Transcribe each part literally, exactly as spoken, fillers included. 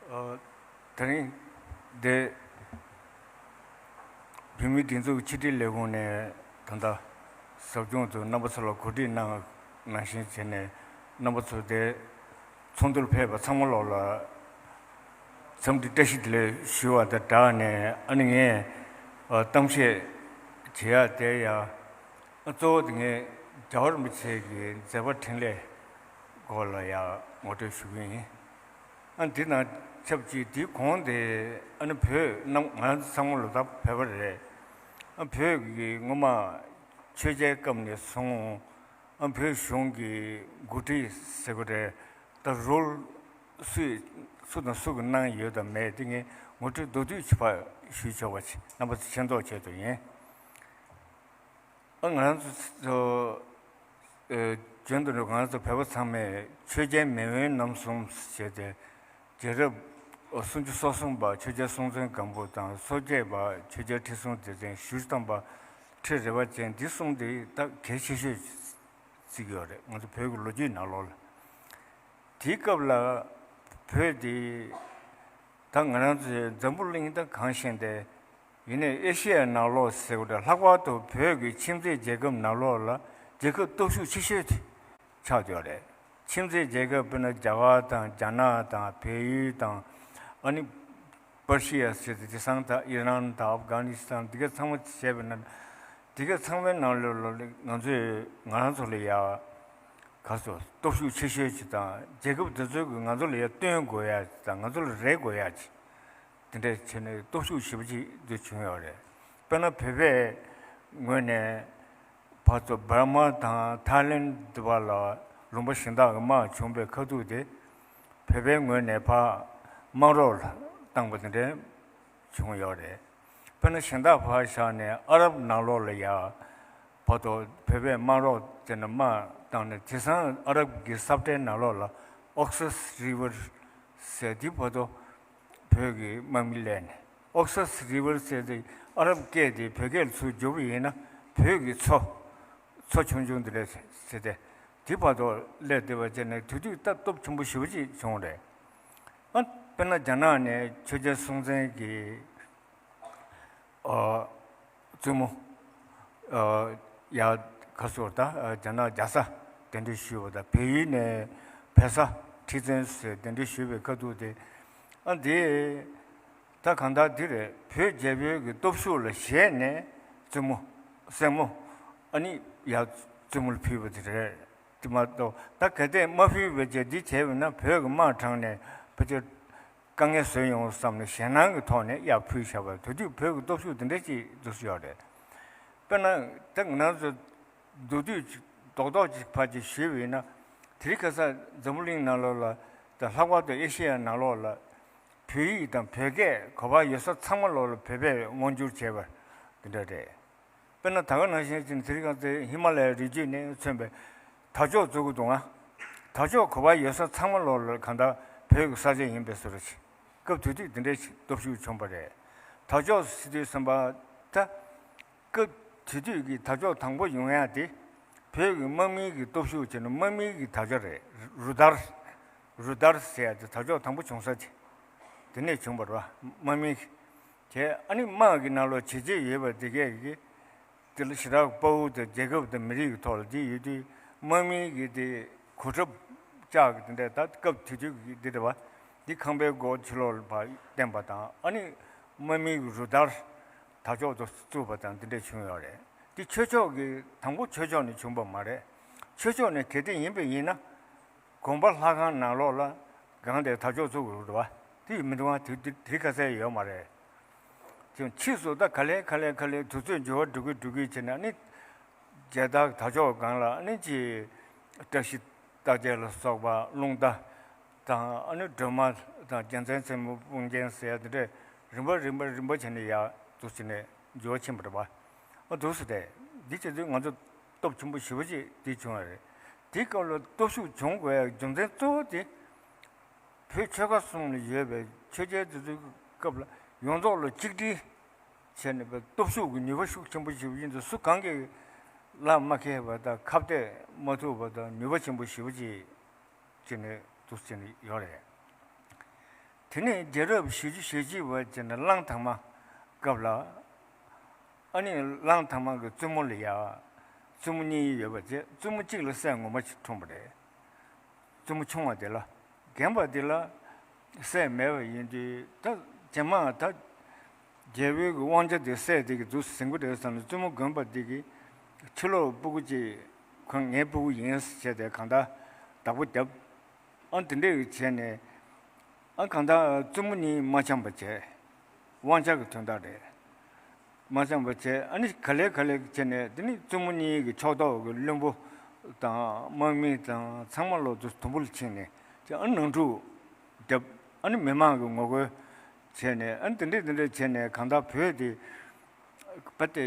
ཨ། དེ་རིང་འདི་བོད་མིའི་སྒྲིག་འཛུགས་ཕྱི་དྲིལ་ལས་ཁུངས་ནས་ད་ལྟ་ཟབ་སྦྱོང་དུ་རྣམ་པ་ཚོ་ལ་གོ་སྒྲིག་གནང་ནང་བཞིན་བྱས་ནས། རྣམ་པ་ཚོ་དེ་ཚོགས་འདུར་ཕེབས་པ་ཚང་མ་ལོག་ལ་འཚམས་འདྲི་བཀྲ་ཤིས་བདེ་ལེགས་ཞུ་བ་དང་སྦྲགས་ནས། ཨ་ནི་ངས་ཨ་གཏམ་བཤད་བྱེད་ཡག་དེ་ཡང་། ཨ་གཙོ་བོ་དེ་ངས་རྒྱལ་བ་རིན་པོ་ཆེ་གི་མཛད་པ་འཕྲིན་ལས་སྐོར་ལ་ཡང་ངོ་སྤྲོད་ཞུ་གི་ཡིན། ཨ་འདི་དང་ཆབས་ཅིག་འདིའི་གོང་དེ། ཨ་ནི་བོད་རྣམས་ང་ཚང་མ་ལོ་ལྟར་བོད་པ་རེད། ཨ་བོད་ཀྱི་སྔོན་མ་ཆོས་རྒྱལ་སྐབས་ནས་བཟུང་། ཨ་བོད་གཞུང་གི་འགོ་ཁྲིད་ཟེར་དགོས་རེད། ད་རོལ་སུས་སུ་དང་སུ་གིས་གནང་ཡོད་དང་མེད་དེ་ངས་ངོ་སྤྲོད་མདོར་བསྡུས་ཅིག་ཕར་ཞུས་ཆོག་པ་ཅིག་རྣམ་པ་ཚོ་མཁྱེན་རྟོགས་ཆེད་དུ་ཡིན། ཨ་ང་རང་ཚོ་ཚོ་ཨེ་རྒྱུན་དུ་ང་རང་ཚོ་བོད་པ་ཚང་མས་ཆོས་རྒྱལ་མེས་དབོན་རྣམ་གསུམ་ཞེས་ཏེ། རྒྱལ་རབས་སུམ་ཅུ་སོ་གསུམ་པ་ཆོས་རྒྱལ་སྲོང་བཙན་སྒམ་པོ་དང་། སོ་བརྒྱད་པ་ཆོས་རྒྱལ་ཁྲི་སྲོང་ལྡེ་བཙན། ཞེ་བཞི་པ་ཁྲི་རལ་པ་ཅན། འདི་གསུམ་དེ་ད་གལ་ཆེ་ཤོས་བརྩི་གི་ཡོད་རེད། ང་ཚོ་བོད་ཀྱི་ལོ་རྒྱུས་ནང་ལོགས་ལ། དེའི་སྐབས་ལ་བོད་དེ་ད་ང་རང་ཚོའི་འཛམ་བུ་གླིང་ད་གང་ཤེས་ཏེ། ཡིན་ནའི་ཨེ་ཤེ་ཡ་ནང་ལོགས་ཟེར་བ་དང་། ལྷག་པར་དུ་བོད་ཀྱི་ཁྱིམ་མཚེས་རྒྱལ་ཁབ་ནང་ལོགས་ལ་རྒྱལ་ཁབ་སྟོབས་ཤུགས་ཆེ་ཤོས་དེ་ཆགས་ཡོད་རེད། ཁྱིམ་མཚེས་རྒྱལ་ཁབ་དཔེར་ན་རྒྱ་གར་དང་། རྒྱ་ནག་དང་། བལ་ཡུལ་དང་། ཨ་ནི་པར་ཤི་ཡ་ཟེར་ཏེ་དེང་སང་ད་ཨི་རན་དང་ཨབ་གྷ་ནི་སི་ཐན་འདི་ག་ཚང་མ་བྱས་པ་ན། འདི་ག་ཚང་མའི་ནང་ལོགས་ལ་ང་ཚོས་ང་རང་ཚོ་ལ་ཡ་ག་ཚོད་སྟོབས་ཤུགས་ཆེ་ཤོས་ཅིག་དང་། རྒྱལ་ཁབ་དེ་ཚོ་གིས་ང་ཚོ་ལ་ཡ་བསྟུན་དགོས་ཡ་ཅིག་དང་། ང་ཚོ་ལ་རེ་དགོས་ཡ་ཅིག་དེ་འདྲས་བྱས་ནས་སྟོབས་ཤུགས་ཞེ་པོ་ཅིག་འདི་བྱུང་ཡོད་རེད། དཔེར་ན་བོད་པའི་ངོས་ནས་ཕར་ཚུར་འབར་མ་དང་ཐའི་ལེན་འདི་བར་ལ་ལུང་པ་གཞན་དག་གི་དམག་བྱུང་བའི་ཁ་ཐུག་དེ། བོད་པའི་ངོས་ནས་ཕར་དམག་རོགས་བཏང་པ་དེ་འདྲའི་བྱུང་ཡོད་རེད། དཔེར་ན་གཞན་དག་ཕར་བཞག་ནས་ཨ་རབ་ནང་ལོགས་ལ་ཡ་བར་དུ་བོད་པས་དམག་རོགས་བྱས་ནས་དམག་བཏང་ནས། དེང་སང་ཨ་རབ་ཀྱི་ས་བཀྲའི་ནང་ལོགས་ལ་ཨོག་སི་རི་ཝར་ཟེར་དེ་བར་དུ་བོད་ཀྱི་དམག་མི་སླེབས་ནས། ཨོག་སི་རི་ཝར་ཟེར་དེ་ཨ་རབ་སྐད་དེ་བོད་སྐད་ལ་ཚུར་བསྒྱུར་བ་ཡིན་ན་བོད་ཀྱི་མཚོ། མཚོ་ཆུང་ཆུང་དེ་རེད་ཟེར་ཏེ། དེ་བར་དུ་སླེབས་བསྡད་པ་བྱས་ནས་དེ་དུས་སྟབས་སྟོབས་ཆེན་པོ་ཞེ་པོ་ཅིག་བྱུང་རེད། ཨ་དཔེར་ན་རྒྱ་ནག་ནས་ཆོས་རྒྱལ་སྲོང་བཙན་གྱི་ཨ་བཙུན་མོ་ཨ་ཡ་ག་ཚོད་ད་རྒྱ་ནག་རྒྱལ་ས་གདན་འདྲེན་ཞུས་པ་དང་། བལ་ཡུལ་ནས་བལ་བཟའ་ཁྲི་བཙན་ཟེར་གདན་འདྲེན་ཞུས་པའི་ཁ་ཐུག་དེ། ཨ་འདི་ད་གང་ལྟར་འདི་རེད། བོད་རྒྱལ་པོའི་གི་སྟོབས་ཤུགས་ལ་ཞེད་ནས་བཙུན་མོ་སྲས་མོ་ཨ་ནི་ཡ་བཙུན་མོ་ལ་ཕུལ་བ་དེ་རེད། དེ་མ་གཏོགས་ད་གལ་ཏེ་མ་ཕུལ་བའི་རྗེས་འདི་བྱས་པ་ན་བོད་ཀྱི་དམག་དྲངས་ནས་ཕལ་ཆེར་དཀའ་ངལ་བཟོས་ཡོང་བསམ་ནས་ཞེད་སྣང་གི་ཐོག་ནས་ཡར་ཕུལ་བཞག་པ། དེ་དུས་བོད་ཀྱི་སྟོབས་ཤུགས་འདི་འདྲ་ཅིག་འདུག་སེ་ཡོད་རེད། དཔེར་ན་ད་ང་རང་ཚོ་མདོར་བསྡུས་ཅིག་རྡོག་རྡོག་ཅིག་ཕར་ཅིག་ཞུས་པ་ཡིན་ན། དེ་རིང་ཁ་སང་འཛམ་བུ་གླིང་ནང་ལོགས་ལ་དང་། ལྷག་པར་དུ་ཨེ་ཤེ་ཡ་ནང་ལོགས་ལ་བོད་ཡིག་དང་བོད་སྐད་ག་པར་ཡོད་ས་ཚང་མ་ལོགས་ལ་བོད་པས་དབང་བསྒྱུར་བྱས་པ་འདི་འདྲ་རེད། དཔེར་ན་ད་ག་ནང་བཞིན་ཅིག་དེ་རིང་ཁ་སང་ཧི་མ་ལ་ཡའི་རི་རྒྱུད་ནས་མཚོན་པའི་དར་ལྕོག་བཙུགས་ཀྱི་འདུག་ཨང་། དར་ལྕོག་ག་པར་ཡོད་ས་ཚང་མ་ལོགས་ལ་གང་ལྟར་བོད་ཀྱི་ས་ཆ་ཡིན་པའི་བཟོ་འདྲ་ཅིག་སྐབས་དེ་དུས་དེ་འདྲའི་སྟོབས་ཤུགས་བྱུང་བ་རེད། དར་ལྕོག་ཟེར་དུས་ཙམ་པ་ད། སྐབས་དེ་དུས་ཀྱི་དར་ལྕོག་དང་པོ་ཡོང་ཡ་དེ། བོད་ཀྱི་དམག་མིའི་གི་སྟོབས་ཤུགས་བྱས་ན་དམག་མིའི་གི་དར་ལྕོག་རེད། རུ་དར། རུ་དར་ཟེར་ཡ་དེ་དར་ལྕོག་དང་པོ་བྱུང་ས་དེ། དེ་ནས་བྱུང་བ་རེད་པ། དམག་མིའི་གི། དེ་ཨ་ནི་དམག་གི་ནང་ལོགས་བྱས་རྗེས་ཡོད་པ་དེ་གས་ཀྱི། དེ་ལ་ཞེ་དྲག་དཔའ་བོ་དང་རྒྱལ་ཁབ་དང་མི་རིགས་ཀྱི་ཐོག་ལ་དེ་ཡོད་དུས། དམག་མིའི་གི་དེ་གོ་ཁྲབ་ལྕགས་ཀྱི་དེ་འདྲ། ད་སྐབས་དེ་དུས་ཀྱི་དེ་རེད་པ། དེ་ཁང་པའི་སྒོ་ཕྱི་ལོགས་ལ་ཕར་བསྟན་པ་དང་། ཨ་ནི་དམག་མིའི་གི་རུ་དར་དར་ལྕོག་ཏུ་བཙུགས་པ་དང་དེ་འདྲ་བྱུང་ཡོད་རེད། དེ་ཆོས་ཕྱོགས་ཀྱི་དང་པོ་ཆོས་ཕྱོགས་ནས་བྱུང་བ་མ་རེད། ཆོས་ཕྱོགས་ནས་གལ་ཏེ་ཡིན་པ་ཡིན་ན། དགོན་པ་ལྷ་ཁང་ནང་ལོགས་ལ་སྒང་དེར་དར་ལྕོག་བཙུགས་དགོས་རེད་པ། དེ་མི་འདུག་ཨང་། དེ་དེ་དེ་ག་ཚད་ཡོད་མ་རེད། ཅིག་ཕྱིས་སུ་ད་ག་ལེ་ག་ལེ་ག་ལེ་དུས་ཚོད་འགྱུར་བ་འགྲོ་གི་འགྲོ་གི་བྱས་ནས། ཨ་ནི་རྒྱལ་དར་དར་ལྕོག་སྒང་ལ་ཨ་ནི་ཅིག་བཀྲ་ཤིས་རྟགས་བརྒྱད་ལ་སོགས་པ། རླུང་རྟ་དང་། ཨ་ནི་སྒྲོལ་མ་དང་། རྒྱལ་མཚན་ཚེ་རིང་དཔུང་རྒྱན་ཟེར་ཡ་དེ་འདྲས་རིམ་པ་རིམ་པ་རིམ་པ་བྱས་ནས་ཡར་འདུག་སེ་ནས་འགྱུར་བ་ཕྱིན་པ་རེད་པ། ཨ་འདུག་སེ་རེད། འདི་བྱས་དུས་ང་ཚོ་སྟོབས་ཆེན་པོ་ཞེ་པོ་ཅིག་འདི་བྱུང་བ་རེད། དེའི་སྐབས་ལ་སྟོབས་ཤུགས་བྱུང་དགོས་ཡ་རྒྱུ་མཚན་གཙོ་བོ་དེ། བོད་ཆོལ་ཁ་གསུམ་ལ་ཡོད་པའི་ཆོས་རྒྱལ་དེ་ཚོའི་སྐབས་ལ་ཡོངས་རྫོགས་ལ་གཅིག་སྒྲིལ་བྱས་ནས་པའི་སྟོབས་ཤུགས་ཀྱི་ནུས་པ་ཤུགས་ཆེན་པོ་ཞེ་པོ་ཅིག་འདུག་སུ་གང་གིས་ལག་མ་ཁེལ་བ་དང་། ཁ་གཏད་མ་ཐུབ་པ་དང་། ནུས་པ་ཆེན་པོ་ཞེ་པོ་ཅིག་བྱས་ནས་འདུག་སེ་བྱས་ནས་ཡོད་རེད། དེ་ནས་རྒྱལ་རབས་བཞི་བཅུ་ཞེ་གཅིག་པ་བྱས་ནས་གླང་དར་མ་སྐབས་ལ། ཨ་ནི་གླང་དར་མ་གི་བཙུན་མོ་ལ་ཡ། བཙུན་མོ་གཉིས་ཡོད་པ་བྱས། བཙུན་མོ་གཅིག་ལ་སྲས་ངོ་མ་ཞིག་འཁྲུངས་པ་རེད། བཙུན་མོ་ཆུང་བ་དེ་ལ། རྒན་པ་དེ་ལ་སྲས་མེད་པ་ཡིན་དུས། ད་རྗེས་མ་ད་རྒྱལ་པོའི་གི་དབང་ཆ་དེ་སྲས་དེ་གིས་འདུག་ཟིན་གྱི་རེད་བསམ་ནས། བཙུན་མོ་དགོན་པ་དེ་གིས་ཕྱི་ལོགས་སྤུ་གུ་གཅིག་ཁོ་ངའི་སྤུ་གུ་ཡིན་ཟེར་བྱས་ཏེ་གང་ལྟར་བདག་པོ་བརྒྱབ། ཨ་དེ་འདྲས་བྱས་ནས། ཨ་གང་ལྟར་བཙུན་མོ་གཉིས་མ་འཆམ་པ་བྱས། དབང་ཆ་གི་དོན་དག་རེད། མ་འཆམ་པ་བྱས། ཨ་ནི་ག་ལེ་ག་ལེ་བྱས་ནས། དེ་ནི་བཙུན་མོ་གཉིས་ཀྱི་ཕྱོགས་གཏོགས་ཀྱི་བློན་པོ་དང་དམག་མི་དང་ཚང་མ་ལོག་དུ་དུམ་བུ་ལ་ཕྱིན་ནས། ཨ་ནི་ནང་འཁྲུག་བརྒྱབ། ཨ་ནི་མི་མང་གི་ངོ་རྒོལ་བྱས་ནས། ཨ་ནི་དེ་འདྲས་དེ་འདྲས་བྱས་ནས། གང་ལྟར་བོད་དེ་པ་དེ་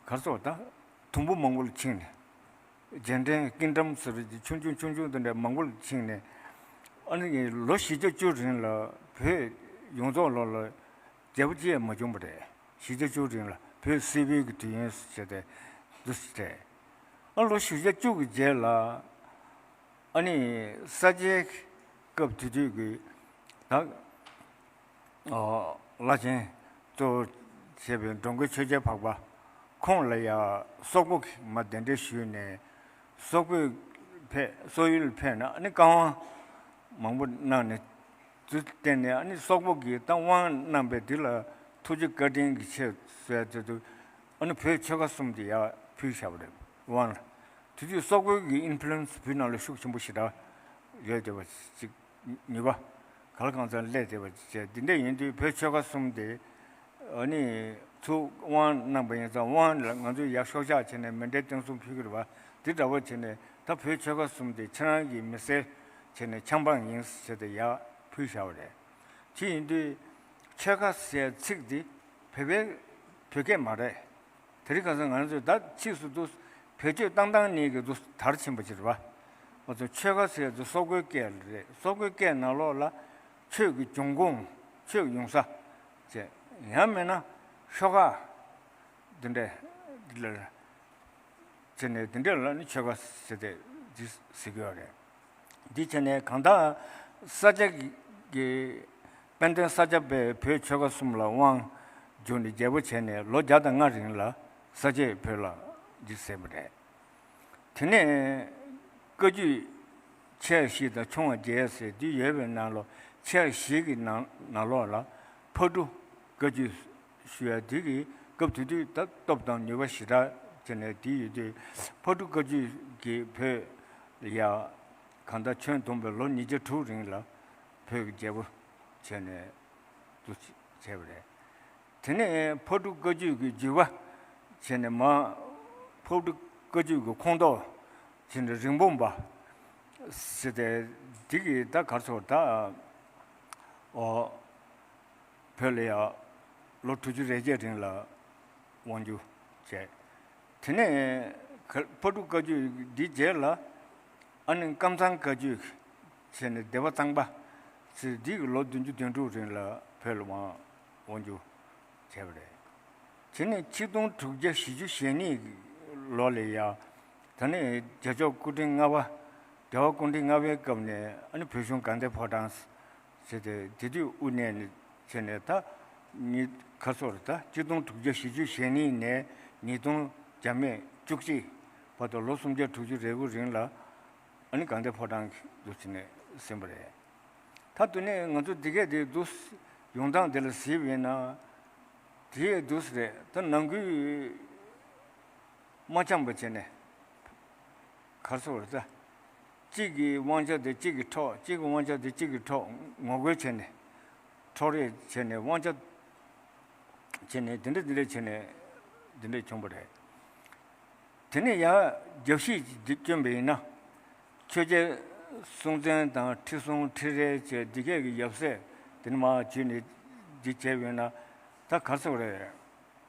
གར་སོགས་དང་དུམ་བུ་མང་པོ་ལ་ཕྱིན་ནས། རྗེས་དྲན་ཀིང་ཌམ་ཟེར་བའི་ཆུང་ཆུང་ཆུང་ཆུང་དེ་འདྲ་མང་པོ་ལ་ཕྱིན་ནས། ཨ་ནི་ལོ་བཞི་བརྒྱ་བཅུ་རིང་ལ་བོད་ཡོངས་རྫོགས་ལོག་ལ་རྒྱལ་པོ་གཅིག་ཡང་མ་བྱུང་བ་རེད། བཞི་བརྒྱ་བཅུ་རིང་ལ་བོད་སིལ་བུའི་གི་དུས་ཡུན་ཟེར་ཏེ་འདུག་སེ་རེད། ཨ་ལོ་བཞི་བརྒྱ་བཅུ་གི་རྗེས་ལ། ཨ་ནི་ས་སྐྱའི་སྐབས་དེ་དུས་ཀྱི་ད་ཨོ་བླ་ཆེན་གཙོ་བོ་བྱས་པའི་འགྲོ་མགོན་ཆོས་རྒྱལ་འཕགས་པ་ཁོང་ལ་ཡ་སོག་པོ་གིས་མར་གདན་འདྲེན་ཞུས་ནས། སོག་པོས་ཕེབས། སོག་ཡུལ་ཕེབས་ནས་ཨ་ནི་བཀའ་དབང་མང་པོ་གནང་ནས། དུས་གཏན་ནས་ཨ་ནི་སོག་པོ་གིས་ད་དབང་གནང་པའི་དེ་ལ་ཐུགས་རྗེ་བཀའ་དྲིན་གྱི་ཆེད་ཟེར་དེ་དུས། ཨ་ནི་བོད་ཆོལ་ཁ་གསུམ་དེ་ཡར་ཕུལ་བཞག་པ་རེད། དབང་ལ། དེ་དུས་སོག་པོའི་གི་ཨིན་ཕུ་ལུ་ཨེན་སི་བོད་ནང་ལ་ཤུགས་ཆེན་པོ་ཞེ་དྲག་ཡོད་བསྡད་པ་ཅིག་ནུས་པ་ག་ལ་གང་འཚམ་སླེབས་བསྡད་པ་བྱས། འདི་འདྲ་ཡིན་དུས་བོད་ཆོལ་ཁ་གསུམ་དེ་ཨ་ནི་ཚུར་དབང་གནང་པ་ཡིན་ཙང་། དབང་ལ་ང་ཚོས་ཡར་ཤོག་བྱ་བྱས་ནས་མཎྜལ་རྟེན་གསུམ་ཕུལ་གྱི་རེད་པ། དེ་འདྲ་བོ་བྱས་ནས་ད་བོད་ཆོལ་ཁ་གསུམ་དེ་ཁྱེད་རང་གི་མི་སེར་བྱས་ནས་ཆབ་འབངས་ཡིན་ཟེར་ཏེ་ཡར་ཕུལ་བཞག་པ་རེད། དེ་ཡིན་དུས་ཆོལ་ཁ་ཟེར་ཚིག་འདི་བོད་པའི་བོད་སྐད་མ་རེད། དེ་རིང་ཁ་སང་ང་ཚོས་ད་ཕྱིས་སུ་འདུག་བེད་སྤྱོད་བཏང་བཏང་ནས་གི་འདུག་དར་ཕྱིན་པ་ཅིག་རེད་པ། ང་ཚོ་ཆོལ་ཁ་ཟེར་ཚོ་སོག་པོའི་སྐད་རེད། སོག་པོའི་སྐད་ནང་ལོགས་ལ་ཆོས་ཀྱི་འབྱུང་ཁུངས། ཆོས་ཀྱི་ཡོང་ས་བྱས། ཡང་མིན་ན་ཤོག་ཁ་འདི་འདྲ་འདི་ལ་བྱས་ནས། འདི་འདྲ་ལ་ནི་ཆོལ་ཁ་ཟེར་ཏེ་འདི་ཟེར་གྱི་ཡོད་རེད། འདི་བྱས་ནས་གང་ལྟར་ས་སྐྱ་གི་དཔལ་ལྡན་ས་སྐྱ་པས་བོད་ཆོལ་ཁ་གསུམ་ལ་དབང་བསྒྱུར་ནས་རྒྱལ་པོ་བྱས་ནས་ལོ་བརྒྱ་དང་ལྔ་རིང་ལ་ས་སྐྱས་བོད་ལ་འདི་ཟེར་བ་རེད། དེ་ནས་བཀའ་བརྒྱུད་ཆེ་བ་བཞི་དང་ཆུང་བ་བརྒྱད་ཟེར་འདི་ཡོད་པའི་ནང་ལོགས། ཆེ་བ་བཞི་གི་ནང་ནང་ལོགས་ལ་ཕག་གྲུ་བཀའ་བརྒྱུད་ཞུ་ཡ་དེ་གི་སྐབས་དེ་དུས་ད་སྟོབས་དང་ནུས་པ་ཞེ་དྲག་བྱས་ནས་དེ་ཡོད་དུས། ཕག་གྲུ་བཀའ་བརྒྱུད་ཀྱིས་བོད་ལ་ཡ་གང་ལྟར་ཁྱོན་བསྡོམས་པའི་ལོ་ཉིས་བརྒྱ་དྲུག་རིང་ལ་བོད་ཀྱི་རྒྱལ་པོ་བྱས་ནས་འདུ་བྱས་པ་རེད། དེ་ནས་ཕག་གྲུ་བཀའ་བརྒྱུད་ཀྱི་བརྒྱུད་པ་བྱས་ནས་མ། ཕག་གྲུ་བཀའ་བརྒྱུད་ཀྱི་ཁོངས་གཏོགས་བྱས་ནས་རིན་སྤུངས་པ་ཟེར་ཏེ་འདི་གིས་ད་གར་སོང་ད། ཨོ། བོད་ལ་ཡ་ལོ་དྲུག་ཅུ་རེ་བརྒྱད་རིང་ལ་དབང་བསྒྱུར་བྱས། དེ་ནས་ཕག་གྲུ་བཀའ་བརྒྱུད་འདིའི་རྗེས་ལ་ཨ་ནི་ཀམ་ཚང་བཀའ་བརྒྱུད་བྱས་ནས་སྡེ་པ་གཙང་པ་ཟེར་འདི་གི་ལོ་བདུན་ཅུ་དོན་དྲུག་རིང་ལ་བོད་ལ་དབང་བསྒྱུར་བྱས་པ་རེད། དེ་ནས་ཆིག་སྟོང་དྲུག་བརྒྱ་བཞི་བཅུ་ཞེ་གཉིས་ལོ་ལ་ཡ། ད་ནི་རྒྱལ་མཆོག་སྐུ་ཕྲེང་ལྔ་པ། རྒྱལ་བ་སྐུ་ཕྲེང་ལྔ་པའི་སྐབས་ནས་ཨ་ནི་བོད་གཞུང་དགའ་ལྡན་ཕོ་བྲང་ཟེར་ཏེ་དེ་དུས་དབུ་བརྙེས་ནས་བྱས་ནས། ད་ཉིས་ཁ་སོར་ད་ཆིག་སྟོང་དྲུག་བརྒྱ་བཞི་བཅུ་ཞེ་གཉིས་ནས་ཉིས་སྟོང་བརྒྱ་མེད་བཅུ་གཅིག་བར་དུ་ལོ་སུམ་བརྒྱ་དྲུག་ཅུ་རེ་དགུ་རིང་ལ་ཨ་ནི་དགའ་ལྡན་ཕོ་བྲང་གི་འདུ་བྱས་ནས་ཟིན་པ་རེད། ད་དུ་ནས་ང་ཚོ་འདི་གས་དེ་འདུག་ཡོང་སྟངས་དེ་ལ་གཟིགས་པ་ཡིན་ན། དེ་ཡས་འདུག་རེད། ད་ནང་ཁུལ་མ་འཆམ་པ་བྱས་ནས་གར་སོང་བ་རེད། ད་གཅིག་གི་དབང་ཆ་དེ་གཅིག་གིས་འཕྲོག་གཅིག་གི་དབང་ཆ་དེ་གཅིག་གིས་འཕྲོག་ངོ་རྒོལ་བྱས་ནས། འཕྲོག་རེས་བྱས་ནས། དབང་ཆ་བྱས་ནས། དེ་འདྲ་དེ་འདྲ་བྱས་ནས་དེ་འདྲ་བྱུང་བ་རེད། དེ་ནས་ཡང་རྒྱབ་བཤིག་ཅིག་བསྐྱོན་པ་ཡིན་ན། ཆོས་རྒྱལ་སྲོང་བཙན་དང་ཁྲི་སྲོང་ཁྲི་རལ་བཅས་འདི་གས་ཀྱི་ཡབ་སྲས་དེ་ནས་མར་བརྒྱུད་ནས་འདི་བྱས་པ་ཡིན་ན། ད་གར་སོང་རེད།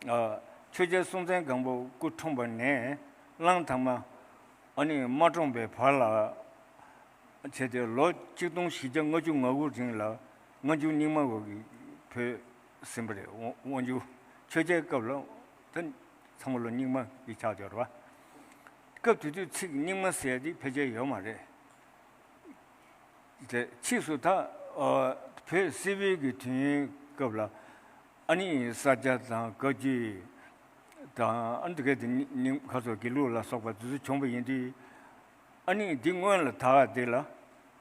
ཨ། ཆོས་རྒྱལ་སྲོང་བཙན་སྒམ་པོ་སྐུ་འཁྲུངས་པ་ནས་གླང་དར་མ་ཨ་ནི་མ་བཀྲོངས་པའི་བར་ལ་བྱས་ཏེ་ལོ་ཆིག་སྟོང་བཞི་བརྒྱ་ལྔ་བཅུ་ང་དགུ་རིང་ལ་སྔ་འགྱུར་རྙིང་མ་བོད་ཀྱི་བོད་ཟིན་པ་རེད། དབང་སྒྱུར། ཆོས་རྒྱལ་སྐབས་ལ་ད་ཚང་མ་ལོ་རྙིང་མ་གི་ཆགས་ཡོད་རེད་བ། སྐབས་དེ་དུས་ཚིག་རྙིང་མ་ཟེར་དེ་ཕལ་ཆེར་ཡོད་མ་རེད། དེ་ཕྱིས་སུ་ད། ཨ། བོད་སིལ་བུའི་གི་དུས་ཡུན་སྐབས་ལ་ཨ་ནི་ས་སྐྱ་དང་བཀའ་བརྒྱུད་དང་ཨ་ནི་དེ་གའི་དེ་རྙིང་ཁ་སོགས་དགེ་ལུགས་ལ་སོགས་པ་དེ་ཚོ་བྱུང་བ་ཡིན་དུས། ཨ་ནི་འདི་སྔོན་ལ་དར་བ་འདི་ལ་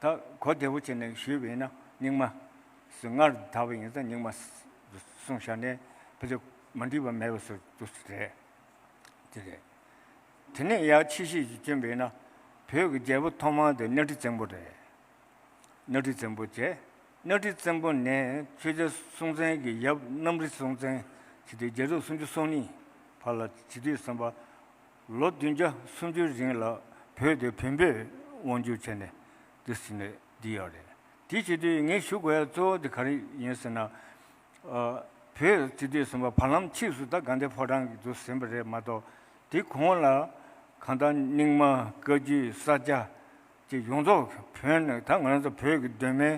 ད་གོ་བདེ་པོ་བྱས་ནས་ཞུས་པ་ཡིན་ན་རྙིང་མ་སུ་སྔར་དར་བ་ཡིན་ཙང་རྙིང་མ་གསུངས་བཞག་ནས་ཕལ་ཆེར་མ་འགྲིག་པ་མེད་པ་བཟོ་འདུག་རེད། དེ་རེད། དེ་ནས་ཡར་ཕྱི་བཤད་ཅིག་བསྐྱོན་པ་ཡིན་ན་བོད་ཀྱི་རྒྱལ་པོ་ཐོག་མ་དེ་གནའ་ཁྲི་བཙན་པོ་རེད། གནའ་ཁྲི་བཙན་པོ་བྱས། གནའ་ཁྲི་བཙན་པོ་ནས་ཆོས་རྒྱལ་སྲོང་བཙན་གྱི་ཡབ་གནམ་རི་སྲོང་བཙན་བྱས་ཏེ་རྒྱལ་རབས་སུམ་ཅུ་སོ་གཉིས་བར་ལ་བྱེད་དུས་ཙམ་པ། ལོ་བདུན་བརྒྱ་སུམ་ཅུའི་རིང་ལ་བོད་དེ་བོན་པོས་དབང་སྒྱུར་བྱས་ནས་འདི་ཟིན་ནས་འདི་ཡོད་རེད། དེ་བྱེད་དུས་ངས་ཞུ་དགོས་ཡ་གཙོ་བོ་དེ་ག་རེ་ཡིན་ཟེར་ན། ཨ། བོད་བྱེད་དུས་ཙམ་པ་བར་ལམ་ཕྱིས་སུ་ད་དགའ་ལྡན་ཕོ་བྲང་གི་འདུག་ཟིན་པ་རེད་མ་གཏོགས། དེ་གོང་ལ་གང་ལྟར་རྙིང་མ་བཀའ་བརྒྱུད་ས་སྐྱ་ཅེས་ཡོངས་རྫོགས་བོན་ནས་ད་ང་རང་ཚོ་བོད་ཀྱི་གདོད་མའི་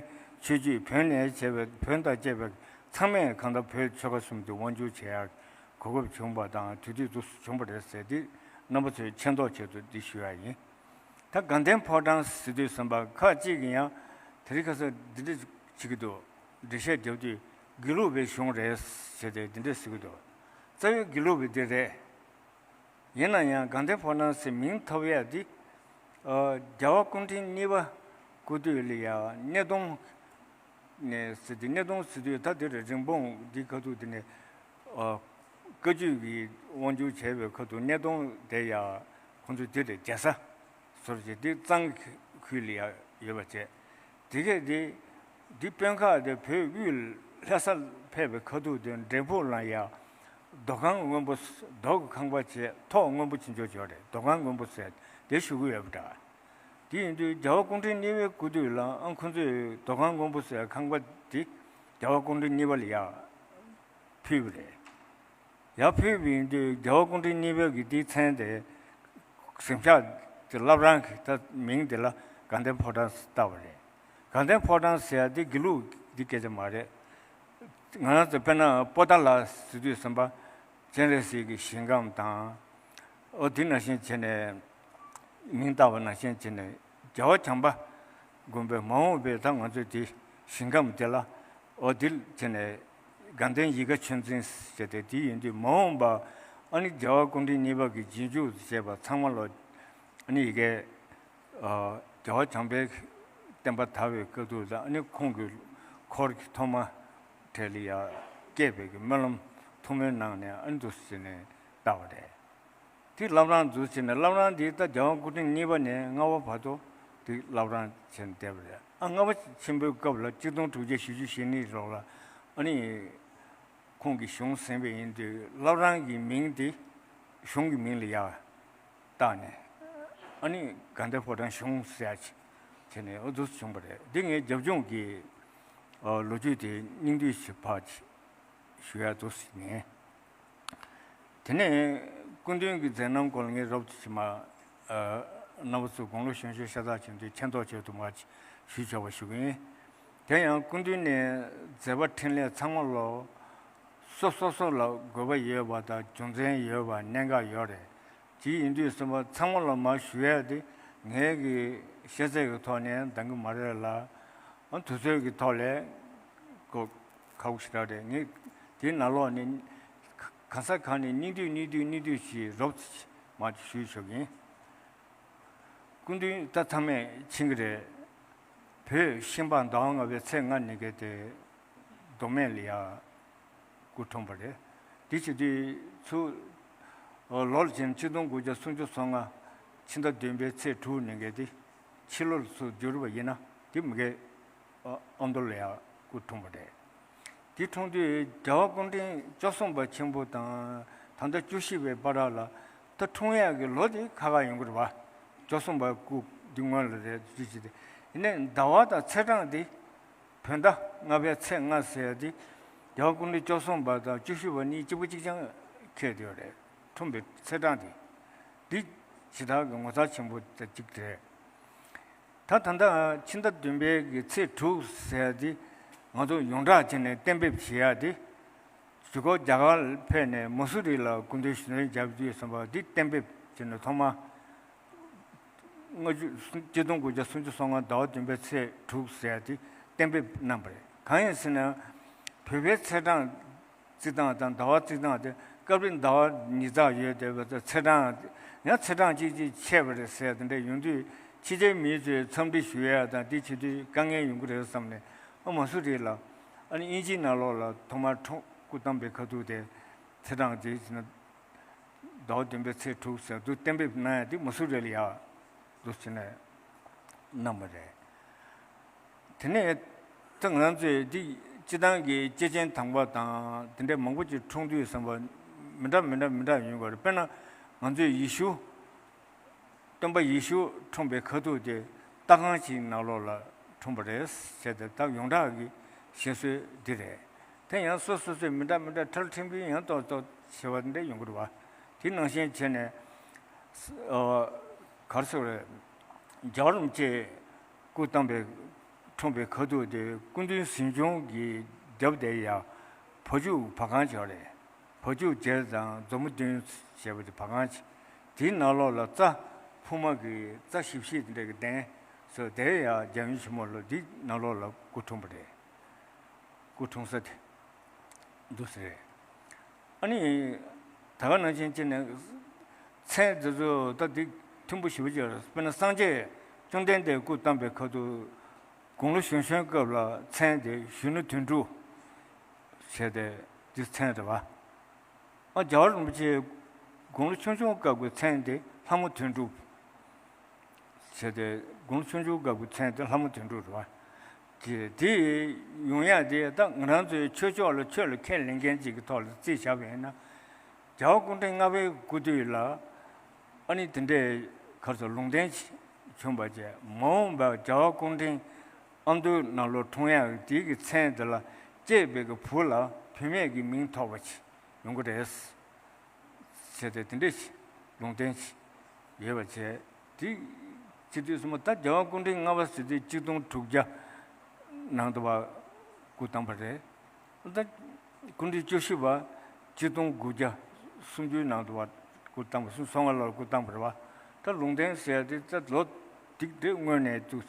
ཆོས་བརྒྱུད་བོན་ནས་བྱས་པའི་བོན་དང་བཅས་པའི་ཚང་མས་གང་ལྟར་བོད་ཆོལ་ཁ་གསུམ་དུ་དབང་སྒྱུར་བྱེད་ཡག་གོ་སྐབས་བྱུང་བ་དང་དུས་དུས་སུ་བྱུང་བ་རེད་ཟེར་ཏེ་རྣམ་པ་ཚོའི་མཁྱེན་རྟོགས་ཆེད་དུ་འདི་ཞུ་ཡ་ཡིན། ད་དགའ་ལྡན་ཕོ་བྲང་ཟེར་དུས་ཙམ་པ་ཁ་ཅིག་གིས་ཡང་དེ་རིང་ཁ་སང་འདི་འདྲ་བྱེད་ཀྱི་འདུག་འགྲེལ་བཤད་རྒྱབ་དུས་དགེ་ལུགས་པའི་གཞུང་རེད་ཟེར་ཏེ་འདི་འདྲ་ཟེར་གྱི་འདུག་རྩ་བའི་དགེ་ལུགས་པའི་འདི་རེད། ཡིན་ན་ཡང་དགའ་ལྡན་ཕོ་བྲང་ཟེར་མིང་ཐོབ་ཡ་འདི། ཨ། རྒྱལ་བ་སྐུ་ཕྲེང་གཉིས་པ་སྐུ་དུས་ལ་ཡ་སྣེ་གདོང་ནས་ཟེར་ཏེ་སྣེ་གདོང་ཟེར་དུས་ད་འདི་རེད། རིན་སྤུངས་འདི་ཁ་ཐུག་འདི་ནས། ཨ། བཀའ་བརྒྱུད་ཀྱི་དབང་སྒྱུར་བྱས་པའི་ཁ་ཐུག་སྣེ་གདོང་དེ་ཡ་ཁོང་ཚོས་འདི་རེད། རྒྱལ་ས་ཟེར་བྱས་འདི་གཙང་ཁུལ་ལ་ཡ་ཡོད་པ་བྱས། དེ་གས་དེ། འདི་དཔོན་ཁག་དེ་བོད་དབུས་ལྷ་ས་ཕེབས་པའི་ཁ་ཐུག་དེ་འབྲས་སྤུངས་ལ་ཡ་རྡོ་ཁང་སྔོན་པོ། རྡོ་གི་ཁང་པ་བྱས་ཐོག་སྔོན་པོ་ཅིག་འཇོག་འཇོག་རེད། རྡོ་ཁང་སྔོན་པོ་ཟེར་དེ་ཞུ་གི་ཡོད་པ་འདྲ། དེ་ཡིན་དུས་རྒྱལ་བ་སྐུ་ཕྲེང་གཉིས་པའི་སྐུ་དུས་ལ་ཨང་ཁོང་ཚོས་རྡོ་ཁང་སྔོན་པོ་ཟེར་ཁང་པ་དེ་རྒྱལ་བ་སྐུ་ཕྲེང་གཉིས་པ་ལ་ཡ་ཕུལ་བ་རེད། ཡར་ཕུལ་བ་ཡིན་དུས་རྒྱལ་བ་སྐུ་ཕྲེང་གཉིས་པའི་གི་དེའི་མཚན་དེ་གཟིམ་ཤག་དེ་བླ་བྲང་གི་ད་མིང་དེ་ལ་དགའ་ལྡན་ཕོ་བྲང་ཟེར་བཏགས་པ་རེད། དགའ་ལྡན་ཕོ་བྲང་ཟེར་ཡ་དེ་དགེ་ལུགས་འདི་སྐད་ཆ་མ་རེད། ང་རང་ཚོ་དཔེར་ན་པོ་ཏཱ་ལ་ཟེར་དུས་ཙམ་པ་སྤྱན་རས་གཟིགས་ཀྱི་ཞིང་ཁམས་དང་། ཨོ་དེ་ནང་བཞིན་བྱས་ནས་མིང་བཏགས་པ་ནང་བཞིན་བྱས་ནས་རྒྱལ་བ་བྱམས་པ་མགོན་པོའི་མ་འོངས་པའི་ད་ང་ཚོའི་དེ་ཞིང་ཁམས་དེ་ལ། ཨོ་དེ་བྱས་ནས་དགའ་ལྡན་ཡིད་དགའ་ཆོས་འཛིན་ཟེར་ཏེ་དེ་ཡིན་དུས་མ་འོངས་པ་ཨ་ནི་རྒྱལ་བ་སྐུ་ཕྲེང་གཉིས་པ་གི་རྗེས་འཇུག་ཅེས་པ་ཚང་མ་ལོ་ཨ་ནི་ཡི་གེ་ཨ། རྒྱལ་བ་བྱམས་པའི་བསྟན་པ་དར་བའི་སྐབས་དུ་ལ་ཨ་ནི་ཁོང་གི་འཁོར་གྱི་ཐོག་མ་གྲས་ལ་ཡ་སྐྱེས་པའི་གི་སྨོན་ལམ་ཐུགས་སྨོན་གནང་ནས་ཨ་ནི་འདུག་ཟེར་ནས་བཏགས་པ་རེད། དེ་བླ་བྲང་འདུག་ཟེར་ནས་བླ་བྲང་འདི་ད་རྒྱལ་བ་སྐུ་ཕྲེང་གཉིས་པ་ནས་ལྔ་པ་བར་དུ་དེ་བླ་བྲང་བྱས་ནས་བསྡད་པ་རེད། ཨ་ལྔ་པ་ཆེན་པོའི་སྐབས་ལ་གཅིག་སྟོང་དྲུག་བརྒྱ་བཞི་བཅུ་ཞེ་གཉིས་ལོར་ལ་ཨ་ནི། ཁོང་གིས་གཞུང་ཟིན་པ་ཡིན་དུས་བླ་བྲང་གི་མིང་དེ་གཞུང་གི་མིང་ལ་ཡ་བཏགས་ནས་ཨ་ནི་དགའ་ལྡན་ཕོ་བྲང་གཞུང་ཟེར་ཡ་ཅིག་བྱས་ནས་འོ་འདུག་བྱུང་བ་རེད། འདི་ངའི་རྒྱབ་ལྗོངས་ཀྱི་ཨ་ལོ་རྒྱུས་དེ་སྙིང་བསྡུས་ཤིག་ཕར་ཞུ་ཡ་འདུག་ཟེར་ནས། དེ་ནས་སྐུ་མདུན་གྱི་མཛད་རྣམ་སྐོར་ལ་ངས་རོབ་ཙམ་ཞིག་མ་ཨ་རྣམ་པ་ཚོ་དགུང་ལོ་གཞོན་གཞོན་ཤ་སྟག་ཅན་དུ་མཁྱེན་རྟོགས་ཆེད་དུ་མར་ཞུས་ཆོག་པ་ཞུ་གི་ཡིན། དེ་ཡང་སྐུ་མདུན་ནས་མཛད་པ་འཕྲིན་ལས་ཚང་མ་ལོ། སོ་སོ་སོ་ལ་དགོས་པ་ཡོད་པ་དང་རྒྱུ་མཚན་ཡོད་པ་གནད་འགག་ཡོད་རེད། དེ་ཡིན་དུས་ཙམ་པ་ཚང་མ་ལ་མར་ཞུ་ཡ་དེ་ངའི་གི་ཤེས་ཚད་ཀྱི་ཐོག་ནས་འདང་གི་མ་རེད་ལ། ཨ་དུས་ཚོད་ཀྱི་ཐོག་ལས་ཁོ་ཁག་པོ་ཞེ་དྲག་རེད། ངས་དེའི་ནང་ལོགས་ནས་ག་ས་གང་ནས་སྙིང་བསྡུས་སྙིང་བསྡུས་སྙིང་བསྡུས་ཤིག་རོབ་ཙམ་མར་ཞུས་ཆོག་གི་ཡིན། སྐུ་མདུན་ད་ཚང་མས་མཁྱེན་གྱི་རེད། བོད་ཤན་པ་ཟླ་བ་ལྔ་པའི་ཚེས་ལྔ་ཉིན་གྱི་དེ་མདོ་སྨད་ལ་ཡ་སྐུ་འཁྲུངས་པ་རེད། དེ་བྱེད་དུས་ཚུར་ལོ་ལ་ཕྱིན་ཆིག་སྟོང་དགུ་བརྒྱ་སུམ་ཅུ་སོ་ལྔ་ཕྱི་ཟླ་བདུན་པའི་ཚེས་དྲུག་ཉིན་གྱི་དེ་ཕྱི་ལོ་ལ་ཚུར་བསྒྱུར་བ་ཡིན་ན་དེ་མི་གའི་ཨ་མདོ་ལ་ཡ་སྐུ་འཁྲུངས་པ་རེད། དེ་འཁྲུངས་དུས་རྒྱལ་བ་སྐུ་ཕྲེང་བཅུ་གསུམ་པ་ཆེན་པོ་དང་ད་ལྟ་བཅུ་བཞི་པའི་བར་ལ་ད་འཁྲུངས་ཡག་གི་ལོ་དེ་ཁ་ཁ་ཡོང་གི་རེད་བ། བཅུ་གསུམ་པ་སྐུ་འདི་སྔོན་ལ་རེད་ཅི་ཅི་དེ། ཡིན་ནའི་ཟླ་བ་དང་ཚེས་གྲངས་དེ་བོད་ཟླ་ལྔ་པའི་ཚེས་ལྔ་ཟེར་ཡ་དེ་རྒྱལ་བ་སྐུ་ཕྲེང་བཅུ་གསུམ་པ་དང་བཅུ་བཞི་པ་གཉིས་གཅིག་པ་གཅིག་རྐྱང་འཁེལ་བསྡད་ཡོད་རེད། འཁྲུངས་པའི་ཚེས་གྲངས་དེ། འདི་ཇི་ལྟར་གྱི་ངོ་མཚར་ཆེན་པོ་དང་གཅིག་རེད། ད་ད་ལྟ་ཕྱི་ཟླ་བདུན་པའི་གི་ཚེས་དྲུག་ཟེར་ཡ་དེ་ང་ཚོ་ཡོངས་གྲགས་བྱས་ནས་གཏན་འབེབས་བྱེད་ཡ་དེ། གཞུག་གུ་རྒྱ་གར་ཕེབས་ནས་མ་སུ་རི་ལ་སྐུ་མདུན་ཞལ་འཛོམས་བརྒྱབ་དུས་ཙམ་པ་འདི་གཏན་འབེབས་བྱས་ནས་ཐོག་མ་ལྔ་བཅུ་གཅིག་སྟོང་དགུ་བརྒྱ་སུམ་ཅུ་སོ་ལྔ་ཟླ་བ་བདུན་པའི་ཚེས་དྲུག་ཟེར་ཡ་དེ་གཏན་འབེབས་གནང་བ་རེད། གང་ཡིན་ཟེར་ན། བོད་པའི་ཚེས་གྲངས་བརྩི་སྟངས་དང་ཟླ་བ་བརྩི་སྟངས་དེ་སྐབས་རེ་ཟླ་བ་ཉིས་བརྩེགས་ཡོད་བསྡད་པ་དང་། ཚེས་གྲངས་ཡང་ཚེས་གྲངས་གཅིག་གཅིག་ཆད་པ་རེད་ཟེར་དེ་འདྲ་ཡོང་དུས། ཕྱི་རྒྱལ་མི་ཚོས་འཚམས་འདྲི་ཞུ་ཡ་དང་དེ་བྱེད་དུས་དཀའ་ངལ་ཡོང་གི་རེད་བསམ་ནས། ཨ་མ་སུ་རི་ལ། ཨ་ནི་དབྱིན་ཇིའི་ནང་ལོགས་ལ་ཐོག་མར་འཁྲུངས། སྐུ་བལྟམས་པའི་ཁ་ཐུག་དེ་ཚེས་གྲངས་དེ་བྱས་ན། ཟླ་བ་བདུན་པའི་ཚེས་དྲུག་ཟེར་དུ་གཏན་འབེབས་གནང་ཡ་དེ་མ་སུ་རི་ལ་ཡ་འདུག་བྱས་ནས་གནང་བ་རེད། དེ་ནས་ད་ང་ཚོས་འདི་སྤྱི་བཏང་གི་སྐྱེས་ཆེན་དམ་པ་དང་དེ་འདྲའི་མང་པོ་ཅིག་འཁྲུངས་དུས་ཙམ་པ་མི་འདྲ་མི་འདྲ་མི་འདྲ་ཡོང་གི་རེད། དཔེར་ན་ང་ཚོས་ཡེ་ཤུ། སྟོན་པ་ཡེ་ཤུ་འཁྲུངས་པའི་ཁ་ཐུག་དེ་ལྟ་ཁང་ཞིག་ནང་ལོགས་ལ་འཁྲུངས་པ་རེད་ཟེར་ཏེ། ད་ཡོངས་གྲགས་ཀྱི་བཤད་སྲོལ་འདི་རེད། དེ་ཡང་སོ་སོ་སོས་མི་འདྲ་མི་འདྲ་ཁྲལ་ཕྲན་བུ་ཡང་ཏོག་ཏོག་བྱེད་པ་འདི་འདྲ་ཡོང་གི་རེད་བ། དེ་ནང་བཞིན་བྱས་ནས། ཨ། ག་རེ་ཟེར་རེད། རྒྱལ་བ་རིན་པོ་ཆེ་སྐུ་བལྟམས་པའི། འཁྲུངས་པའི་ཁ་ཐུག་དེ་སྐུ་མདུན་གཟིམ་ཆུང་གི་རྒྱབ་དེ་ཡ་བ་ཕྱུགས་བ་གང་ཅིག་ཡོད་རེད། བ་ཕྱུགས་བྱས་དང་མཛོ་མོ་བདུན་ཞེས་པ་དེ་བ་གང་ཅིག་དེའི་ནང་ལོགས་ལ་རྩྭ་ཕུབ་མ་གི་རྩྭ་ཞིབ་ཞིབ་དེ་འདྲ་གི་གདན་སོ་དེ་ཡ་རྒྱལ་ཡུམ་ཆེན་མོ་ལ་འདི་ནང་ལོགས་ལ་སྐུ་འཁྲུངས་པ་རེད། སྐུ་འཁྲུངས་ས་དེ་འདུག་ཟེར་རེད། ཨ་ནི། ད་ག་ནང་བཞིན་བྱས་ནས་མཚན་འདི་ཚོ་ད་འདི་མཐུན་པོ་ཞེ་པོ་ཅིག་ཡོད་རེད། དཔེར་ན་སངས་རྒྱས་བཅོམ་ལྡན་འདས་སྐུ་བལྟམས་པའི་ཁ་ཐུག་དགུང་ལོ་གཞོན་གཞོན་སྐབས་ལ་མཚན་དེ་གཞོན་ནུ་དོན་གྲུབ་བྱས་ཏེ་འདི་མཚན་རེད་བ། ཨ། རྒྱལ་བ་རིན་པོ་ཆེ་དགུང་ལོ་ཆུང་ཆུང་སྐབས་ཀྱི་མཚན་དེ་ལྷ་མོ་དོན་གྲུབ་བྱས་ཏེ། དགུང་ལོ་ཆུང་ཆུང་སྐབས་ཀྱི་མཚན་དེ་ལྷ་མོ་དོན་གྲུབ་རེད་བ། དེ་དེ་ཡོང་ཡ་དེ་ད་ང་རང་ཚོའི་ཆོས་ཕྱོགས་ལ་ཆོས་ལ་ཁས་ལེན་མཁན་ཅིག་གི་ཐོག་ལ་རྩིས་བཞག་པ་ཡིན་ན། རྒྱལ་བ་སྐུ་ཕྲེང་ལྔ་པའི་སྐུ་དུས་ལ། ཨ་ནི་དེ་འདྲའི་ག་རེ་ཟེར། ལུང་བསྟན་བྱུང་བ་བྱས། མ་འོངས་པར་རྒྱལ་བ་སྐུ་ཕྲེང་ཨ་མདོའི་ནང་ལོགས་འཁྲུངས་ཡག་དེ་གི་མཚན་དེ་ལ་སྐྱེས་པའི་གི་བུ་ལ་བུད་མེད་ཀྱི་མིང་ཐོགས་པ་ཅིག་ཡོང་གི་རེད་ཟེར་ཏེ་དེ་འདྲའི་ལུང་བསྟན་ཞིག་ཡོད་པ་བྱས། དེ་བྱེད་དུས་ཙམ་པ་ད་རྒྱལ་བ་སྐུ་ཕྲེང་ལྔ་པ་ཟེར་དུས་གཅིག་སྟོང་དྲུག་བརྒྱ་ནང་དུ་བ་སྐུ་བལྟམས་པ་རེད། ད་སྐུ་ཕྲེང་བཅུ་བཞི་པ་གཅིག་སྟོང་དགུ་བརྒྱ་སུམ་ཅུའི་ནང་དུ་བ་སྐུ་བལྟམས་པ། སུམ་ཅུ་སོ་ལྔ་ལོར་སྐུ་བལྟམས་པ་རེད་བ། ད་ལུང་བསྟན་ཟེར་ཡ་དེ་ད་ལོ་དེ་དེ་སྔོན་ནས་ཏུ་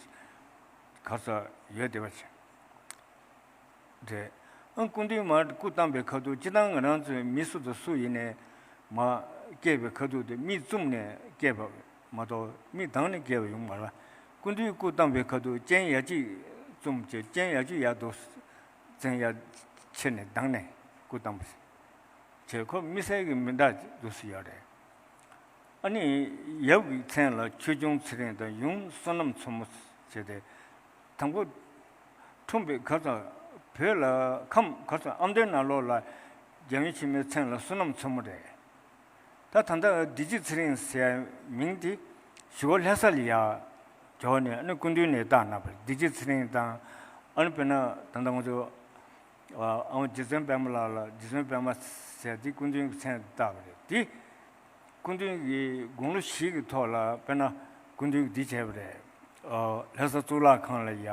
ག་ས་ཡོད་བསྡད་པ་བྱས། རེད། ཨང་། སྐུ་མདུན་མར་སྐུ་བལྟམས་པའི་ཁ་ཐུག་སྤྱིར་བཏང་ང་རང་ཚོའི་མི་སུ་དང་སུ་ཡིན་ནའི་མ་སྐྱེས་པའི་ཁ་ཐུག་དེ་མིག་བཙུམས་ནས་སྐྱེས་པ་མ་གཏོགས་མིག་གདངས་ནས་སྐྱེས་པ་ཡོང་མ་རེད། སྐུ་མདུན་སྐུ་བལྟམས་པའི་ཁ་ཐུག་སྤྱན་ཡ་གཅིག་བཙུམས་བྱས། སྤྱན་ཡ་གཅིག་ཡར་འདུག་སེ་ཡར་ཕྱེ་ནས་གདངས་ནས་སྐུ་བལྟམས་པ་བྱས། ཁོ་མི་སེར་གྱི་མི་འདྲ་འདུག་སེ་ཡོད་རེད། ཨ་ནི་ཡབ་ཀྱི་མཚན་ལ་ཆོས་སྐྱོང་ཚེ་རིང་དང་ཡུམ་བསོད་ནམས་མཚོ་མོ་བྱས་ཏེ། དང་པོ་འཁྲུངས་པའི་ཁ་སང་བོད་ལ་ཁམས་ཁ་སང་ཨ་མདོའི་ནང་ལོགས་ལ་རྒྱལ་ཡུམ་ཆེན་མོའི་མཚན་ལ་བསོད་ནམས་མཚོ་མོ་རེད། ད་ད་ལྟ་བདེ་སྐྱིད་ཚེ་རིང་ཟེར་མིང་དེ་ཞི་བ་ལྷ་ས་ལ་ཡ་འབྱོར་ནས། ཨ་ནི་སྐུ་མདུན་ནས་བཏགས་གནང་བ་རེད། བདེ་སྐྱིད་ཚེ་རིང་དང་། ཨ་ནི་དཔེར་ན་ད་ལྟ་ང་ཚོ་ཨ་མ་རྗེ་བཙུན་པད་མ་ལགས་ལ་རྗེ་བཙུན་པད་མ་ཟེར་དེ་སྐུ་མདུན་གྱི་མཚན་བཏགས་པ་རེད། དེ་སྐུ་མདུན་གྱི་དགུང་ལོ་བཞི་གི་ཐོག་ལ་དཔེར་ན་སྐུ་མདུན་གྱིས་འདི་བྱས་པ་རེད། ཨ། ལྷ་ས་གཙུག་ལག་ཁང་ལ་ཡ་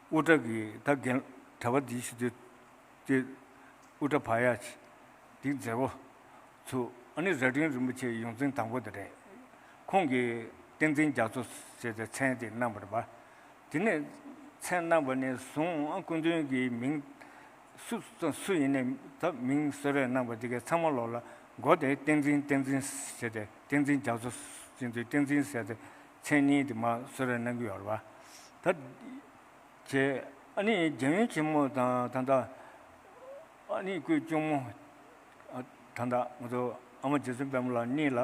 དབུ་སྐྲ་གི་ད་རྒན་གྲྭ་པ་འདི་ཞུ་དུས་དེ་དབུ་སྐྲ་བག་ཡ་ཅིག་འདི་མཛད་སྒོ་ཚུགས། ཨ་ནི་རྭ་སྒྲེང་རིན་པོ་ཆེ་ཡོངས་འཛིན་དང་པོ་དེ་རེད། ཁོང་གིས་བསྟན་འཛིན་རྒྱ་མཚོ་ཟེར་ཏེ་མཚན་དེ་གནང་བ་རེད་པ། དེ་ནས་མཚན་གནང་བ་ནས་བཟུང་ཨ་སྐུ་མདུན་གྱི་མིང་སུ་སུ་ཡིན་ནའི་ད་མིང་གསོལ་རས་གནང་བ་དེ་གའི་ཚང་མ་ལོག་ལ་མགོ་དེ་བསྟན་འཛིན་བསྟན་འཛིན་ཟེར་ཏེ། བསྟན་འཛིན་རྒྱ་མཚོ་ཟེར་དུས་བསྟན་འཛིན་ཟེར་ཏེ་མཚན་གཉིས་དེ་མར་གསོལ་རས་གནང་གི་ཡོད་རེད་པ། ད་བྱས། ཨ་ནི་རྒྱལ་ཡུམ་ཆེན་མོ་དང་ད་ལྟ་ཨ་ནི་སྐུའི་གཅུང་མོ། ཨ། ད་ལྟ་ང་ཚོ་ཨ་མ་རྗེ་བཙུན་པད་མ་ལགས་གཉིས་ལ་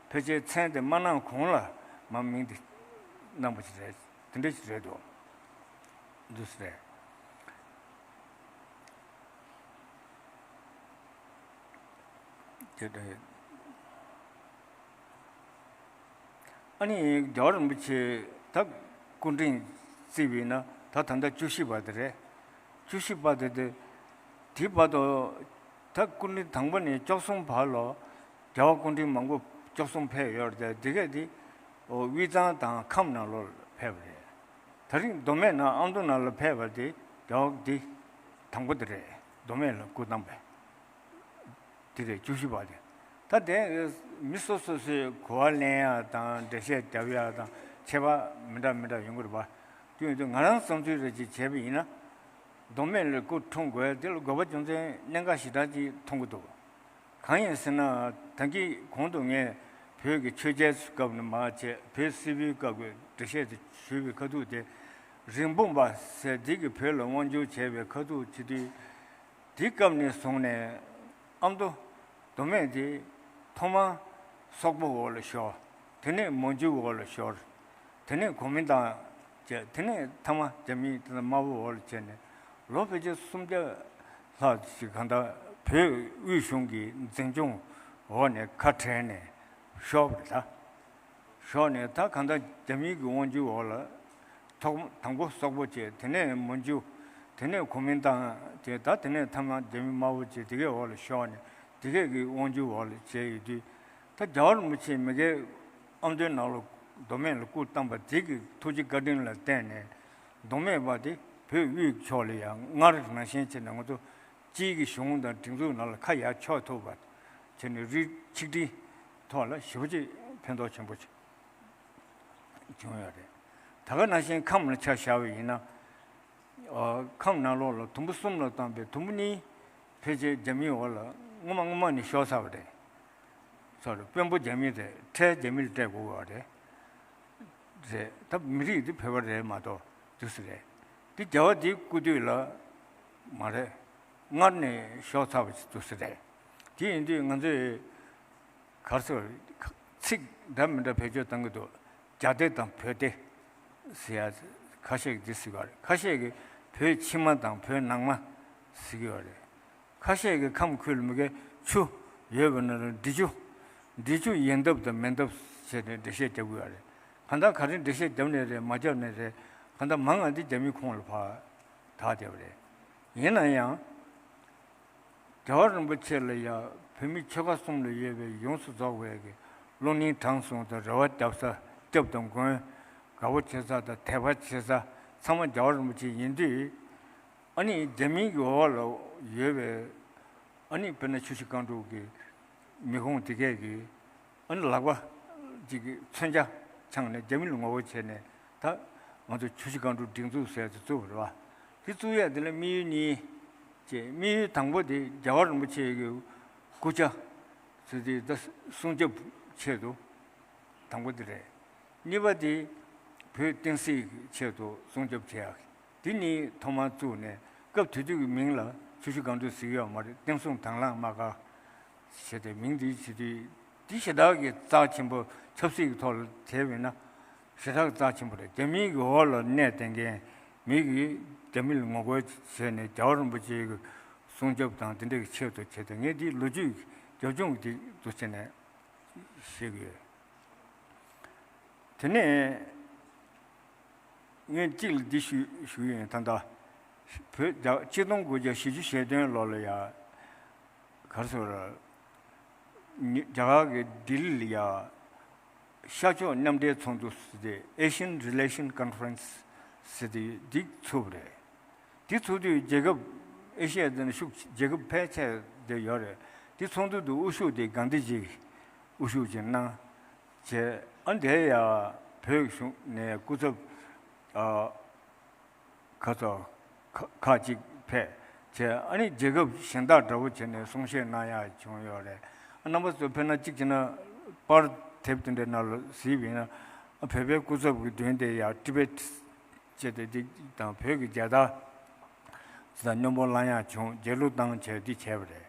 ཕལ་ཆེར་མཚན་དེ་མ་གནང་གོང་ལ་མ་མིང་དེ་གནང་བ་ཞིག་རེད། དེ་འདྲ་ཞིག་རེད་འདུག་འདུག་སེ་རེད། དེ་འདྲ་ཡོད། ཨ་ནི་རྒྱལ་བ་རིན་པོ་ཆེ་ད་སྐུ་ཕྲེང་བརྩིས་པས་ན་ད་ད་ལྟ་བཅུ་བཞི་པ་དེ་རེད། བཅུ་བཞི་པ་དེ་དེ་དེའི་བར་དུ་ད་སྐུ་ཕྲེང་དང་པོ་ནས་བཅུ་གསུམ་བར་ལ་རྒྱལ་བ་སྐུ་ཕྲེང་མང་པོ་བཅུ་གསུམ་ཕེབས་ཡོད་རེད། དེ་གས་དེ་དབུས་གཙང་དང་ཁམས་ནང་ལོགས་ལ་ཕེབས་པ་རེད། དེ་རིང་མདོ་སྨད་ནང་ཨ་མདོ་ནང་ལ་ཕེབས་པ་དེ་རྒྱལ་བ་འདི་དང་པོ་དེ་རེད། མདོ་སྨད་ལ་སྐུ་བལྟམས་པའི། དེ་རེད། བཅུ་བཞི་པ་དེ། ད་དེ་མི་སོ་སོ་སོའི་གོ་བ་ལེན་ཡག་དང་འགྲེལ་བཤད་རྒྱབ་ཡག་དང་ཁྱད་པར་མི་འདྲ་མི་འདྲ་ཡོང་གི་རེད་པ། དེ་ཡིན་དུས་ང་རང་བསམ་ཚུལ་རེ་ཅིག་བྱས་པ་ཡིན་ན། མདོ་སྨད་ལ་སྐུ་འཁྲུངས་དགོས་དེ་ལ་དགོས་པ་རྒྱུ་མཚན་གནད་འགག་ཞེ་དྲག་ཅིག་མཐོང་གི་འདུག་གང་ཡིན་ཟེར་ན། ད་གིན་གོང་དུ་ངས་བོད་ཀྱི་ཆོས་རྒྱལ་སྐབས་ནས་མར་བྱས། བོད་སིལ་བུའི་སྐབས་ཀྱི་འགྲེལ་བཤད་དེ་ཞུས་པའི་ཁ་ཐུག་དེ། རིན་སྤུངས་པ་ཟེར་དེ་གིས་བོད་ལ་དབང་བསྒྱུར་བྱས་པའི་ཁ་ཐུག་བྱེད་དུས། དེ་སྐབས་ནས་བཟུང་ནས་ཨ་མདོ་མདོ་སྨད་དེ་ཐོག་མར་སོག་པོ་འོག་ལ་ཤོར། དེ་ནས་མན་ཇུ་འོག་ལ་ཤོར། དེ་ནས་གོ་མིན་ཏང་བྱས། དེ་ནས་མཐའ་མ་རྒྱ་མི་དེ་དམར་པོ་འོག་ལ་བྱས་ནས། ལོ་ཕལ་ཆེར་སུམ་བརྒྱ་ལྷག་ཅིག་གང་ལྟར་བོད་དབུས་གཞུང་གི་འཛིན་སྐྱོང་འོག་ནས་ཁ་བྲལ་ནས་ཤོར་བ་རེད་ད། ཤོར་ནས་ད་གང་ལྟར་རྒྱ་མིའི་གི་དབང་སྒྱུར་འོག་ལ། ཐོག་དང་པོ་སོག་པོ་བྱས། དེ་ནས་མན་ཇུ། དེ་ནས་གོ་མིན་ཏང་བྱས། ད་དེ་ནས་མཐའ་མ་རྒྱ་མི་དམར་པོ་བྱས། དེ་གའི་འོག་ལ་ཤོར་ནས་དེ་གའི་གི་དབང་སྒྱུར་འོག་ལ་བྱས་ཡོད་དུས། ད་རྒྱལ་བ་རིན་པོ་ཆེ་མ་གིར་ཨ་མདོའི་ནང་ལ་མདོ་སྨད་ལ་སྐུ་བལྟམས་པ་དེ་གི་ཐུགས་རྗེ་བཀའ་དྲིན་ལ་བརྟེན་ནས། མདོ་སྨད་པ་དེ་བོད་དབུས་ཕྱོགས་ལ་ཡང་སྔར་ནང་བཞིན་བྱས་ནས་ང་ཚོ་སྤྱིའི་གི་གཞུང་དང་སྒྲིག་འཛུགས་ནང་ལ་ཁ་ཡར་ཕྱོགས་ཐུབ་པ་བྱས་ནས། རིགས་ཆིག་སྒྲིལ་ཐོག་ལ་ཞེ་པོ་ཅིག་ཕན་ཐོགས་ཆེན་པོ་ཅིག་བྱུང་ཡོད་རེད། ད་ག་ནང་བཞིན་ཁམས་ལ་ཆ་བཞག་པ་ཡིན་ན། ཨ། ཁམས་ནང་ལོགས་ལ་དུམ་བུ་གསུམ་ལ་བཏང་པའི་དུམ་བུ་གཉིས་ཕལ་ཆེར་རྒྱ་མིའི་འོག་ལ་སྔོན་མ་སྔོན་མ་ནས་ཤོར་ཚར་བ་རེད། སོ་རེད། དཔོན་པོ་རྒྱ་མི་རེད། ཁྲལ་རྒྱ་མི་ལ་སྤྲད་དགོས་པ་རེད། རེད། ད་མི་རིགས་འདི་བོད་པ་རེད་མ་གཏོགས་དེ་སུ་རེད། འདི་རྒྱལ་བ་འདིའི་སྐུ་དུས་ལ་མ་རེད། སྔར་ནས་ཤོར་ཚར་བ་ཞིག་དེ་སུ་རེད། དེ་ཡིན་དུས་ང་ཚོས་ག་རེ་ཟེར། ཚིག་འདྲ་མི་འདྲ་བེད་སྤྱོད་གཏང་གི་འདུག་རྒྱ་སྡེ་དང་བོད་སྡེ་ཟེར་ཡ་ཁ་ཤས་ཀྱིས་འདི་ཟེར་གི་ཡོད་རེད། ཁ་ཤས་ཀྱིས་བོད་ཕྱི་མ་དང་བོད་ནང་མ་ཟེར་གི་ཡོད་རེད། ཁ་ཤས་ཀྱིས་ཁམས་ཁུལ་མ་གིར་ཆུ་ཡོད་པ་ན་འབྲི་ཆུ། འབྲི་ཆུ་ཡིན་སྟབས་དང་མིན་སྟབས་བྱས་ནས་འགྲེལ་བཤད་རྒྱབ་ཀྱི་ཡོད་རེད། གང་ལྟར་ག་རེ་འགྲེལ་བཤད་རྒྱབ་ནའི་རེད། མ་རྒྱབ་ནའི་རེད། གང་ལྟར་མང་ང་འདི་རྒྱ་མིའི་ཁོངས་ལ་ཕར་དར་བསྡད་པ་རེད། ཡིན་ན་ཡང་། རྒྱལ་བ་རིན་པོ་ཆེ་ལ་ཡང་བོད་མི་ཆོལ་ཁ་གསུམ་ལ་ཡོད་པའི་ཡོངས་སུ་རྫོགས་པའི་གི་བློ་སྙིང་བྲང་གསུམ་དང་། རེ་བ་རྒྱབ་ས་སྐྱབས་དང་མགོན། དགའ་པོ་བྱེད་ས་དང་དད་པ་བྱེད་ས་ཚང་མ་རྒྱལ་བ་རིན་པོ་ཆེ་ཡིན་དུས། ཨ་ནི་རྒྱ་མིའི་གི་འོག་ལ་ཡོད་པའི། ཨ་ནི་དཔེར་ན་ཆུ་བཞི་སྒང་དྲུག་གི་མི་ཁོངས་དེ་གས་ཀྱིས། ཨ་ནི་ལག་པ་གཅིག་གིས་མཚོན་ཆ་འཆང་ནས་རྒྱ་མི་ལ་ངོ་རྒོལ་བྱས་ནས། ད་ང་ཚོ་ཆུ་བཞི་སྒང་དྲུག་སྒྲིག་འཛུགས་ཟེར་དེ་བཙུགས་པ་རེད་བ། དེ་བཙུགས་ཡས་དེ་ལ་དམིགས་ཡུལ་གཉིས་བྱས། དམིགས་ཡུལ་དང་པོ་དེ་རྒྱལ་བ་རིན་པོ་ཆེ་གི་སྐུ་ཕྱྭ་ཟེར་དེ་ད་སྲུང་སྐྱོབ་ཆེད་དུ་དང་པོ་དེ་རེད། གཉིས་པ་དེ་བོད་བསྟན་སྲིད་ཀྱི་ཆེད་དུ་སྲུང་སྐྱོབ་བྱེད་ཡག་དེ་གཉིས་ཐོག་མར་བཙུགས་ནས། སྐབས་དེ་དུས་ཀྱི་མིང་ལ་ཆུ་བཞི་སྒང་དྲུག་ཟེར་གྱི་ཡོད་མ་རེད། བསྟན་སྲུང་དྭང་བླངས་དམག་སྒར་ཞེས་དེ་མིང་དེ་བྱེད་དུས། དེ་ཞེ་དྲག་གི་རྩ་ཆེན་པོ། ཆབ་སྲིད་ཀྱི་ཐོག་ལ་དེ་བས་ན་ཞེ་དྲག་གི་རྩ་ཆེན་པོ་རེད། རྒྱ་མིའི་གི་འོག་ལ་གནས་བསྡད་མཁན་མི་གིས་རྒྱ་མི་ལ་ངོ་རྒོལ་བྱས་ནས་རྒྱལ་བ་རིན་པོ་ཆེ་གི་སྲུང་སྐྱོབ་དང་དེ་འདྲ་གི་ཆེད་དུ་བྱས་ཏེ། ངས་འདི་ལོ་རྒྱུས་ཀྱི་རྒྱབ་ལྗོངས་འདི་འདུག་བྱས་ནས་བཤད་ཀྱི་ཡོད། དེ་ནས་ངས་གཅིག་ལ་འདི་ཞུ་ཞུ་ཡིན། ད་ལྟ་བོད་རྒྱ་ཆིག་སྟོང་དགུ་བརྒྱ་བཞི་བཅུ་ཞེ་བདུན་ལོ་ལ་ཡ། ག་རེ་ཟེར། རྒྱ་གར་གྱི་ལྡི་ལི་ལ་ཡ་ཤར་ཕྱོགས་མཉམ་འབྲེལ་ཚོགས་འདུ་ཟེར་ཏེ། Asian Relation Conference ཟེར་ཏེ་འདི་ཚུགས་པ་རེད། དེ་ཚོགས་དུས་རྒྱལ་ཁབ་ཨེ་ཤི་ཡ་དེ་ནས་ཤུགས་རྒྱལ་ཁབ་ཕལ་ཆེར་དེ་ཡོད་རེད། དེ་ཚོགས་འདུ་དུ་དབུ་བཞུགས་དེ་གྷན་དྷི་ཇི་གིས་དབུ་བཞུགས་ཅིག་གནང་བྱས། ཨ་འདས་ཡ་བོད་གཞུང་ནས་སྐུ་ཚབ་ཨ་ཁ་ཚོ་ཁ་ཁག་ཅིག་ཕེབས་བྱས། ཨ་ནི་རྒྱལ་ཁབ་གཞན་དག་འདྲ་བོ་བྱས་ནས་གསུང་བཤད་གནང་ཡ་བྱུང་ཡོད་རེད། ཨ་རྣམ་པ་ཚོ་ཕེབས་ན་གཅིག་བྱས་ན་པར་དེབ་དེ་འདྲའི་ནང་ལ་གཟིགས་པ་ཡིན་ན། ཨ་བོད་པའི་སྐུ་ཚབ་ཀྱི་མདུན་དེ་ཡ་ཊི་བེཊ་ཅེས་དེ་འདི་དང་བོད་ཀྱི་རྒྱལ་དར་ཅིག་དང་སྙོན་པོ་བླངས་ཡག་བྱུང་། རྒྱལ་གླུ་བཏང་བྱས་འདི་བྱས་པ་རེད།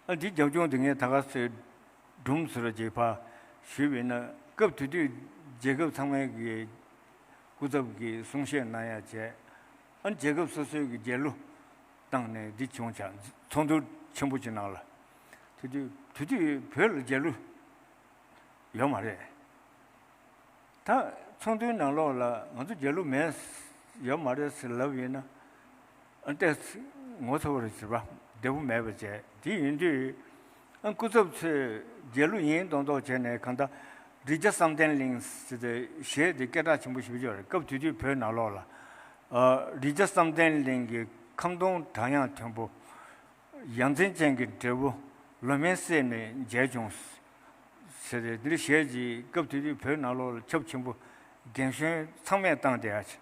ཨ་འདི་རྒྱབ་ལྗོངས་དེ་ངས་ད་ག་སེ་སྒྲུང་ཟེར་བ་ཅིག་ཕར་ཞུས་པ་ཡིན་ན། སྐབས་དེ་དུས་རྒྱལ་ཁབ་ཚང་མའི་གི་སྐུ་ཚབ་ཀྱིས་གསུང་བཤད་གནང་ཡག་བྱས། ཨ་རྒྱལ་ཁབ་སོ་སོའི་གི་རྒྱལ་གླུ་བཏང་ནས་འདི་བྱུང་བྱས། ཚོགས་འདུ་ཆེན་པོ་ཅིག་ནང་ལ། དེ་དུས་དེ་དུས་བོད་ལ་རྒྱལ་གླུ་ཡོད་མ་རེད། ད་ཚོགས་འདུའི་ནང་ལོགས་ལ་ང་ཚོ་རྒྱལ་གླུ་མེད་ཡོད་མ་རེད་ཟེར་ལབ་ཡིན་ན། ཨ་ཏོག་ཙམ་ངོ་ཚ་བོ་རེད་ཟེར་བ། བདེ་པོ་མེད་པ་བྱས། དེ་ཡིན་དུས་ཨ་སྐུ་ཚབ་ཚོས་རྒྱལ་གླུ་ཡིན་མདོག་མདོག་བྱས་ནས། གང་ལྟར་རི་ཇ་བསམ་གཏན་གླིང་ཟེར་ཏེ་གཞས་དེ་སྐད་གྲགས་ཆེན་པོ་ཞེ་པོ་ཅིག་ཡོད་རེད། སྐབས་དེ་དུས་བོད་ནང་ལོགས་ལ། ཨ་རི་ཇ་བསམ་གཏན་གླིང་གི་ཁམ་སྡོང་བྲག་གཡང་མཐོན་པོ། ཡ་མཚན་ཅན་གྱི་འབྲས་བུ་ལོ་མའི་སྲས་ནས་མཇལ་བྱུང་ཟེར་ཏེ། འདིར་གཞས་ཀྱི་སྐབས་དེ་དུས་བོད་ནང་ལོགས་ལ་ཁྱབ་ཆེན་པོ། རྒན་གཞོན་ཚང་མས་བཏང་བསྡད་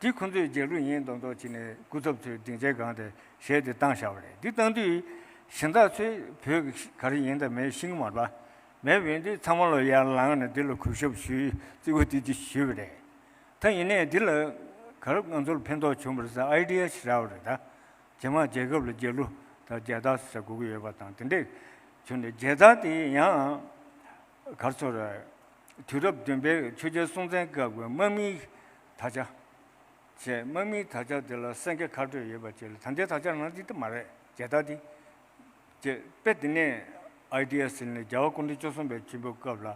ཡ། འདི་ཁོ་ཚོས་རྗེས་ལུས་ཡིན་མདོག་མདོག་བྱས་ནས་སྐུ་ཚབ་ཚོས་སྡིངས་ཆའི་སྒང་དེ་གཞས་དེ་བཏང་བཞག་པ་རེད། འདི་བཏང་དུས་གཞན་དག་ཚོས་བོད་ཀྱི་ག་རེ་ཡིན་དང་མེད་ཤེས་ཀྱི་མ་རེད་པ། མེད་པ་ཡིན་དུས་ཚང་མ་ལ་ཡར་ལངས་ནས་འདི་ལ་གུས་ཞབས་ཞུས། བརྩི་བཀུར་དེ་ཅིག་ཞུས་པ་རེད། ད་ཡིན་ནའི་འདི་ལ་ག་རེ་ང་ཚོར་ཕན་ཐོགས་བྱུང་བ་རེད་ཟེར་ཨའི་ཌི་ཡ་ཞིག་རག་པ་རེད་ད། རྗེས་མ་རྒྱལ་ཁབ་ལ་རྗེས་ལུས་དང་མཇལ་དར་ཟེར་དགོས་ཀྱི་ཡོད་པ་དང་དེ་འདྲས་བྱུང་ནས། མཇལ་དར་དེ་ཡང་ག་རེ་ཟེར། དུས་རབས་བདུན་པའི་ཆོས་རྒྱལ་སྲོང་བཙན་སྐབས་ཀྱི་དམག་མིའི་དར་ཆ། བྱས་དམག་མིའི་དར་ཆ་དེ་ལ་སེང་གེ་ཁ་སྤྲོད་ཡོད་པ་བཅས་ལ། ད་ལྟའི་དར་ཆ་ནང་འདི་ལྟ་མ་རེད། མཇལ་དར་འདི། བྱས་དཔེ་དེ་ནས་ཨའི་ཌི་ཡ་ཟིན་ནས་རྒྱལ་བ་སྐུ་ཕྲེང་བཅུ་གསུམ་པའི་ཆེན་པོའི་སྐབས་ལ་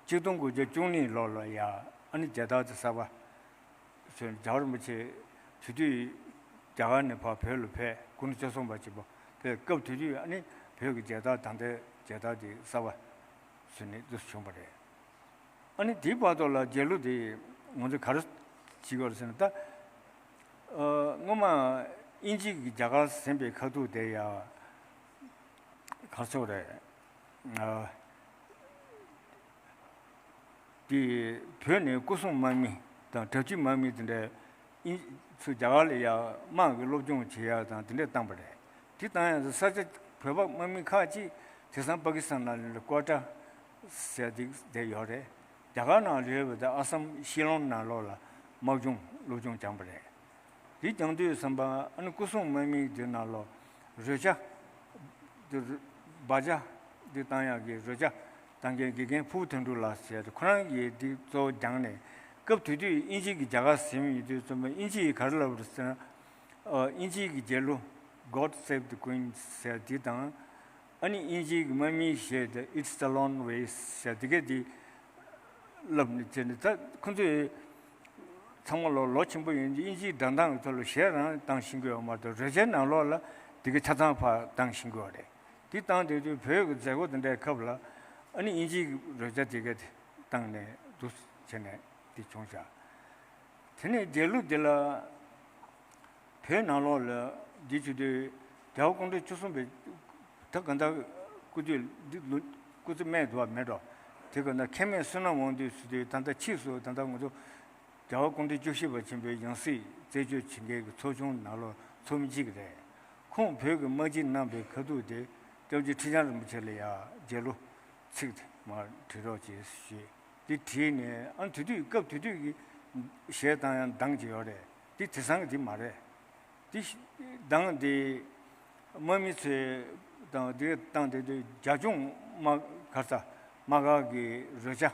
ཆིག་སྟོང་དགུ་བརྒྱ་བཅུ་གཉིས་ལོ་ལ་ཡ་ཨ་ནི་མཇལ་དར་དེ་གསར་པ་བཟོས། རྒྱལ་བ་རིན་པོ་ཆེ་དེ་དུས་རྒྱ་གར་ནས་ཕར་བོད་ལ་ཕེབས། སྐུ་ཕྲེང་བཅུ་གསུམ་པ་ཆེན་པོ་ཕེབས་སྐབས་དེ་དུས་ཨ་ནི་བོད་ཀྱི་མཇལ་དར་ད་ལྟའི་མཇལ་དར་དེ་གསར་པ་བཟོས་ནས་འདུ་བྱུང་བ་རེད། ཨ་ནི་དེའི་བར་དུ་ལ་རྒྱལ་གླུ་དེ་ང་ཚོས་ག་རེ་བྱེད་དགོས་རེད་ཟེར་ན། ད་ཨ་སྔོན་མ་དབྱིན་ཇི་གིས་རྒྱ་གར་ཟིན་པའི་ཁ་ཐུག་དེ་ཡ་ག་རེ་ཟེར་དགོས་རེད། ཨ་དེ་བོད་ནས་སྐུ་སྲུང་དམག་མི་དང་དྲག་སྤྱོད་དམག་མི་དེ་འདྲ་ཨིན་ཚུར་རྒྱ་གར་ལ་ཡ་དམག་གི་སློབ་སྦྱོང་བྱེད་ཡ་དང་དེ་འདྲ་བཏང་པ་རེད། དེ་བཏང་ཡ་ས་ཆ་བོད་པ་དམག་མི་ཁག་ཅིག་དེང་སང་པ་ཀི་སི་ཐན་ནང་ལ་ཀོ་ཊ་ཟེར་དེ་དེ་ཡོད་རེད། རྒྱ་གར་ནང་ལ་ཡོད་པ་དེ་ཨ་སམ་ཤི་ལོང་ནང་ལོགས་ལ་དམག་སྦྱོང་སློབ་སྦྱོང་སྦྱངས་པ་རེད། དེ་སྦྱང་དུས་ཙམ་པ་ཨ་ནི་སྐུ་སྲུང་དམག་མི་དེ་ནང་ལོགས་རོལ་ཆ་དེ་སྦ་ཆ་དེ་བཏང་ཡག་གི་རོལ་ཆ་བཏང་མཁན་དགེ་རྒན་ཕུར་བུ་དོན་གྲུབ་ལགས་ཟེར་དེ་ཁོ་རང་གིས་དེ་གཙོ་བོ་སྦྱངས་ནས། སྐབས་དེ་དུས་དབྱིན་ཇི་གིས་རྒྱ་གར་ཟིན་ཡོད་དུས་ཙམ་པ་དབྱིན་ཇི་ཡིས་ག་རེ་ལབ་རེད་ཟེར་ན། ཨ་དབྱིན་ཇི་གི་རྒྱལ་གླུ་God Save the Queen ཟེར་དེ་དང་། ཨ་ནི་དབྱིན་ཇིའི་དམག་མིའི་གཞས་དེ་It's the Long Way ཟེར་དེ་གས་དེ་ལབ་ནས་བྱས་ནས། ད་ཁོ་ཚོས་ཚང་མ་ལོ་ལོ་ཆེན་པོ་ཡིན་དུས་དབྱིན་ཇིའི་སྒྲ་གདངས་ཀྱི་ཐོག་ལ་གཞས་རང་བཏང་ཤེས་ཀྱི་ཡོད་མ་གཏོགས་རོལ་ཆའི་ནང་ལོགས་ལ་དེ་གས་ཆ་ཚང་ཕར་བཏང་ཤེས་ཀྱི་ཡོད་རེད། དེ་བཏང་དུས་དུས་བོད་ཀྱི་མཛད་སྒོ་དེ་འདྲའི་སྐབས་ལ་ཨ་ནི་དབྱིན་ཇིའི་རོལ་ཆ་དེ་གས་དེ་བཏང་ནས་འདུག་བྱས་ནས་དེ་བྱུང་བཞག་དེ་ནས་རྒྱལ་གླུ་འདི་ལ་བོད་ནང་ལོགས་ལ་འདི་བྱེད་དུས་རྒྱལ་བ་སྐུ་ཕྲེང་བཅུ་གསུམ་པའི་ད་ག་འདྲ་སྐུ་དུས་འདི་ལོ་སྐུ་ཚེ་སྨད་དུ་བ་མེད་འགྲོ། དེ་ག་འདྲ་ཁེ་མེད་བསོད་ནམས་དབང་འདུས་ཟེར་དུས་ད་ལྟ་ཕྱིས་སུ་ད་ལྟ་ང་ཚོ་རྒྱལ་བ་སྐུ་ཕྲེང་བཅུ་བཞི་པ་ཆེན་པོའི་ཡང་སྲིད་རྩད་གཅོད་བྱེད་མཁན་གྱི་ཚོགས་ཆུང་ནང་ལོགས་ཚོགས་མི་གཅིག་རེད། ཁོང་བོད་ཀྱི་དམག་སྤྱི་གནང་བའི་ཁ་ཐུག་དེ་སྐྱབས་རྗེ་ཁྲི་བྱང་རིན་པོ་ཆེ་ལ་ཡང་རྒྱལ་གླུ་ཚིག་དེ་མར་བྲིས་རོགས་བྱེད་ཞུས། དེ་བྲིས་ནས་ཨ་དེ་དུས་སྐབས་དེ་དུས་ཀྱི་གཞས་བཏང་ཡང་གདངས་ཅིག་ཡོད་རེད། དེ་དེང་སང་གི་དེ་མ་རེད། དེ་གདངས་དེ་དམག་མི་ཚོས་དང་དེ་བཏང་དེ་དུས་རྒྱ་གཞུང་དམག་ག་ས་དམག་སྒར་གྱི་རོལ་ཆ་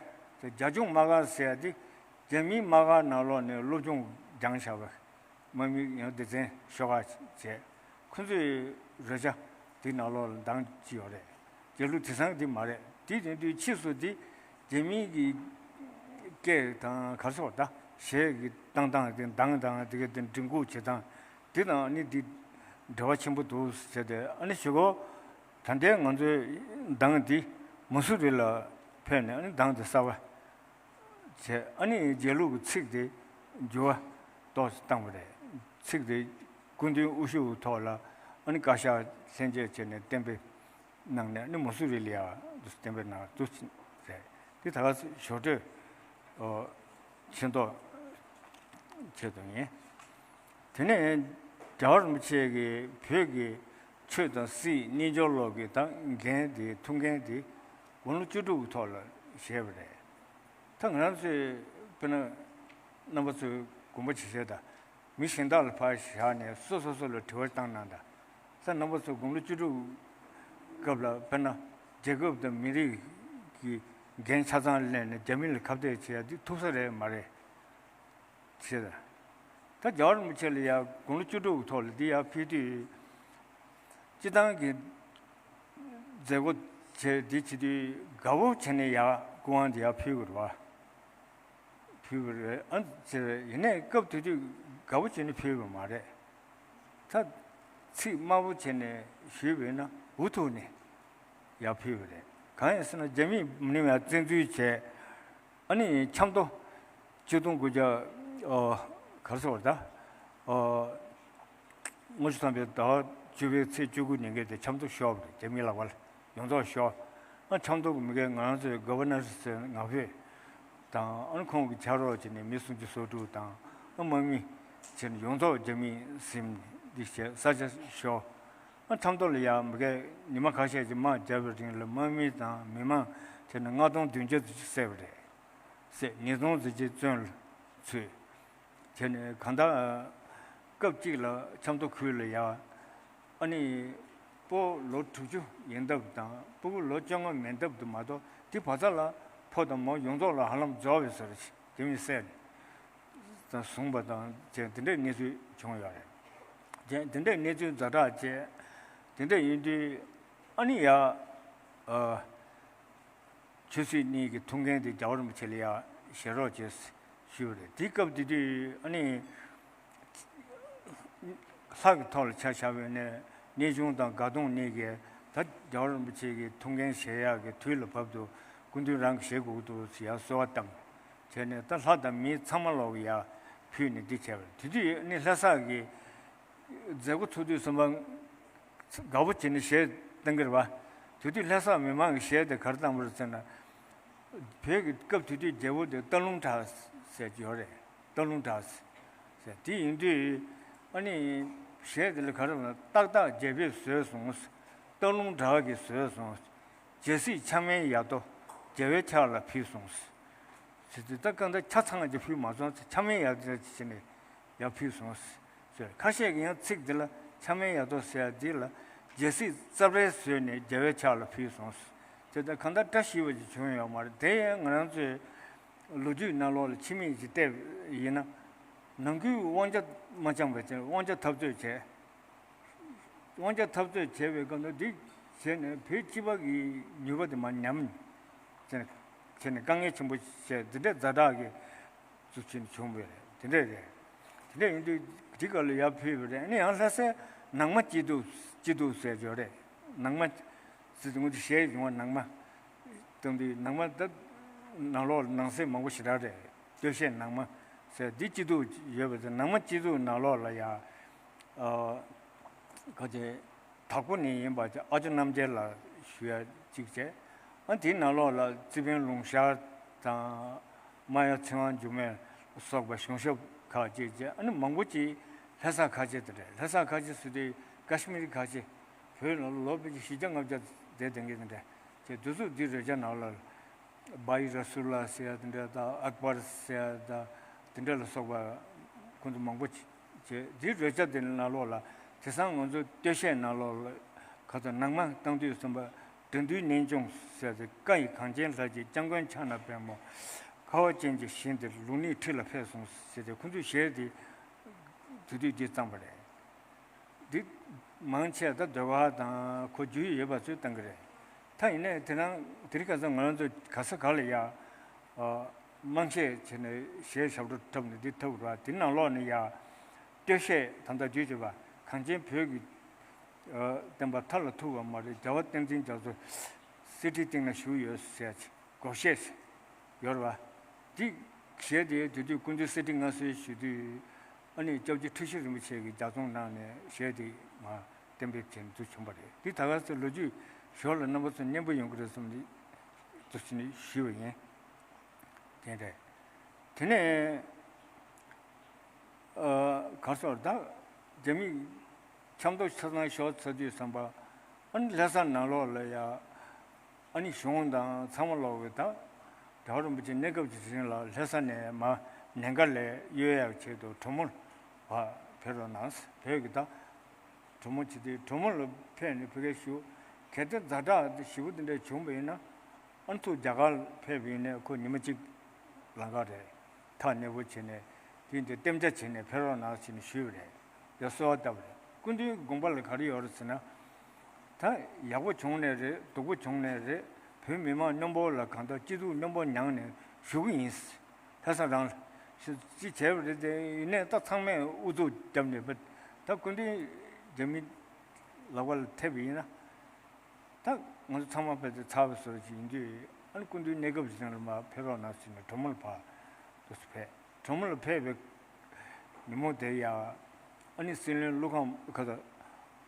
དེ་རྒྱ་གཞུང་དམག་སྒར་ཟེར་ཡ་དེ་རྒྱ་མིའི་དམག་སྒར་ནང་ལོགས་ནས་སློབ་སྦྱོང་སྦྱངས་བཞག་པ། དམག་མི་ཡང་སྡེ་ཚན་ཤོག་ཁག་བྱས། ཁོ་ཚོས་རོལ་ཆ་དེ་ནང་ལོགས་ལ་གདངས་ཅི་ཡོད་རེད། རྒྱལ་གླུ་དེང་སང་འདི་མ་རེད། དེ་ཡིན་དུས་ཕྱིས་སུ་འདི་རྒྱ་མིའི་གི་སྐད་དང་ག་རེ་ཟེར་ད་གཞས་ཀྱི་བཏང་སྟངས་དེ་གདངས་དང་དེ་ག་དེ་མགྲིན་ཁུག་བྱེད་སྟངས་དེ་དང་ནི་འདི་འབྲེལ་བ་ཆེན་པོ་འདུག་ཟེར་ཏེ། ཨ་ནི་གཞུག་གུ་ད་ལྟའི་ང་ཚོའི་གདངས་འདི་མ་སུ་རི་ལ་ཕེབས་ནས་ཨ་ནི་གདངས་འདི་གསར་པ་བྱས། ཨ་ནི་རྗེས་ལུས་ཀྱི་ཚིག་དེ་འགྱུར་བ་ཏོག་ཙམ་བཏང་བ་རེད། ཚིག་དེ་སྐུ་མདུན་དབུ་བཞུགས་ཐོག་ལ་ཨ་ནི་བཀའ་ཤག་ལྷན་རྒྱས་བྱས་ནས་གཏན་འབེབས་གནང་ནས་ཨ་ནི་མ་སུ་རི་ལ་ཡ་གཏན་འབེབས་གནང་འདུག་རེད། དེ་ད་ག་ཞོར་འཕྲོས་ཨོ་ཆེ་མདོག་ཆེད་དུ་ཡིན། དེ་ནས་རྒྱལ་བ་རིན་པོ་ཆེ་གིས་བོད་ཀྱི་ཆོས་དང་སྲིད་རྣལ་འབྱོར་ཀློག་གི་ད་འགན་དེ་ཐུགས་འགན་དེ་དགུང་ལོ་བཅུ་དྲུག་གི་ཐོག་ལ་བཞེས་པ་རེད། ད་ང་རང་ཚོས་དཔེར་ན་རྣམ་པ་ཚོས་དགོངས་པ་ཇི་བཞེས་དང་། མི་གཞན་དག་ལ་ཕར་བཞག་ནས་སོ་སོ་སོ་ལ་དྲི་བ་བཏང་གནང་དང་། ད་རྣམ་པ་ཚོ་དགུང་ལོ་བཅུ་དྲུག་སྐབས་ལ་དཔེར་ན་རྒྱལ་ཁབ་དང་མི་རིགས་ཀྱི་འགན་ཆ་ཚང་ལེན་ནས་རྒྱ་མི་ལ་ཁ་གཏད་བྱེད་ཡ་འདི་ཐུབ་ས་རེད་མ་རེད། ཟེར། ད་རྒྱལ་བ་རིན་པོ་ཆེ་ལ་ཡ་དགུང་ལོ་བཅུ་དྲུག་གི་ཐོག་ལ་འདི་ཡར་ཕེབས་དུས། སྤྱི་བཏང་གི་མཛད་སྒོ་བྱས་འདི་བྱེད་དུས་དགའ་བོ་བྱས་ནས་ཡར་སྐུ་དབང་འདི་ཡར་ཕུལ་དགོས་རེད་བ། ཕུལ་དགོས་རེད་ཨ་ཟེར། ཡིན་ནའི་སྐབས་དེ་དུས་དགའ་བོ་བྱས་ནས་ཕུལ་བ་མ་རེད། ད་ཚིག་དམའ་བོ་བྱས་ནས་ཞུས་པས་ན་འུ་ཐུག་ནས་ཡར་ཕུལ་བ་རེད། གང་ཡིན་ཟེར་ན་རྒྱ་མིས་མུ་ནེམ་ཡར་བཙན་འཛུལ་བྱས། ཨ་ནི་ཆབ་མདོ་ཆིག་སྟོང་དགུ་བརྒྱ་ཨོ་ག་རེ་ཟེར་བ་ད་ཨོ་དངོས་གཞི་བསམ་པའི་ཟླ་བ་བཅུ་པའི་ཚེས་བཅུ་དགུ་ཉིན་གྱི་དེ་ཆབ་མདོ་ཤོར་བ་རེད། རྒྱ་མིའི་ལག་པར་ཡོངས་རྫོགས་ཤོར། ཨ་ཆབ་མདོ་གི་མི་སྒེར་ང་རང་ཚོའི་གོ་བར་ནར་ཟེར་ང་ཕོད་དང་ཨ་ནི་ཁོང་གི་ཕྱག་རོགས་བྱས་ནས་མི་སུམ་ཅུ་སོ་དྲུག་དང་ཨ་དམག་མི་ བྱས་ནས་ཡོངས་རྫོགས་རྒྱ་མིས་ཟིན་འདི་བྱས་ས་ཆ་ཤོར། ཨ་ཁྲོམ་ཐོག་ལ་ཡ་མི་གས་ཉི་མ་ཁ་ཤས་ཀྱི་དམག་བརྒྱབ་པའི་རིང་ལ་དམག་མི་དང་མི་མང་བྱས་ནས་ལྔ་སྟོང་བདུན་བརྒྱ་ཙམ་ཅིག་བསད་པ་རེད། བསད་ཉིས་སྟོང་ཙམ་ཅིག་བཙོན་ལ་ཚུད། བྱས་ནས་གང་ལྟར་སྐབས་གཅིག་ལ་ཁྲོམ་ཐོག་ཁུལ་ལ་ཡ། ཨ་ནི་སྤོ་བོ་ལོ་དྲུག་ཅུ་ཡིན་སྟབས་དང་སྤོ་བོ་ལོ་བཅོ་ལྔ་མིན་སྟབས་དུ་མ་གཏོགས་དེ་བར་ཚ་ལ་ཕོ་དང་མོ་ཡོངས་རྫོགས་ལ་ཧ་ལམ་རྫོགས་པའི་ཟེར་དེ་མི་བསད་དང་བཟུང་པ་དང་བྱས་དེ་འདྲའི་གནས་ཚུལ་བྱུང་ཡོད་རེད། བྱས་དེ་འདྲའི་གནས་ཚུལ་ཛ་དྲག་བྱས་དེ་འདྲ་ཡིན་དུས་ཨ་ནི་ཡ། ཨ། ཆོས་སྲིད་གཉིས་ཀྱི་ཐུགས་འགན་དེ་རྒྱལ་བ་རིན་པོ་ཆེ་ལ་ཡ་བཞེས་རོགས་བྱས་ཞུས་པ་རེད། དེའི་སྐབས་དེ་དུས་ཨ་ནི་ལྷ་གི་ཐོག་ལ་ཆ་བཞག་པའི་ནས་གནས་ཆུང་དང་དགའ་གདོང་གཉིས་ཀས་ད་རྒྱལ་བ་རིན་པོ་ཆེ་གི་ཐུགས་འགན་བཞེས་ཡག་གི་དུས་ལ་བབ་འདུག་སྐུ་མདུན་རང་གིས་བཞེས་དགོས་ཀྱི་འདུག་ཟེར་ཡ་གསོལ་བ་བཏབ། བྱས་ནས་ད་ལྷ་དང་མི་ཚང་མ་ལོག་གི་ཡ་ཕུལ་ནས་འདི་བྱས་པ་རེད། དེ་དུས་ཨ་ནི་ལྷ་ས་གི་མཛད་སྒོ་ཚོགས་དུས་གསུམ་པ་དགའ་པོ་བྱས་ནས་གཞས་བཏང་གི་རེད་པ། དེ་དུས་ལྷ་ས་མི་མང་གི་གཞས་དེ་ག་རེ་བཏང་བ་རེད་ཟེར་ན། བོད་ཀྱི་སྐབས་དེ་དུས་རྒྱལ་པོ་དེ་སྟག་ལུང་བྲག་ཟེར་གྱི་ཡོད་རེད། སྟག་ལུང་བྲག་ཟེར་དེ་ཡིན་དུས་ཨ་ནི་གཞས་དེ་ལ་ག་རེ་ཟེར་ན་ཏག་ཏག་རྒྱལ་པོས་བཟོས་སོང་། སྟག་ལུང་བྲག་གིས་བཟོས་སོང་། རྒྱལ་སྲིད་འཕྱ་མེན་ཡ་དོ་རྒྱལ་བའི་ཕྱག་ལ་ཕུལ་སོང་། ཟེར་དུས་ད་གང་ལྟར་ཆ་ཚང་གཅིག་ཕུལ་མ་སོང་། འཕྱ་མེན་ཡ་དོ་བྱས་ནས་ཡར་ཕུལ་སོང་ཟེར། ཁ་ཤས་ཀྱིས་ཡང་ཚིག་འདི་ལ་འཕྱ་མེན་ཡ་དོ་ཟེར་ཡ་འདི་ལ་རྒྱལ་སྲིད་རྩབ་རལ་བཟོས་ནས་རྒྱལ་བའི་ཕྱག་ལ་ཕུལ་སོང་ཟེར། དེ་ལྟར་གང་ལྟར་བཀྲ་ཤིས་པ་ཅིག་བྱུང་ཡོད་མ་རེད། དེ་ཡང་ང་རང་ཚོའི་ལོ་རྒྱུས་ནང་ལོགས་ལ་ཕྱི་མིག་ཅིག་བལྟས་ཡིན་ན། ནང་ཁུལ་དབང་ཆ་མ་འཆང་བ་བྱས་དབང་ཆ་འཐབ་རྩོད་བྱས། དབང་ཆ་འཐབ་རྩོད་བྱས་པའི་སྐབས་དུ་འདི་བྱས་ནས་བོད་སྤྱི་པ་གི་ནུས་པ་དེ་མར་ཉམས་བྱས་ནས་བྱས་ནས་དཀའ་ངལ་ཆེན་པོ་བྱས་འདི་འདྲའི་ཛ་དྲག་གི་གཙོ་ཆེན་བྱུང་བས་དེ་འདྲས་རེད། དེ་འདྲས་ཡིན་དུས་དེ་ག་ལ་ཡར་ཕུལ་བ་རེད། ཨ་ནི་ཡང་ལྷ་སའི་ནང་མ་སྐྱིད་སྡུག་སྐྱིད་སྡུག་ཟེར་ཡོད་རེད། ནང་མ་ཟེར་དུས་ང་ཚོ་གཞས་ཡོང་བ་ནང་མ་གཏོང་དུས་ནང་མ་ད་ནང་ལོགས་ནང་གསེས་མང་པོ་ཞེ་དྲག་རེད། སྟོད་གཞས་ནང་མ་ཟེར་འདི་སྐྱིད་སྡུག་ཡོད་པ་ཚོ་ནང་མ་སྐྱིད་སྡུག་ནང་ལོགས་ལ་ཡ། ཨ། ག་ཚོད། དྭགས་པོ་ནས་ཡིན་པ་ཨ་ཅོ་རྣམ་རྒྱལ་ལགས་ཞུ་ཡ་གཅིག་བྱས། ཨ་དེའི་ནང་ལོགས་ལ་རྩི་དཔོན་ལུང་ཤར་དང་། རྨ་ཡ་ཚེ་དབང་འགྱུར་མེད་སོགས་པ་གཞུང་ཞབས་ཁག་ཅིག་བྱས། ཨ་ནི་མང་པོ་ཅིག་ལྷ་ས་ཁ་ཆེ་དེ་འདྲ། ལྷ་ས་ཁ་ཆེ་ཟེར་དུས་ཀ་ཤི་མིར་ཁ་ཆེ། བོད་ནང་ལ་ལོ་ཕལ་ཆེར་བཞི་བརྒྱ་ལྔ་བརྒྱ་བསྡད་བསྡད་མཁན་དེ་འདྲ་བྱས། དེ་ཚོ་འདི་རོལ་ཆ་ནང་ལ། བྷ་ཡི་ར་སུ་ལ་ཟེར་ཡ་དེ་འདྲ་དང་ཨག་པར་ཟེར་ཡ་དང་དེ་འདྲ་ལ་སོགས་པ་ཁོང་ཚོ་མང་པོ་བྱས། འདིའི་རོལ་ཆ་དེ་ནང་ལོགས་ལ་དེང་སང་ང་ཚོ་སྟོད་གཞས་ནང་ལོགས་ལ་ག་ཚོད་ནང་མ་བཏང་དུས་གསུམ་པ་དགྲ་འདུལ་གནས་ཆུང་ཟེར་ཏེ་བཀའ་ཡི་གངས་ཅན་ལྷ་རྗེ་སྐྱབས་མགོན་ཕྱག་ན་པདྨོ། ཁ་བ་ཅན་གྱི་ཞིང་འདིར་ལུགས་གཉིས་ཁྲི་ལ་ཕེབས་སོང་ཟེར་ཏེ་ཁོང་ཚོའི་གཞས་དེ་དེ་དུས་འདི་བརྩམས་པ་རེད། འདི་མང་ཆེ་ད་ཟློས་གར་དང་ཁོ་རྒྱུས་ཡོད་པ་ཚོས་བཏང་གི་རེད། ད་ཡིན་ནའི་དེ་རང་དེ་རིང་ཁ་སང་ང་རང་ཚོ་ག་ས་ག་ལ་ཡ། ཨ། དམངས་གཞས་བྱས་ནས་གཞས་ཞབས་བྲོ་འཁྲབ་ནས་འདི་འཁྲབ་ར་དེ་ནང་ལོགས་ནས་ཡ། སྟོད་གཞས་ད་ལྟ་བརྗོད་བྱས་པ་གངས་ཅན་བོད་ཀྱི། ཨ། བསྟན་པ་མཐའ་ལ་ཐུག་པ་མ་རེད། རྒྱལ་བ་བསྟན་འཛིན་རྒྱ་མཚོ་གསེར་ཁྲིའི་སྟེང་ན་བཞུགས་ཡོད་ཟེར་ཡ་ཅིག་སྒོར་གཞས་ཡོད་རེད་བ། འདི་གཞས་དེ་དེ་དུས་སྐུ་མདུན་གསེར་ཁྲི་མངའ་གསོལ་ཞུ་དུས་ཨ་ནི་སྐྱབས་རྗེ་འཁྲུལ་ཞིག་རིན་པོ་ཆེ་གིས་རྒྱ་ཚོང་གནང་ནས་གཞས་དེ་མར་གཏན་འབེབས་བྱས་ནས་འདུ་བྱུང་བ་རེད། འདི་ད་ག་ཚོད་ལོ་རྒྱུས་ཞོར་ལ་རྣམ་པ་ཚོ་སྙན་པོ་ཡོང་གི་རེད་བསམ་ནས་འདུ་བྱས་ནས་ཞུས་པ་ཡིན། དེ་འདྲ། དེ་ནས་ཨ་གར་སོང་ད་རྒྱ་མི་ཆབ་མདོ་ཆ་ཚང་ཤོར་ཚར་དུས་ཙམ་པ་ཨ་ནི་ལྷ་ས་ནང་ལོགས་ལ་ཡ། ཨ་ནི་གཞུང་དང་ཚང་མ་ལོག་གི་ད། རྒྱལ་བ་རིན་པོ་ཆེ་གནས་སྐབས་ཀྱི་རིང་ལ་ལྷ་ས་ནས་མར་ནན་དཀར་ལ་གཡོལ་ཡག་ཆེད་དུ་གྲོ་མོ་ལ་ཕེབས་རོགས་གནང་། བོད་ཀྱི་ད། གྲོ་མོ་བྱེད་དུས་གྲོ་མོ་ལ་ཕེབས་ནས་ཕ་གིར་བཞུགས། གལ་ཏེ་ཛ་དྲག་ཞེ་པོ་དེ་འདྲ་བྱུང་བ་ཡིན་ན། ཨ་ནི་ཚུར་རྒྱ་གར་ལ་ཕེབས་པ་ཡིན་ནའི་ཁོ་ཉི་མ་གཅིག་ལམ་ཁ་རེད། ཐག་ཉེ་པོ་བྱས་ནས་དེ་འདི་གཏན་འཇགས་བྱས་ནས་ཕེབས་རོགས་གནང་ཟེར་ནས་ཞུས་པ་རེད། ཡ་གསོལ་བ་བཏབ་པ་རེད། སྐུ་མདུན་དགོངས་པ་ལ་ག་རེ་ཡོད་རེད་ཟེར་ན། ད་ཡག་པོ་བྱུང་ནའི་རེད། སྡུག་པོ་བྱུང་ནའི་རེད། བོད་མི་མང་སྙོམས་པོ་ལ་གང་ལྟར་སྐྱིད་སྡུག་སྙོམས་པོ་མྱངས་ནས་བཞུགས་ཀྱི་ཡིན། ལྷ་ས་རང་ལ་ཅིག་བྱས་པ་རེད་དེ། ཡིན་ནའི་ད་ཚང་མས་ཨུ་ཚུགས་བརྒྱབ་ནས་ད་སྐུ་མདུན་རྒྱ་མི་ལག་པ་ལ་ཐེབས་པ་ཡིན་ན། ད་ང་ཚོ་ཚང་མ་དཔེ་དེ་ཚར་བའི་བཟོ་འདྲ་ཅིག་ཡིན་དུས། ཨ་ནི་སྐུ་མདུན་གནས་སྐབས་ཀྱི་རིང་ལ་མར་ཕེབས་རོགས་གནང་ཟེར་ནས་གྲོ་མོ་ལ་ཕར་འདུག་སེ་ཕེབས། གྲོ་མོ་ལ་ཕེབས་པའི་ཉིན་མོ་དེ་ཡ། ཨ་ནི་སྲིད་བློན་ཀླུ་ཁང་ཁ་ད།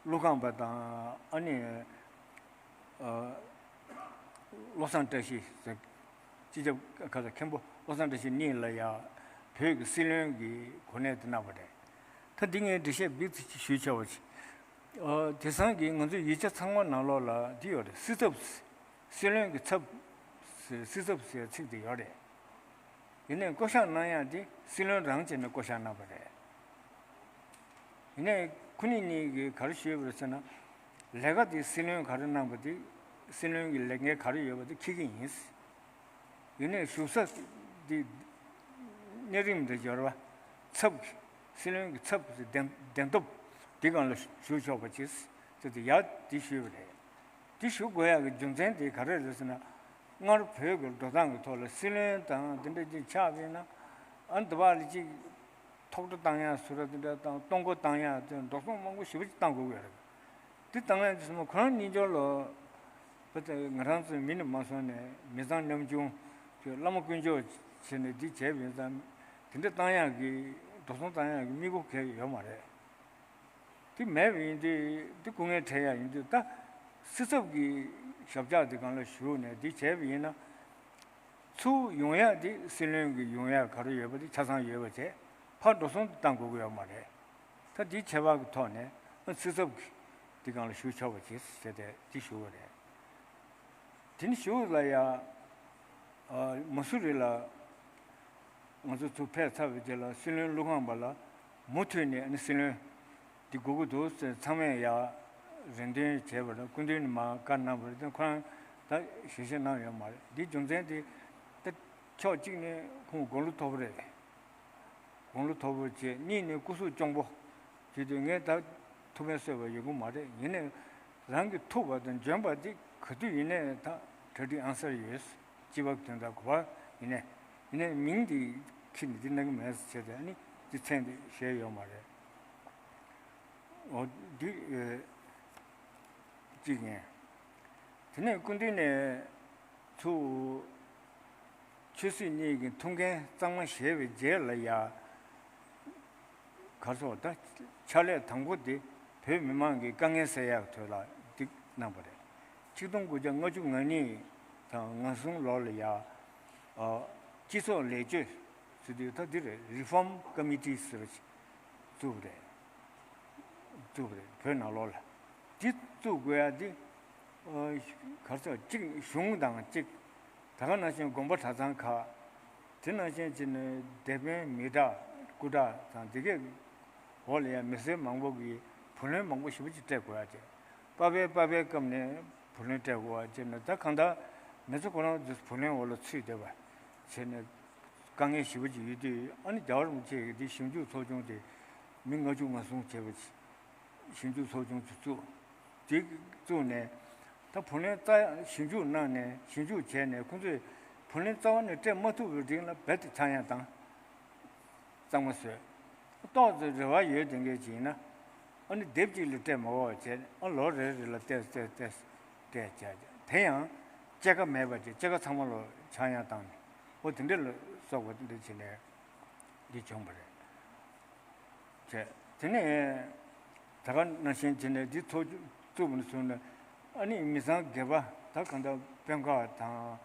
ཀླུ་ཁང་པ་དང་ཨ་ནི། ཨ། བློ་བཟང་བཀྲ་ཤིས་ཟེར། སྤྱི་ཁྱབ་ཁ་ད་མཁན་པོ་བློ་བཟང་བཀྲ་ཤིས་གཉིས་ལ་ཡ། བོད་ཀྱི་སྲིད་བློན་གྱི་གོ་གནས་དེ་གནང་བ་རེད། ད་འདི་ངས་འགྲེལ་བཤད་འབིག་ཙམ་ཞུས་བྱ་བ་ཞིག་ཨ། དེང་སང་གི་ང་ཚོའི་ཡིག་ཆ་ཚང་མ་ནང་ལོགས་ལ་འདི་ཡོད་རེད། སྲིད་ཚབ། སྲིད་བློན་གྱི་ཚབ། སྲིད་ཚབ་ཟེར་ཚིག་དེ་ཡོད་རེད། ཡིན་ནའི་བསྐོ་བཞག་གནང་ཡག་དེ་སྲིད་བློན་རང་བྱས་ནས་བསྐོ་བཞག་གནང་བ་རེད། ཡིན་ནའི་ཁོ་གཉིས་གཉིས་ཀྱིས་ག་རེ་ཞུས་པ་རེད་ཟེར་ན། ལས་ཀ་དེ་སྲིད་བློན་ག་རེ་གནང་པ་དེ། སྲིད་བློན་གྱི་ལས་འགན་ག་རེ་ཡོད་པ་དེ་འཁྱེར་གྱི་ཡིན། ཡིན་ནའི་བཞུགས་ས་དེ་གནས་རིམ་དེ་འབྱོར་བ། ཚབ། སྲིད་བློན་གྱི་ཚབ་དེ་གདན་གདན་ཐོབ་དེ་སྒང་ལ་བཞུགས་ཆོག་པ་བྱས་ཟེར་ཏེ་ཡར་དེ་ཞུས་པ་རེད། དེ་ཞུ་དགོས་ཡག་གི་རྒྱུ་མཚན་དེ་ག་རེ་རེད་ཟེར་ན། སྔར་བོད་ཀྱི་འགྲོ་སྟངས་ཀྱི་ཐོག་ལ་སྲིད་བློན་དང་དེ་འདྲ་ཅིག་ཆགས་པ་ཡིན་ན། ཨ་ནི་དེ་བ་ལ་ཅིག་ཐོག་ཁྲ་བཏང་ཡག་ཟུར་ར་དེ་འདྲ་དང་གཏོང་སྒོ་བཏང་ཡག་དེ་འགྲོ་སོང་མང་པོ་ཞེ་པོ་ཅིག་བཏང་དགོས་ཀྱི་ཡོད་རེད། དེ་བཏང་ཡག་དེ་སོང་ཁོ་རང་གཉིས་ཆར་ལོ། བོད་དེ་ང་རང་ཚོའི་མི་ནས་མ་སོང་ནས་མི་ཚང་ཉམ་ཆུང་གི་བླ་མ་དཀོན་མཆོག་བྱས་ནས་འདི་བྱས་པ་ཡིན་ཙང་། དེ་འདྲ་བཏང་ཡག་གི་འགྲོ་སོང་བཏང་ཡག་གི་དམིགས་ཡུལ་གང་ཡང་ཡོད་མ་རེད། དེ་མེད་པ་ཡིན་དུས་དེ་སྐུ་ངལ་འཕྲད་ཡག་ཡིན་དུས། ད་སྲིད་ཚབ་ཀྱི་ཞབས་བཅགས་དེ་སྒང་ལ་ཞུགས་ནས་འདི་བྱས་པ་ཡིན་ན། ཚུར་ཡོང་ཡག་དེ་སྲིད་བློན་གྱི་ཡོང་ཡག་ག་རེ་ཡོད་པ་དེ་ཆ་ཚང་ཡོད་པ་བྱས། ཕར་འགྲོ་སོང་བཏང་དགོས་ཀྱི་ཡོད་མ་རེད། ད་འདི་ཁྱད་པར་གྱི་ཐོག་ནས་ཨ་སྲིད་ཚབ་ཀྱི་འདི་སྒང་ལ་ཞུགས་ཆོག་པ་བྱེད་ཟེར་ཏེ་འདི་ཞུ་བ་རེད། དེ་ནི་ཞུ་ལ་ཡ། ཨ། མ་སུ་རི་ལ་ང་ཚོ་ཚུར་ཕེབས་ཚར་བའི་རྗེས་ལ་སྲིད་བློན་ཀླུ་ཁང་པ་ལ་མུ་མཐུད་ནས་ཨ་ནི་སྲིད་བློན་འདི་དགོས་ཀྱི་འདུག་ཟེར་ཚང་མས་ཡ་རེ་འདུན་བྱས་པ་རེད། སྐུ་མདུན་ནས་མར་བཀའ་གནང་བ་རེད། ཁོ་རང་ད་ཞལ་བཞེས་གནང་ཡོད་མ་རེད། འདི་རྒྱུ་མཚན་དེ་ད་ཕྱོགས་གཅིག་ནས་ཁོང་དགུང་ལོ་མཐོ་པོ་རེད། དགུང་ལོ་མཐོ་པོ་བྱས། གཉིས་ནས་སྐུ་གཟུགས་སྐྱོང་པོ་བྱས་དུས་ངས་ད་ཐུགས་ཕན་གསོས་པ་ཡོང་གི་མ་རེད། ཡིན་ནའི་རང་གིས་ཐུབ་པ་དང་འཇོན་པ་དེ་ག་དུས་ཡིན་ནའི་ད་གྲ་སྒྲིག་ཨང་གསར་ཡོད། སྤྱི་པ་དོན་དག་གོ་བ་ཡིན་ནའི། ཡིན་ནའི་མིང་དེ་ཁྱེར་ནས་འདི་གནང་གི་མེད་ཟེར་བྱས་ཏེ་ཨ་ནི་འདི་མཚན་དེ་བཞེས་ཡོད་མ་རེད། འོ་འདི་ཨེ་གཅིག་ཡིན། དེ་ནས་སྐུ་མདུན་ནས་ཚུར་ཆོས་སྲིད་གཉིས་ཀྱི་ཐུགས་འགན་གཙང་མ་བཞེས་པའི་རྗེས་ལ་ཡ། གར་སོང་ད་ཕྱག་ལས་དང་པོ་དེ་བོད་མི་མང་གི་དཀའ་ངལ་སེལ་ཡག་ཐོག་ལ་འདི་གནང་བ་རེད། ཆིག་སྟོང་དགུ་བརྒྱ་ལྔ་བཅུ་ང་གཉིས་དང་ང་གསུམ་ལོ་ལ་ཡ། ཨ། སྤྱི་ཚོགས་ལེགས་བཅོས་ཟེར་དུས་ད་འདི་རེད། Reform Committee ཟེར་བ་ཞིག་བཙུགས་པ་རེད། བཙུགས་པ་རེད། བོད་ནང་ལོགས་ལ་འདི་བཙུགས་དགོས་ཡ་འདི། ཨ། གར་སོང་གཅིག་གཞུང་དང་གཅིག་ད་ག་ནང་བཞིན་དགོན་པ་གྲྭ་ཚང་ཁག་དེ་ནང་བཞིན་བྱས་ནས་སྡེ་དཔོན་མི་དྲག་སྐུ་དྲག་དང་དེ་གའི་འོག་ལ་ཡང་མི་སེར་མང་པོ་གིས་བུ་ལོན་མང་པོ་ཞེ་པོ་ཅིག་སྤྲད་དགོས་ཡ་བྱས། པ་ཕའི་པ་ཕའི་སྐབས་ནས་བུ་ལོན་སྤྲད་དགོས་པ་བྱས་ནས། ད་གང་ལྟར་མི་ཚེ་ཁོ་རང་ཚོ་བུ་ལོན་འོག་ལ་ཚུད་བསྡད་པ་བྱས་ནས་དཀའ་ངལ་ཞེ་པོ་ཅིག་ཡོད་དུས། ཨ་ནི་རྒྱལ་བ་རིན་པོ་ཆེ་གིས་འདི་ཞིབ་འཇུག་ཚོགས་ཆུང་དེ་མི་ལྔ་བཅུ་ང་གསུམ་བྱས་པ་ཞིབ་འཇུག་ཚོགས་ཆུང་ཅིག་བཙུགས། དེ་བཙུགས་ནས་ད་བུ་ལོན་རྩ་ཞིབ་འཇུག་གནང་ནས་ཞིབ་འཇུག་བྱས་ནས་ཁོང་ཚོས་བུ་ལོན་རྩ་བ་ནས་སྤྲད་མ་ཐུབ་པའི་རིང་ལ་རྦད་དེ་ཚང་ཡག་དང་གཙང་མ་བཟོས། ཏོག་ཙམ་རེ་བ་ཡོད་དེ་འགའ་ཅིག་ཡིན་ན་ཨ་ནི་སྡེབ་གཅིག་ལས་སྤྲད་མ་དགོས་པ་བྱས། ཨ། ལོ་རེ་རེ་ལ་ཏོག་ཙམ་ཏོག་ཙམ་སྤྲད་བྱས། དེ་ཡང་སྐྱེད་ཀ་མེད་པ་བྱས། སྐྱེད་ཀ་ཚང་མ་ལོ་ཆག་ཡག་བཏང་ནས། འོ་དེ་འདྲ་ལ་སོགས་པ་དེ་འདྲ་བྱས་ནས་འདི་བྱུང་བ་རེད། བྱས། དེ་ནས་ད་ག་ནང་བཞིན་བྱས་ནས་འདི་ཚོགས་བཙུགས་པ་ནས་བཟུང་ནས་ཨ་ནི་མི་ཚང་སྒེར་པ། ད་གང་ལྟར་དཔོན་ཁག་དང་།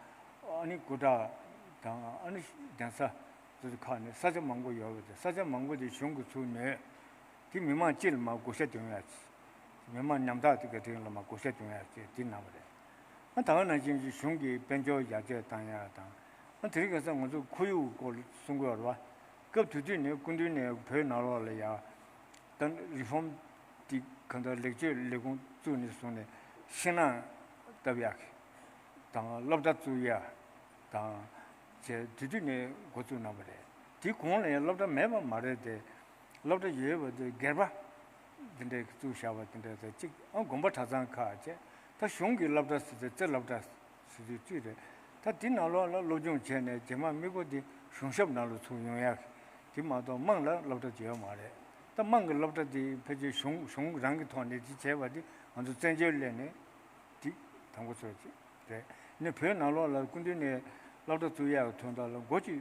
ཨ་ནི་སྐུ་དྲག་དང་། ཨ་ནི་གདན་ས་སོ་སོ་ཁག་ནས་ས་ཆ་མང་པོ་ཡོད་པ་དེ། ས་ཆ་མང་པོ་དེ་གཞུང་གིས་ཚུར་ཉོས། དེ་མི་མང་སྤྱི་ལ་མར་བགོ་བཤའ་སྟོན་ཡག་ཅིག་མི་མང་ཉམ་ཐག་དེ་ག་དེ་ལ་མར་བགོ་བཤའ་སྟོན་ཡག་ཅིག་དེ་གནང་བ་རེད། ཨ། ད་ག་ནང་བཞིན་གྱི་གཞུང་གི་དཔལ་འབྱོར་ཡར་རྒྱས་བཏང་ཡག་དང་། ཨ། དེ་རིང་ཁ་སང་ང་ཚོ་ཁོར་ཡུག་སྐོར་གསུང་གི་ཡོད་རེད་བ། སྐབས་དེ་དུས་ནས་སྐུ་མདུན་ནས་བོད་ནང་ལོགས་ལ་ཡ། ད་རི་ཕོམ་དེ་གང་ལྟར་ལེགས་བཅོས་ལས་ཁུངས་བཙུགས་ནས་བཟུང་ནས་ཤིང་ནགས་བཏབ་ཡག་དང་། སློབ་གྲྭ་བཙུགས་ཡག་དང་བཅས་དེ་དུས་ནས་འགོ་བཙུགས་གནང་བ་རེད། དེའི་གོང་ལ་ཡང་སློབ་གྲྭ་མེད་པ་མ་རེད་དེ། སློབ་གྲྭ་ཡོད་པ་དེ་སྒེར་པ་དེ་འདྲས་བཙུགས་བཞག་པ་དེ་འདྲས་དང་གཅིག་ཨ། དགོན་པ་གྲྭ་ཚང་ཁག་བཅས། ད་གཞུང་གི་སློབ་གྲྭ་ཟེར་དུས་རྩེ་སློབ་གྲྭ་ཟེར་དུས་གཅིག་རེད། ད་དེ་ནང་ལོགས་ལ་སློབ་སྦྱོང་བྱས་ནས་རྗེས་མ་དམིགས་སྒོ་དེ་གཞུང་ཞབས་ནང་ལ་ཚུར་ཡོང་ཡག་དེ་མ་གཏོགས་དམངས་ལ་སློབ་གྲྭ་ཅིག་ཡོད་མ་རེད། ད་དམངས་ཀྱི་སློབ་གྲྭ་དེ་ཕལ་ཆེར་གཞུང་གཞུང་རང་གི་ཐོག་ནས་དེ་བྱས་པ་དེ་ང་ཚོ་བཙན་བྱོལ་སླེབས་ནས་དེ་དང་པོ་ཚོད་ཅིག་རེད། ནས་བོད་ནང་ལོགས་ལ་སྐུ་མདུན་ནས་སློབ་གྲྭ་བཙུགས་ཡག་གི་དོན་དག་ལ་འགོ་ཅིག་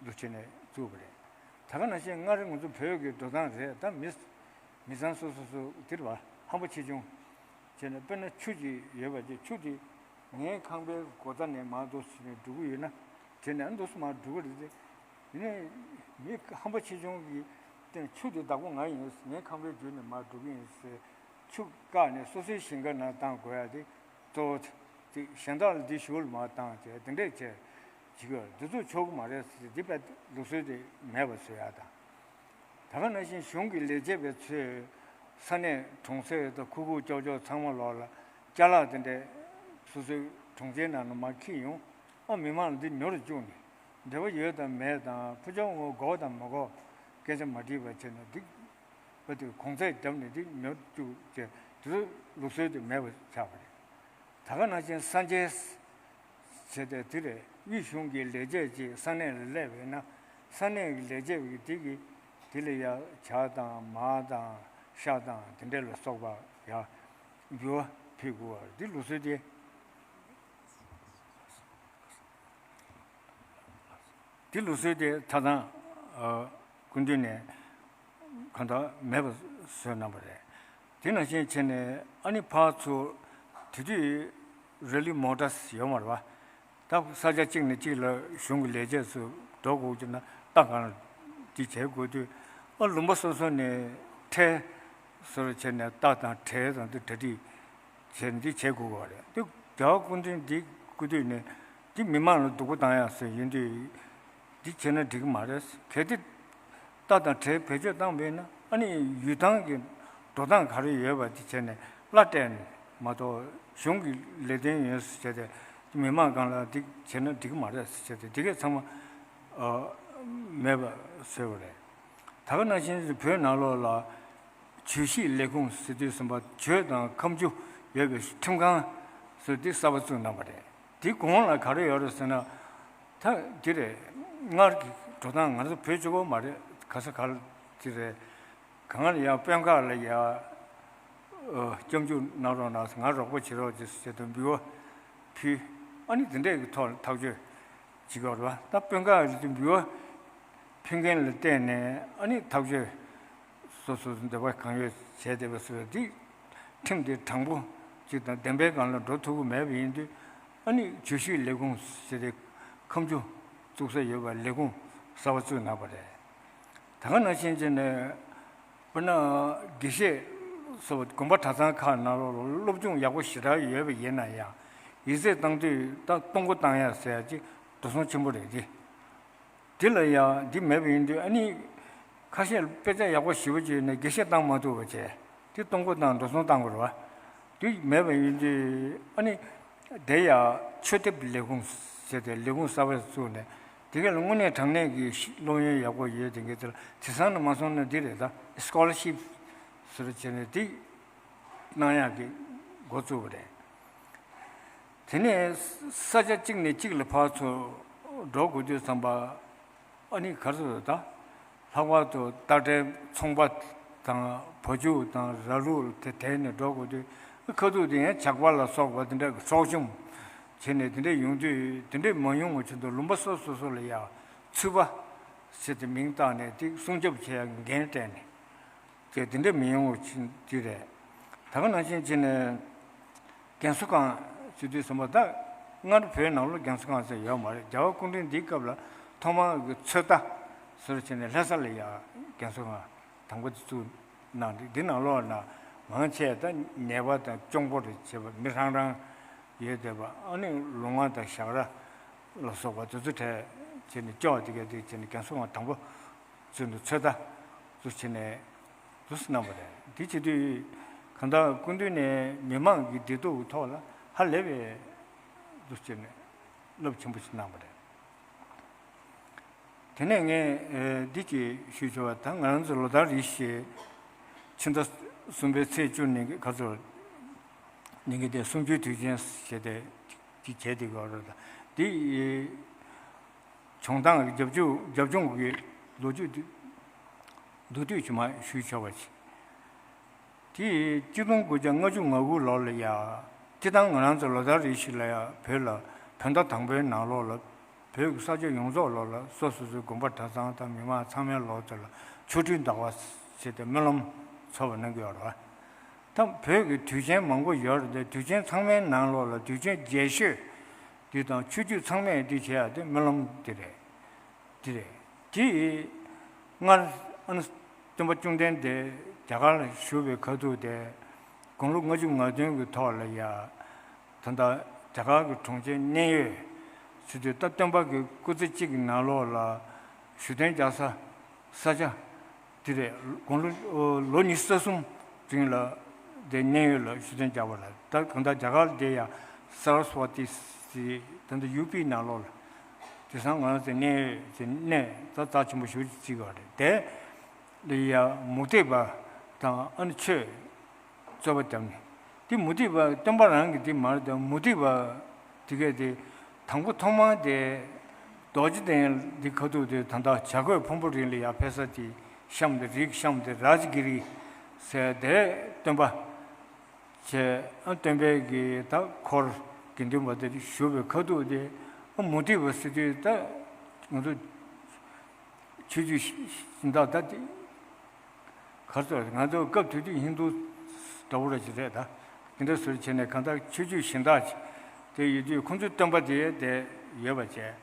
འདུག་བྱས་ནས་བཙུགས་པ་རེད། ད་ག་ནང་བཞིན་སྔར་ང་ཚོ་བོད་ཀྱི་འགྲོ་སྟངས་རེད། ད་མི་མི་ཚང་སོ་སོ་སོ་དེ་རེད་བ། ཧམ་པ་ཆེ་ཆུང་བྱས་ནས། དཔེར་ན་ཆུ་ཅིག་ཡོད་པ་ཅིག་ཆུ་དེ་ངའི་ཁང་པའི་སྒོ་རྩ་ནས་མར་འདུག་སེ་ནས་འགྲོ་གི་ཡོད་ན། དེ་ནས་འདུག་སེ་མར་འགྲོ་གི་རེད་དེ། ཡིན་ནའི་མི་ཧམ་པ་ཆེ་ཆུང་གིས་ དེ་ཆུ་དེ་བདག་པོ་ང་ཡིན། ངས་ཁང་པའི་མཇུག་ནས་མར་འགྲོ་གི་ཡིན་ཟེར། ཆུ་བཀག་ནས་སོ་སོའི་ཞིང་ཁ་ནང་བཏང་དགོས་ཡ་དེ་གཙོ་བོ་དེ། གཞན་དག་ལ་འདི་ཞུགས་ལ་མར་བཏང་བྱས་དེ་འདྲས་བྱས་བྱེད་ཀྱི་ཡོད། འདི་ཚོ་ཆོག་གི་མ་རེད་ཟེར། འདི་དཔེ་ལུགས་སྲོལ་དེ་མེད་པ་བཟོ་ཡ་དང་། ད་ག་ནང་བཞིན་གཞུང་གི་ལས་བྱེད་པ་ཚོས་ས་གནས་གྲོང་གསེབ་དང་ཁུག་ཁུག་ཀྱོག་ཀྱོག་ཚང་མ་ལོག་ལ་ཅ་ལག་དེ་འདྲས་སོ་སོའི་གྲོང་ཁྱེར་ནང་ལ་མར་འཁྱེར་ཡོང་། ཨ་མི་མང་ལ་འདི་ཉོ་རུ་བཅུག་ནས་འབྲེལ་བ་ཡོད་དང་མེད་དང་ཕུ་ཆུང་ངོ་དགོས་དང་མ་དགོས་སྐད་ཆ་མ་དྲིས་པ་བྱས་ནས་འདི་བ་དེ་གོང་ཚད་བརྒྱབ་ནས་འདི་ཉོ་བཅུག་ཅེས་དེ་ཚོ་ལུགས་སྲོལ་དེ་མེད་པ་ཆགས་པ་རེད། ད་ག་ནང་བཞིན་ས་འཇལ་བྱས་ཏེ་དེ་རེད། དབུས་གཞུང་གི་ལས་བྱེད་ཅིག་ས་གནས་ལ་སླེབས་པས་ན་ས་གནས་ཀྱི་ལས་བྱེད་པ་གིས་དེ་གི་དེ་ལ་ཡ་ཇ་དང་མར་དང་ཤ་དང་དེ་འདྲ་ལ་སོགས་པ་ཡ་འབུལ་བ་ཕུལ་དགོས་པ་རེད། འདི་ལུགས་སྲོལ་དེ། འདི་ལུགས་སྲོལ་དེ་ཆ་ཚང་སྐུ་མདུན་ནས་གང་ལྟར་མེད་པ་བཟོས་གནང་བ་རེད། དེ་ནང་བཞིན་བྱས་ནས་ཨ་ནི་ཕར་ཚུར་དེ་དུས་རི་ལི་མོ་ཊ་ཡོད་མ་རེད་བ། ད་ས་ཆ་གཅིག་ནས་གཅིག་ལ་གཞུང་གི་ལས་བྱེད་ཚོ་འགྲོ་དགོས་ཀྱི་ན་རྟ་གང་ལ་འདི་བྱེད་དགོས་དུས་ཨ་ལུང་པ་སོ་སོ་ནས་ཁྲལ་སོར་བྱས་ནས་རྟ་དང་བྲེ་དང་དེ་གྲ་སྒྲིག་བྱས་འདི་བྱེད་དགོས་པ་རེད། དེ་རྒྱལ་བ་སྐུ་མདུན་འདི་སྐུ་དུས་ནས་འདི་མི་མང་ལ་སྡུག་པོ་བཏང་ཡག་སྲོལ་ཡིན་དུས་འདི་བྱས་ན་འགྲིག་གི་མ་རེད། གལ་ཏེ་རྟ་དང་བྲེ་བེད་སྤྱོད་བཏང་བས་ན་ཨ་ནི་ཡུལ་ཐང་གི་འགྲོ་སྟངས་ག་རེ་ཡོད་པ་འདི་བྱས་ནས་གླ་སྤྲད་ནས་མ་གཏོགས་གཞུང་གི་ལས་དོན་ཡིན་ཟེར་བྱས་ཏེ་མི་མང་སྒང་ལ་འདི་བྱས་ན་འགྲིག་གི་མ་རེད་ཟེར་བྱས་ཏེ་འདི་གས་ཚང་མ་མེད་པ་བཟོས་པ་རེད། ད་ག་ནང་བཞིན་བོད་ནང་ལོགས་ལ་བརྗོད་གཞིས་ལས་ཁུངས་ཟེར་དུས་ཙམ་པ་བརྗོད་དང་ཁ་མཆུ་ཡོད་པའི་ཁྲིམས་ཁང་ཟེར་དེ་གསར་པ་བཙུགས་གནང་བ་རེད། དེའི་གོང་ལ་ག་རེ་ཡོད་རེད་ཟེར་ན། ད་འདི་རེད། སྔར་གྱི་འགྲོ་སྟངས་ང་ཚོ་བོད་གཅིག་པོ་མ་རེད། ག་ས་ག་ལ་དེ་རེད། གང་ལ་ཡང་དཔོན་ཁག་ལ་ཡང་སྐྱབས་འཇུག་གནང་རོགས་གནང་། ང་རོགས་པ་བྱེད་རོགས་བྱེད་ཟེར་དུ་འབུལ་བ་ཕུལ། ཨ་ནི་དེ་འདྲས་ཀྱི་ཐོག་ལ་ཐག་གཅོད་བྱེད་དགོས་རེད་བ། ད་དཔོན་ཁག་ལ་དེ་འབུལ་བ་ཕུལ་མཁན་ལ་བརྟེན་ནས་ཨ་ནི་ཐག་གཅོད་སོ་སོ་འདོད་པ་གང་ཡོད་བྱས་བསྡད་པ་སོགས་འདི་ཁྲིམས་དེ་དྲང་པོ་ཅིག་དང་བདེན་པའི་སྒང་ལ་འགྲོ་ཐུབ་ཀྱི་མེད་པ་ཡིན་དུས་ཨ་ནི་བརྗོད་གཞིས་ལས་ཁུངས་ཟེར་ཏེ་ཁ་མཆུ་བཙུགས་ས་ཡོད་པ་ལས་ཁུངས་གསར་པ་བཙུགས་གནང་བ་རེད། ད་ག་ནང་བཞིན་བྱས་ནས་དཔེར་ན་དགེ་བཤེས་སོགས་དགོན་པ་གྲྭ་ཚང་ཁག་ནང་ལོགས་ལ་སློབ་སྦྱོང་ཡག་པོ་ཞེ་དྲག་ཡོད་པ་ཡིན་ན་ཡང་ཡིག་ཚད་བཏང་དུས་ད་གཏོང་སྒོ་བཏང་ཡ་ཟེར་ཡ་ཅིག་འགྲོ་སོང་ཆེན་པོ་རེད་དེ། དེ་ལ་ཡང་འདི་མེད་པ་ཡིན་དུས་ཨ་ནི་ཁ་ཤས་དཔེ་ཆ་ཡག་པོ་ཞེ་པོ་ཅིག་ནས་དགེ་བཤེས་བཏང་མ་ཐུབ་པ་བྱས་དེ་གཏོང་སྒོ་བཏང་འགྲོ་སོང་བཏང་དགོས་རེད་བ། དེ་མེད་པ་ཡིན་དུས་ཨ་ནི་དེ་ཡང་ཆོས་དེབ་ལས་ཁུངས་ཟེར་ཏེ་ལས་ཁུངས་གསར་པ་བཙུགས་ནས་དེ་ག་ལ་དངོས་གནས་དྲང་གནས་ཀྱི་སློབ་ཡོན་ཡག་པོ་ཡོད་དེ་གའི་དེ་ལ་དེང་སང་ནས་མ་སོང་ན་འདི་རེད། ད་སི་ཀོ་ལར་ཤིབ་ཟེར་བྱས་ནས་དེ་གནང་ཡག་གི་འགོ་བཙུགས་པ་རེད། དེ་ནས་ས་ཆ་གཅིག་ནས་གཅིག་ལ་ཕར་ཚུར་འགྲོ་དགོས་དུས་ཙམ་པ་ཨ་ནི་ག་རེ་ཟེར་ད། ལྷག་པར་དུ་སྟག་འདྲའི་ཚོང་པ་དང་བ་ཕྱུགས་དང་ར་ལུག་དེ་དེད་ནས་འགྲོ་དགོས་དུས་ཁ་ཐུག་དེ་ཡང་ཇག་པ་ལ་སོགས་པ་དེ་འདྲ་གི་སྲོག་ཤིང་བྱས་ནས་དེ་འདྲ་ཡོང་དུས་དེ་འདྲ་མ་ཡོང་བ་ཆེད་དུ་ལུང་པ་སོ་སོ་སོ་ལ་ཡང་ཚུད་པ་ཟེར་ཏེ་མིང་བཏགས་ནས་དེ་སྲུང་སྐྱོབ་བྱེད་ཡ་འགན་སྤྲད་ནས། དེ་དེ་འདྲ་མི་ཡོང་བ་ཅི་དེ་རེད། ད་ག་ནང་བཞིན་བྱས་ནས་རྒན་གསོ་ཁང་ཟེར་དུས་ཙམ་པ་ད་སྔར་བོད་ནང་ལ་རྒན་གསོ་ཁང་ཟེར་ཡོད་མ་རེད། རྒྱལ་བ་སྐུ་ཕྲེང་འདིའི་སྐབས་ལ་ཐོག་མར་གྱི་ཚོད་ལྟ་ཟེར་བྱས་ནས་ལྷ་ས་ལ་ཡ་རྒན་གསོ་ཁང་དང་པོ་དེ་བཙུགས་གནང་འདུག་འདི་ནང་ལོགས་ན་མང་ཆེ་ད་ནད་པ་དང་གཅོང་པོ་རེ་བྱེད་པ་མི་རང་རང་ཡོད་བསྡད་པ་ཨ་ནི་ལུང་པ་དང་ཞག་ར་ལ་སོགས་པ་དེ་ཚོ་གྲས་བྱས་ནས་སྐྱོ་བ་དེ་ག་དེ་བྱས་ནས་རྒན་གསོ་ཁང་དང་པོ། ཚུལ་དུ་ཚོད་ལྟ་དུ་བྱས་ནས་དུ་གནང་བ་རེད། དེ་བྱེད་དུས་གང་ལྟར་སྐུ་མདུན་ནས་མི་མང་གི་བདེ་སྡུག་ཐོག་ལ་ཧ་ལས་པའི་དུ་བྱས་ནས་རླབས་ཆེན་པོ་ཞིག་གནང་བ་རེད། དེ་ནས་ངས་འདི་གཅིག་ཞུ་ཆོག་པ་ད་ང་རང་ཚོ་ལོ་ལྟར་རེ་བཞིན་ཕྱི་ཟླ་གསུམ་པའི་ཚེས་བཅུ་ཉིན་གྱི་ཁ་ཚོར་ཉིན་གྱི་དེ་གསུམ་བཅུའི་དུས་ཆེན་ཞེས་ཏེ་གཅིག་བྱས་ཏེ་གོ་རོ་ད་འདི། བྱུང་སྟངས་རྒྱབ་ལྗོངས་རྒྱབ་ལྗོངས་ཀྱི་ལོ་རྒྱུས་འདི་མདོར་བསྡུས་ཀྱིས་མར་ཞུས་ཆོག་པ་ཞིག་དེ་གཅིག་སྟོང་དགུ་བརྒྱ་ལྔ་བཅུ་ང་དགུ་ལོ་ལ་ཡ། སྤྱིར་བཏང་ང་རང་ཚོ་ལོ་ལྟར་རེ་བཞིན་ལ་ཡ་བོད་ལ་བོད་ཟླ་དང་པོའི་ནང་ལོགས་ལ་བོད་ཀྱི་ས་ཕྱོགས་ཡོངས་རྫོགས་ལོགས་ལ་སོ་སོ་སོའི་དགོན་པ་གྲྭ་ཚང་དང་མི་མང་ཚང་མའི་ལོགས་དེ་ལ་ཆོ་འཕྲུལ་ཟླ་བ་ཞེས་ཏེ་སྨོན་ལམ་འཚོགས་པ་གནང་གི་ཡོད་རེད་བ། ད་བོད་ཀྱི་དུས་ཆེན་མང་པོ་ཡོད་རེད་དེ་དུས་ཆེན་ཚང་མའི་ནང་ལོགས་ལ་དུས་ཆེན་རྒྱས་ཤོས་འདི་དང་ཆོས་བརྒྱུད་ཚང་མས་འདི་བྱེད་ཡ་དེ་སྨོན་ལམ་འདི་རེད། འདི་རེད། དེ་སྔར་ཨ་ནི་ སྟོན་པ་བཅོམ་ལྡན་འདས་རྒྱ་གར་ལ་བཞུགས་པའི་ཁ་ཐུག་དེ་དགུང་ལོ་ལྔ་བཅུ་ང་བདུན་གྱི་ཐོག་ལ་ཡ། ད་ལྟ་རྒྱ་གར་གྱི་གྲོང་ཁྱེར་གནས་ཡུལ་ཟེར་དུས་ད་སྟོན་པ་གི་སྐུ་ཚེ་གཅིག་གི་ནང་ལོགས་ལ་བཞུགས་གདན་རྒྱག་ས་ས་ཆ་དེ་རེད། དགུང་ལོ་ལོ་ཉི་ཤུ་རྩ་གསུམ་རིང་ལ་དེ་གནས་ཡུལ་ལ་བཞུགས་གདན་རྒྱག་པ་ལ་ད་གང་ལྟར་རྒྱ་གར་དེ་ཡ་སར་སི་ཝ་ཏི་ཟེར་ད་ལྟ་ཡུ་པི་ནང་ལོགས་ལ་དེང་སང་ང་རང་ཚོའི་གནས་ཡུལ་གྱི་གནས་ད་རྩ་ཆེན་པོ་ཞེ་པོ་ཅིག་བརྩི་གི་རེད་དེ། ལ་ཡ་མུ་སྟེགས་པ་དང་ཨ་ནི་ཆོས་རྩོད་པ་བརྒྱབ་ནས་དེ་མུ་སྟེགས་པ་སྟོན་པ་རང་གི་དེ་མ་རེད་དེ་མུ་སྟེགས་པ་དེ་གས་དེ་དང་པོ་ཐོག་མར་དེ་རྡོ་རྗེ་གདན་འདི་ཁ་ཐུག་དེ་ད་ལྟ་བྱ་རྒོད་ཕུང་པོ་རི་ལ་ཡ་ཕེབས་ས་དེ་གཤམ་དེ་རིའི་གཤམ་དེ་རཱ་ཇི་གི་རི་ཟེར་དེ་སྟོན་པ་བྱས་ཨ་སྟོན་པའི་གི་ད་འཁོར་དགེ་འདུན་པ་དེ་བཞུགས་པའི་ཁ་ཐུག་དེ་ཨ་མུ་སྟེགས་པ་ཟེར་དུས་ད་ང་ཚོ་ཆོས་བརྒྱུད་གཞན་དག་ད་དེ་གར་སོང་ང་ཚོ་སྐབས་དེ་དུས་ཧིན་དུ་འདྲ་བོ་ར་ཅིག་རེད་ད། དེ་འདྲ་ཟུར་བྱས་ནས་གང་ལྟར་ཆོས་བརྒྱུད་གཞན་དག་ཅིག་དེ་ཡོད་དུས་ཁོང་ཚོའི་སྟོན་པ་དེ་དེ་ཡོད་པ་བྱས།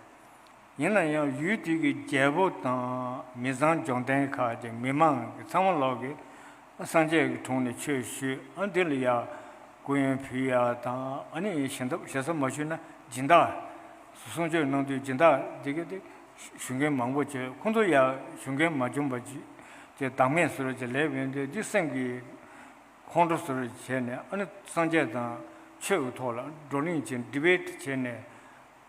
ཡིན་ན་ཡང་ཡུལ་དེ་གི་རྒྱལ་པོ་དང་མི་ཚང་འབྱོར་ལྡན་ཁག་གི་མི་མང་གི་ཚང་མ་ལོག་གི་སངས་རྒྱས་ཀྱི་དྲུང་ནས་ཆོས་ཞུས་ཨ་འདི་ལ་ཡ་སྐུ་ཡོན་ཕུལ་ཡ་དང་ཨ་ནི་གཞན་དག་ཞེ་ས་མ་ཞུས་ན་སྦྱིན་བདག་གསུང་ཆོས་གནང་དུས་སྦྱིན་བདག་འདི་ག་དེ་ཞུ་མཁན་མང་པོ་བྱས་ཁོང་ཚོ་ཡ་ཞུ་མཁན་མ་བྱུང་བ་ཅིག་དེ་བདག་མེད་བཟོ་འདྲ་ཅིག་ལས་བན་དེ་འདི་སེམས་ཀྱི་ཁོང་ཁྲོ་བཟོ་འདྲ་བྱས་ནས་ཨ་ནི་སངས་རྒྱས་དང་ཆོས་ཀྱི་ཐོག་ལ་བགྲོ་གླེང་བྱས་ཌི་བེ་ཊི་བྱས་ནས་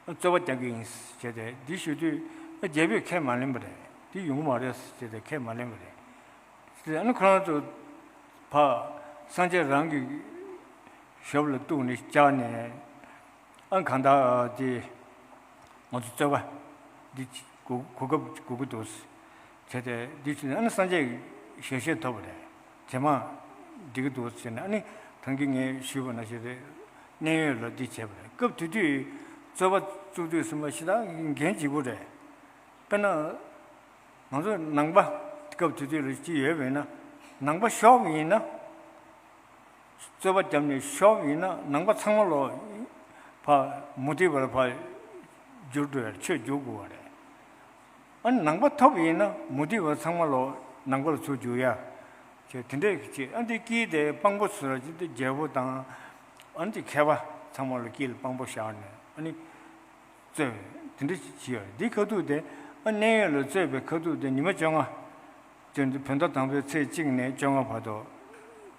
རྩོད་པ་རྒྱག་གི་ཡིན་ཟེར་བྱས་ཏེ་འདི་ཞུ་དུས་རྒྱལ་པོས་ཁས་མ་ལེན་པ་རེད། འདི་ཡོང་གི་མ་རེད་ཟེར་བྱས་ཏེ་ཁས་མ་ལེན་པ་རེད། ཨ་ནི་ཁོ་རང་ཚོ་ཕ་སངས་རྒྱས་རང་གི་ཞབས་ལ་གཏུགས་ནས་བཅར་ནས་ཨ་གང་ལྟར་དེ་ང་ཚོ་རྩོད་པ་འདི་གོ་གོ་སྐབས་དགོས་ཀྱི་འདུག་བྱས་ཏེ་འདི་བྱས་ནས་ཨ་ནི་སངས་རྒྱས་ཞལ་བཞེས་ཐོབ་པ་རེད། ཇེ་མང་འགྲིག་གི་འདུག་ཟེར་ནས་ཨ་ནི་ཐང་གི་ངས་ཞུས་པ་ནང་བཞིན་རེད། གནས་ཡུལ་ལ་འདི་བྱས་པ་རེད། སྐབས་དེ་དུས་རྩོད་པ་བཙུགས་དུས་ཟིན་པ་ཞེ་དྲག་འགན་ལྗིད་པོ་རེད། དཔེར་ན། ང་ཚོ་ནང་པ་སྐབས་དེ་དུས་ལ་ཅི་ཡོད་པས་ན། ནང་པ་ཤོར་བ་ཡིན་ན། རྩོད་པ་བརྒྱབ་ནས་ཤོར་བ་ཡིན་ན་ནང་པ་ཚང་མ་ལོ་ཕ་མུ་སྟེགས་པར་ཕ་འགྱུར་འགྲོ་ཡ་ཆོས་འགྱུར་དགོས་པ་རེད། ཨ་ནི་ནང་པ་ཐོབ་པ་ཡིན་ན་མུ་སྟེགས་པ་ཚང་མ་ལོ་ནང་པར་ཚུར་འགྱུར་ཡ། ཆོས་དེ་འདྲས་ཀྱི་ཅིག་ཨ་འདི་དཀྱིལ་དེ་དཔང་པོ་ཚུར་ཅི་འདི་རྒྱལ་པོ་དང་ཨ་འདི་མཁས་པ་ཚང་མ་ལོ་དཀྱིལ་ལ་དཔང་པོ་བཞག་ནས་ཨ་ནི། རྩོད་དེ་འདྲ་ཞིག་བྱས་ཡོད་རེད། འདི་ཁ་ཐུག་དེ་ཨ་གནས་ཡུལ་ལ་རྩོད་པའི་ཁ་ཐུག་དེ་ཉི་མ་བཅོ་ལྔ། བཙན་བདུན་བོད་ཟླ་དང་པོའི་ཚེས་གཅིག་ནས་བཅོ་ལྔ་བར་དུ་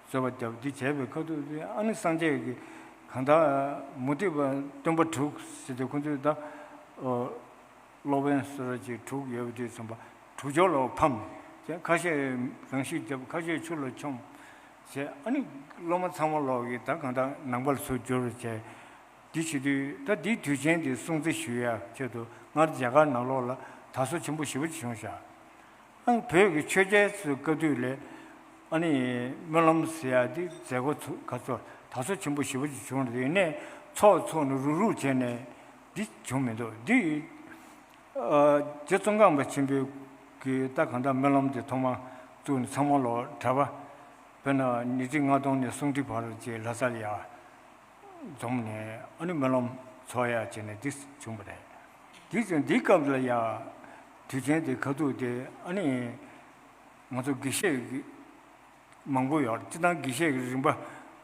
རྩོད་པ་བརྒྱབ་འདི་བྱས་པའི་ཁ་ཐུག་དེ་ཨ་ནི་སངས་རྒྱས་ཀྱི་གང་ལྟར་མུ་སྟེགས་པ་སྟོན་པ་དྲུག་ཟེར་ཏེ་ཁོ་ཚོས་ད་སློབ་དཔོན་སོ་སོ་ཅིག་དྲུག་ཡོད་པ་དུས་ཙམ་པ་དྲུག་སྦྱོར་ལ་ཕམ་ཁ་ཤས་རང་ཤི་བརྒྱབ་ཁ་ཤས་ཆུ་ལ་མཆོངས་བྱས་ཨ་ནི་སློབ་མ་ཚང་མ་ལོག་གིས་ད་གང་ལྟར་ནང་པ་ལ་ཚུར་བསྒྱུར་བྱས། འདི་བྱེད་དུས་ད་འདིའི་དུས་ཆེན་འདི་སྲུང་བརྩི་ཞུ་ཡ་ཆེད་དུ་སྔར་རྒྱ་གར་ནང་ལོགས་ལ་དར་སྲོལ་ཆེན་པོ་ཞེ་པོ་ཅིག་བྱུང་ཤག་ཨ་ནི་བོད་ཀྱི་ཆོས་རྒྱལ་ཚོའི་བཀའ་དུས་ལས་ཨ་ནི་སྨོན་ལམ་ཟེར་ཡ་འདི་མཛད་སྒོ་ཚུ་ག་ཚོད་དར་སྲོལ་ཆེན་པོ་ཞེ་པོ་ཅིག་བྱུང་རེད། ཡིན་ནའི་ཚོགས་འཚོགས་ནས་རུག་རུག་བྱས་ནས་འདི་བྱུང་མི་འདུག་འདི་ཨ་རྗེ་ཙོང་ཁ་པ་ཆེན་པོའི་གི་ད་གང་ལྟར་སྨོན་ལམ་འདི་ཐོག་མ་བཙུགས་ནས་ཚང་མ་ལོ་གྲྭ་པ་དཔེར་ན་ཉི་ཁྲི་ལྔ་སྟོང་ནས་སུམ་ཁྲི་བར་གྱི་ལྷ་སར་ཡ། འཛོམས་ནས་ཨ་ནི་སྨོན་ལམ་འཚོགས་ཡ་བྱས་ནས་འདི་བྱུང་བ་རེད། འདི་ཚོ་འདི་སྐབས་ལ་ཡ་དུས་ཆེན་དེ་ཁ་ཐུག་དེ་ཨ་ནི་ང་ཚོ་དགེ་བཤེས་ཀྱི་མང་པོ་ཡོད་སྤྱི་བཏང་དགེ་བཤེས་ཀྱི་རིམ་པ་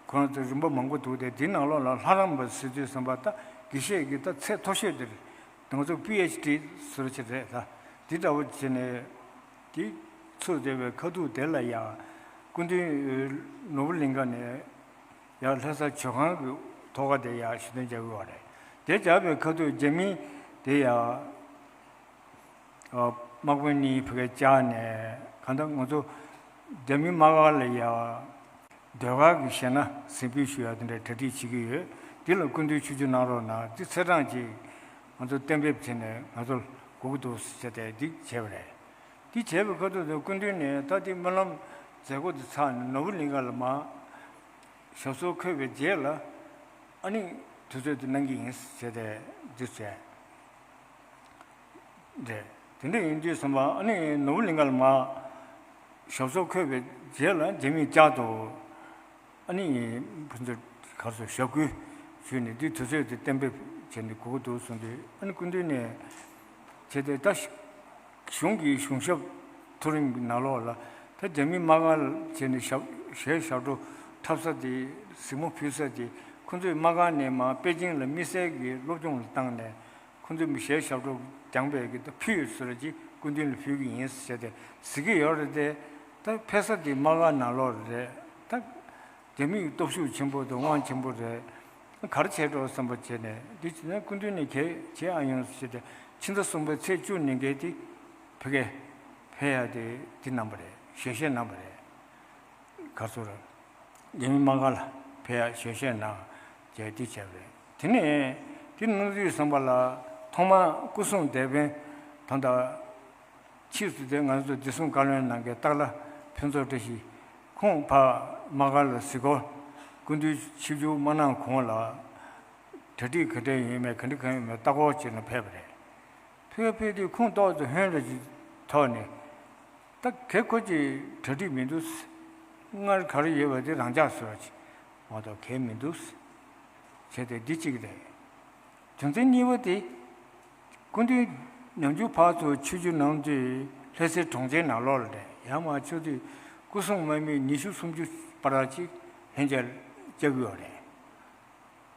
ཁོ་རང་ཚོ་རིམ་པ་མང་པོ་འདུག་སྟེ་དེ་ནང་ལོགས་ལ་ལྷ་རམས་པ་ཟེར་དུས་ཙམ་པ་ད་དགེ་བཤེས་ཀྱི་ད་ཚད་མཐོ་ཤོས་དེ་རེད། ང་ཚོ་པི་ཨེཆ་ཌི་ཟེར་བ་ཅིག་རེད་ད། དེ་འདྲ་བོ་བྱས་ནས་དེ་ཚུགས་བསྡད་པའི་ཁ་ཐུག་དེ་ལ་ཡ་སྐུ་མདུན་ནོར་བུ་གླིང་ཁ་ནས། ཡང་ལྷ་ས་ཇོ་ཁང་གི་ཐོག་ཁ་དེ་ཡང་ཞུ་དོན་རྒྱག་གི་ཡོད་རེད། དེ་རྒྱག་པའི་ཁ་ཐུག་རྒྱ་མི་དེ་ཡང་དམག་དཔོན་གཉིས་ཕ་གིར་བཅར་ནས་གང་ལྟར་ང་ཚོ་རྒྱ་མི་དམག་སྒར་ལ་ཡང་ཟློས་གར་གྱི་གཞས་སྣ་གཟིགས་འབུལ་ཞུ་ཡ་དེ་འདྲ་གྲ་སྒྲིག་བྱེད་ཀྱི་ཡོད། དེ་ལ་སྐུ་མདུན་ཆིབས་བསྒྱུར་གནང་རོགས་གནང་། དེ་ཚེས་གྲངས་ཅིག་ང་ཚོ་གཏན་འབེབས་བྱས་ནས་ང་ཚོར་དགོས་ཀྱི་འདུག་ཟེར་ཏེ་འདི་བྱས་པ་རེད། དེ་བྱས་པའི་ཁ་ཐུག་ཏུ་སྐུ་མདུན་ནས་ད་དེ་སྨོན་ལམ་མཛད་སྒོ་དེ་ཚར་ནས་ནོར་བུ་གླིང་ཁ་ལ་མར་ཞབས་སོར་འཁོད་པའི་རྗེས་ལ་ཨ་ནི་དུས་ཚོད་དེ་གནང་གི་ཡིན་ཟེར་ཏེ་འདི་བྱས་རེད། དེ་འདྲ་ཡིན་དུས་ཙམ་པ་ཨ་ནི་ནོར་བུ་གླིང་ཁ་ལ་མར་ཞབས་སོར་འཁོད་པའི་རྗེས་ལ་རྒྱ་མིས་བསྐྱར་དུ་ཨ་ནི་ཕུན་ཚོགས་གར་སོ་ཞབས་སྐུལ་ཞུས་ནས་འདི་དུས་ཚོད་དེ་གཏན་འབེབས་བྱས་ནས་དགོས་ཀྱི་འདུག་གསུངས་དུས་ཨ་ནི་སྐུ་མདུན་ནས་བྱས་ཏེ་ད་གཞུང་གི་གཞུང་ཞབས་མཐོ་རིམ་གྱི་ནང་ལོགས་ལ་ ད་རྒྱ་མི་དམག་སྒར་བྱས་ནས་ཞབས་ཞལ་ཞབས་བྲོ་འཁྲབ་ས་དེ། གཟིགས་མོ་ཕུལ་ས་དེ། ཁོ་ཚོས་དམག་སྒར་ནས་མར་པེ་ཅིང་ལ་དམིགས་བསལ་གྱི་སློབ་སྦྱོང་ལ་བཏང་ནས། ཁོ་ཚོས་མི་ཞལ་ཞབས་བྲོ་སྦྱངས་པའི་གི་ད་ཕུལ་ཟེར་གྱི་སྐུ་མདུན་ལ་ཕུལ་གི་ཡིན་ཟེར་ཏེ་གཟིགས་ཀྱི་ཡོད་རེད་དེ། ད་ཕེབས་ས་དེ་དམག་སྒར་ནང་ལོགས་རེད། ད་རྒྱ་མིའི་སྟོབས་ཤུགས་ཆེན་པོ་དང་དབང་ཆེན་པོ་རེད། ག་རེ་བྱས་འགྲོ་བསམ་པ་བྱས་ནས། འདི་བྱས་ན་སྐུ་མདུན་ནས་གལ་ཆེ་ཨ་ཡོང་ཟེར་ཏེ། ཕྱི་ཟླ་གསུམ་པའི་ཚེས་བཅུ་ཉིན་གལ་ཏེ་ཕ་གིར་ཕེབས་ཡ་དེ་འདི་གནང་བ་རེད། ཞལ་བཞེས་གནང་བ་རེད། ག་ཚོད་རེད། རྒྱ་མི་དམག་སྒར་ལ་ཕེབས་ཡ་ཞལ་བཞེས་གནང་བྱས་འདི་བྱས་པ་རེད། དེ་ནས་འདི་གནང་དུས་ཙམ་པ་ལ་ཐོག་མར་སྐུ་སྲུང་སྡེ་དཔོན་ད་ལྟ་ཕྱིས་སུ་དེ་ང་ཚོ་བདེ་སྲུང་བཀའ་བློན་གནང་མཁན་སྟག་ལྷ་ཕུན་ཚོགས་བཀྲ་ཤིས། ཁོང་ཕར་དམག་སྒར་ལ་གཟིགས་སྐོར། སྐུ་མདུན་ཆིབས་བསྒྱུར་མ་གནང་གོང་ལ་གྲ་སྒྲིག་ག་འདྲ་ཡོད་མེད་ག་འདྲ་གང་ཡོད་མེད་ལྟ་སྐོར་བྱས་ནས་ཕེབས་པ་རེད། ཕེབས་ཕེབས་དུས་ཁོང་ཏོག་ཙམ་ཧོན་ར་ཅིག་ཐོག་ནས། ད་གལ་ཁོ་ཅིག་གྲ་སྒྲིག་མི་འདུག་སྔར་ག་རེ་ཡོད་པ་དེ་རང་འཇགས་བཟོས་པ་ཅིག་མ་གཏོགས་གལ་མི་འདུག་བྱས་ཏེ་འདི་གཅིག་རེད། རྒྱུ་མཚན་གཉིས་པ་དེ། སྐུ་མདུན་ནམ་རྒྱུན་ཕར་ཚུར་ཆིབས་བསྒྱུར་གནང་དུས་ལྷ་སའི་གྲོང་ཁྱེར་ནང་ལོགས་ལ་རེད། ཡར་མར་ཕྱོགས་དུས་སྐུ་སྲུང་དམག་མི་ཉི་ཤུ་སུམ་ཅུ་བར་ཅིག་ལྷན་རྒྱས་བཅར་གྱི་ཡོད་རེད།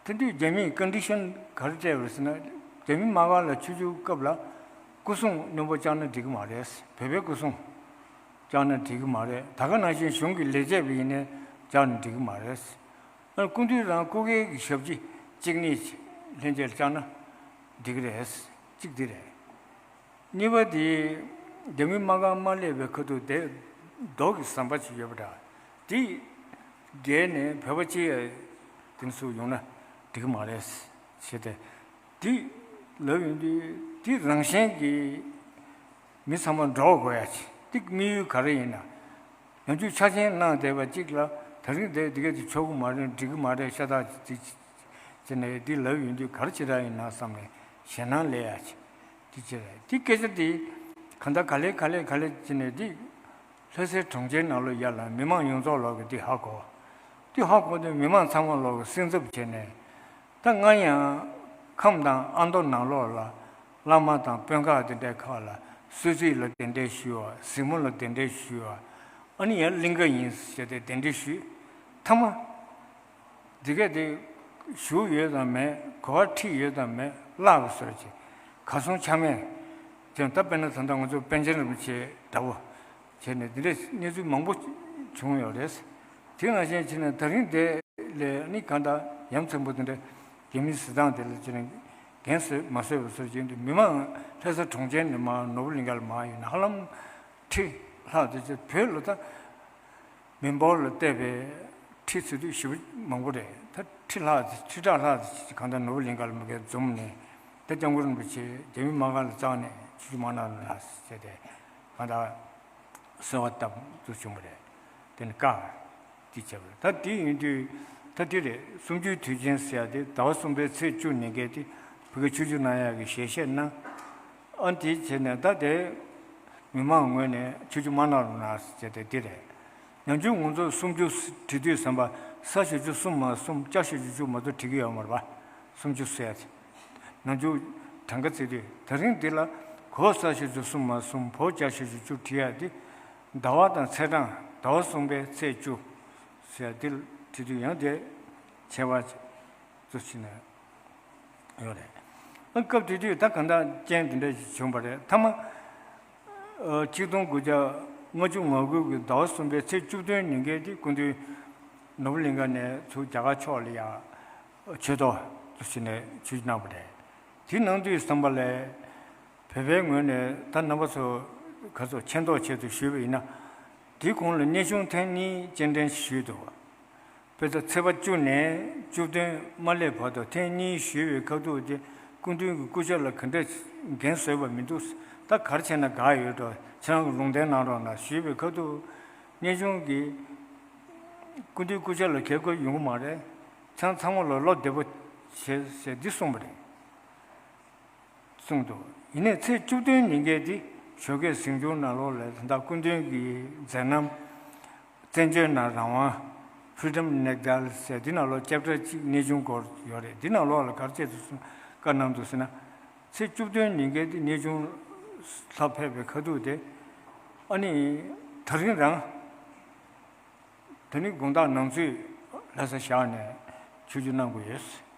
དེ་དུས་རྒྱ་མིས་ཀོན་ཌི་ཤན་ག་རེ་སྤྲད་པ་རེད་ཟེར་ན། རྒྱ་མི་དམག་སྒར་ལ་ཆིབས་བསྒྱུར་སྐབས་ལ་སྐུ་སྲུང་རྣོན་པོ་བཅངས་ན་འགྲིག་གི་མ་རེད། བོད་པའི་སྐུ་སྲུང་བཅངས་ན་འགྲིག་གི་མ་རེད། ད་ག་ནང་བཞིན་གཞུང་གི་ལས་བྱེད་པ་ཡིན་ནའི་བཅངས་ན་འགྲིག་གི་མ་རེད། ཨ། སྐུ་མདུན་རང་སྐུ་སྒེར་གྱི་ཞབས་ཕྱི་གཅིག་གཉིས་ལྷན་རྒྱས་བཅངས་ན་འགྲིག་གི་རེད། གཅིག་འདི་རེད། གཉིས་པ་དེ། རྒྱ་མི་དམག་སྒར་མ་སླེབས་པའི་ཁ་ཐུག་དེ་ལྡོག་གི་ཟམ་པ་ཅིག་ཡོད་པ་འདྲ། དེ་བརྒལ་ནས་བོད་པ་སྤྱི་ཡ་དེ་ཚོ་ཡོང་ན་འགྲིག་གི་མ་རེད་ཟེར་ཏེ། དེ་ལབ་ཡོང་དུས་དེ་རང་བཞིན་གྱིས་མི་ཚང་མ་འགྲོ་དགོས་ཡ་ཅིག་དེ་དམིགས་ཡུལ་ག་རེ་ཡིན་ན། ཡང་ཅུང་ཆ་ཆེན་གནང་བསྡད་པ་གཅིག་ལ་ད་རིང་དེ་དེ་གས་དེ་ཆོག་གི་མ་རེད། འགྲིག་གི་མ་རེད། ཤ་སྟག་ཅིག་ཅིག་ཅིག་ནས་དེ་ལབ་ཡོང་དུས་ག་རེ་བྱེད་ར་ཡིན་ན་བསམ་ནས་ཞེད་སྣང་སླེབས་ཡ་ཅིག་དེ་བྱེད་ར་དེ་སྐད་ཆ་དེ་གང་ལྟར་ག་ལེ་ག་ལེ་ག་ལེ་བྱས་ནས་དེ་ལྷ་སའི་གྲོང་ཁྱེར་ནང་ལོགས་ཡར་ལ་མི་མང་ཡོངས་རྫོགས་ལོག་གི་དེ་ཧ་གོ། དེ་ཧ་གོ་དུས་མི་མང་ཚང་མ་ལོག་གི་སེམས་འཚབ་བྱས་ནས། ད་སྔར་ཡང་ཁམས་དང་ཨ་མདོ་ནང་ལོགས་ལ་བླ་མ་དང་དཔོན་ཁག་དེ་འདྲའི་ཁག་ལ་གསོལ་ཚིགས་ལ་གདན་འདྲེན་ཞུས་པ། གཟིགས་མོ་ལ་གདན་འདྲེན་ཞུས་པ། ཨ་ནི་ཡང་གླིང་ག་ཡིན་ཟེར་ཏེ་གདན་འདྲེན་ཞུས། མཐའ་མ་འདི་གས་དེ་བཞུགས་ཡོད་དམ་མེད། གོ་བ་ཁྲིད་ཡོད་དམ་མེད། བརླག་པ་བཟོས་ཅིག་གར་སོང་ཆ་མེད་ཀྱང་། ད་དཔེར་ན་ད་ལྟ་ང་ཚོ་པཎ་ཆེན་རིན་པོ་ཆེ་འདྲ་བོ་བྱས་ནས་འདི་འདྲའི་གནས་ཚུལ་མང་པོ་བྱུང་ཡོད་རེད། དེ་ནང་བཞིན་བྱས་ནས་ད་རིང་དེ་ལས་ནི་གང་ལྟར་ཡ་མཚན་པོ་དེ་འདྲ་རྒྱ་མིའི་གཟི་མདངས་དེ་ལ་བྱས་ནས་འགན་སོས་མ་སོས་པ་བཟོ་བཞིན་དུ། མི་མང་ལྷ་ས་གྲོང་ཁྱེར་ནས་མར་ནོར་བུ་གླིང་ག་ལ་མར་ཡོང་ན་ཧ་ལམ་ཁྲི་ལྷག་དེ་ཚོ་བོད་ལ་ད་མི་འབོར་ལ་བལྟས་པའི་ཁྲི་ཚོད་དུས་ཞེ་པོ་མང་པོ་རེད། ད་ཁྲི་ལྷག་དེ་ཁྲི་ཕྲག་ལྷག་དེ་གང་ལྟར་ནོར་བུ་གླིང་ག་ལ་མ་གིར་འཛོམས་ནས། ད་སྐྱབས་མགོན་རིན་པོ་ཆེ་རྒྱ་མི་དམག་སྒར་ལ་བཅར་ནས་ཆིབས་བསྒྱུར་མ་གནང་རོགས་གནང་ཟེར་ཏེ་གང་ལྟར་གསོལ་བ་བཏབ་འདུག་བྱུང་བ་རེད། དེ་ནི་བཀའ་དེ་བྱས་པ་རེད། ད་དེ་ཡིན་དུས་ད་དེ་རེད། གསུམ་བཅུའི་དུས་ཆེན་ཟེར་ཡ་དེ་ཟླ་བ་གསུམ་པའི་ཚེས་བཅུ་ཉིན་གལ་ཏེ་བོད་ཀྱི་ཆིབས་བསྒྱུར་གནང་ཡག་གི་ཞལ་བཞེས་གནང་། ཨ། དེ་བྱས་ནས་ད་དེ་མི་མང་ངོས་ནས་ཆིབས་བསྒྱུར་མ་གནང་རོགས་གནང་ཟེར་ཏེ་དེ་རེད། ནམ་རྒྱུན་ང་ཚོ་གསུམ་བཅུ་བྲིས་དུས་ཙམ་པ་ས་བཞི་བཅུ་གསུམ་མ་གསུམ་ལྕགས་བཞི་བཅུ་བཅུ་མ་གཏོགས་བྲིས་ཀྱི་ཡོད་མ་རེད་པ། གསུམ་བཅུ་ཟེར་ཡ་དེ། ནམ་རྒྱུན་གྲངས་ཀ་བརྩིས་དུས། ད་རིང་འདི་ལ་གོ་ས་བཞི་བཅུ་གསུམ་མ་གསུམ་བོ་ལྕགས་བཞི་བཅུ་བཅུ་བྲིས་ཡ་དེ། ཟླ་བ་དང་ཚེས་གྲངས་ཟླ་བ་གསུམ་པའི་ཚེས་བཅུ་ཟེར་ཡ་དེ་བྲིས་དུས་ཡང་དེ་ཁྱད་པར་ཚོ་ཕྱིན་ནས་ཡོད་རེད། ཨ། སྐབས་དེ་དུས་ད་གང་ལྟར་རྐྱེན་འདི་འདྲ་ཞིག་བྱུང་བ་རེད། མཐའ་མ་ཨ་ཆིག་སྟོང་དགུ་བརྒྱ་ལྔ་བཅུ་ང་དགུ་གི་ཟླ་བ་གསུམ་པའི་ཚེས་བཅུ་བདུན་ཉིན་གལ་ཏེ་སྐུ་མདུན་ནོར་བུ་གླིང་ག་ནས་ཚུར་རྒྱ་གར་ཕྱོགས་ལ་ཡར་ཆོས་ཐོག་ཏུ་ཕྱིན་ནས་ཆོས་གནང་བ་རེད། དེ་གནང་དུས་ཙམ་པ་ལ་བོད་པའི་ངོས་ནས་ད་རྣམ་པ་ཚོ་ག་ཚོད་མཁྱེན་རྟོགས་ཆེད་དུ་ཞུས་པ་ཡིན་ན། དེའི་གོང་ལ་གནས་ཆུང་ཐེངས་གཉིས་སྤྱན་འདྲེན་ཞུས་འདུག་དཔེར་ན་ཚེས་པ་བཅུ་ནས་བཅུ་བདུན་མ་སླེབས་བར་དུ་ཐེངས་གཉིས་ཞུས་པའི་ཁ་ཐུག་དེ་སྐུ་མདུན་གྱི་སྐུ་ཕྱྭ་ལ་ག་འདྲ་འགན་བཟོས་པ་མི་འདུག་ད་ག་རེ་བྱས་ན་དགའ་ཡོད་འགྲོ། ཁྱེད་རང་གི་ལུང་བསྟན་གནང་རོགས་གནང་ཞུས་པའི་ཁ་ཐུག་གནས་ཆུང་གིས་སྐུ་མདུན་སྐུ་ཕྱྭ་ལ་གལ་དགོས་ཡོང་གི་མ་རེད། ཁྱེད་རང་ཚང་མ་ལ་བློ་བདེ་པོ་བྱེད་ཟེར་འདི་གསུངས་པ་རེད། གསུངས་འདུག་ཡིན་ནའི་ཚེས་བཅུ་བདུན་ཉིན་གལ་ཏེ་ཞོགས་ཀས་གཟིམ་ཆུང་ནང་ལོགས་ལ་ད་ལྟ་སྐུ་མདུན་གྱི་མཛད་རྣམ་བཙན་བྱོལ་ནང་རང་དབང་། Freedom Negdal ཟེར་འདི་ནང་ལོགས་ཅེབ་ཊར་གཅིག་གནས་ཆུང་སྐོར་ཡོད་རེད། འདི་ནང་ལོགས་ལ་ག་རེ་བྱས་ཏེ་གསུངས་བཀའ་གནང་འདུག་ཟེར་ན། ཚེས་བཅུ་བདུན་ཉིན་གལ་ཏེ་གནས་ཆུང་ལ་ཕེབས་པའི་ཁ་ཐུག་དེ་ཨ་ནི་ ད་རིང་རང་ད་ནི་དགོང་དག་ནང་ཚུད་ལྷ་ས་བཞག་ནས་ཆོས་བརྒྱུད་གནང་དགོས་ཡོད།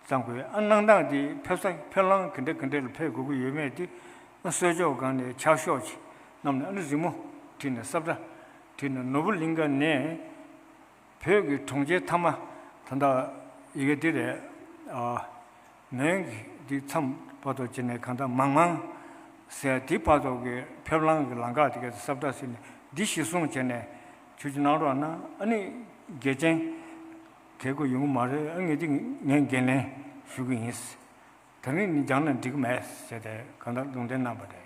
གཙང་པོའི་ཨ་གནང་སྟངས་དེ་ཕེབས་ས་ཕེབས་ལམ་ག་འདྲ་ག་འདྲ་ལ་ཕེབས་དགོས་ཀྱི་ཡོད་མེད་དེ་ཨ་གསོལ་ལྕོག་སྒང་ནས་ཕྱག་ཤོག་ཅིག་བསྣམས་ནས་ཨ་ནི་རི་མོ་བྲིས་ནས་ས་བཀྲ་བྲིས་ནས་ནོར་བུ་གླིང་ག་ནས་བོད་ཀྱི་གྲོང་ཁྱེར་མཐའ་མ་ད་ལྟ་ཡི་གེ་འདི་རེད། ཨ་མོན་གྱི་འདི་མཚམས་བར་དུ་བྱས་ནས་གང་ལྟར་མང་མང་ཟེར་དེ་བར་དུ་གི་ཕེབས་ལམ་གྱི་ལམ་ཁ་དེ་ག་ས་བཀྲ་ཟེར་ནས་འདི་གཞི་བཟུང་བྱས་ནས་ཆོས་བརྒྱུད་གནང་རོགས་གནང་། ཨ་ནི་རྒྱལ་ཆེན་གལ་དགོས་ཡོང་གི་མ་རེད། ཨ་ངས་འདི་ངས་འགན་ལེན་ཞུ་གི་ཡིན། ད་ནི་ནི་སྦྱངས་ན་འགྲིག་གི་མེད་ཟེར་ཏེ་གང་ལྟར་ལུང་བསྟན་གནང་བ་རེད།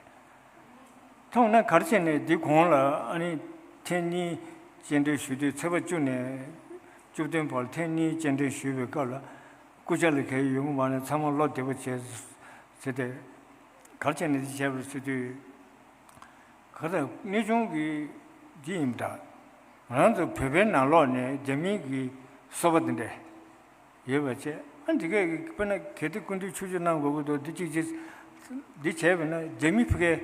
མཐོང་ན་ག་རེ་བྱས་ནས་འདི་གོང་ལ་ཨ་ནི་ཐེངས་གཉིས་སྤྱན་འདྲེན་ཞུས་དུས་ཚེས་པ་བཅུ་ནས་བཅུ་བདུན་བར་ཐེངས་གཉིས་སྤྱན་འདྲེན་ཞུས་པའི་སྐབས་ལ་སྐུ་ཕྱྭ་ལ་གལ་ཡོང་གི་མ་རེད། ཚང་མ་བློ་བདེ་པོ་བྱས་ཟེར་ཏེ་ག་རེ་བྱས་ནས་འདི་བྱས་པ་རེད་ཟེར་དུས། ག་ད་གནས་ཆུང་གི་འདི་ཡིན་པ་འདྲ། ང་རང་ཚོ་བོད་པའི་ནང་ལོགས་ནས་རྒྱ་མིའི་གི་སོ་པ་འདི་འདྲ་ཡོད་པ་བྱས། ཨ་འདི་གས་ཀྱི་དཔེར་ན་གལ་ཏེ་སྐུ་མདུན་ཆོས་བརྒྱུད་གནང་དགོས་ཀྱི་འདུག་འདི་གཅིག་བྱས། འདི་བྱས་པས་ན་རྒྱ་མི་ཕ་གིའི་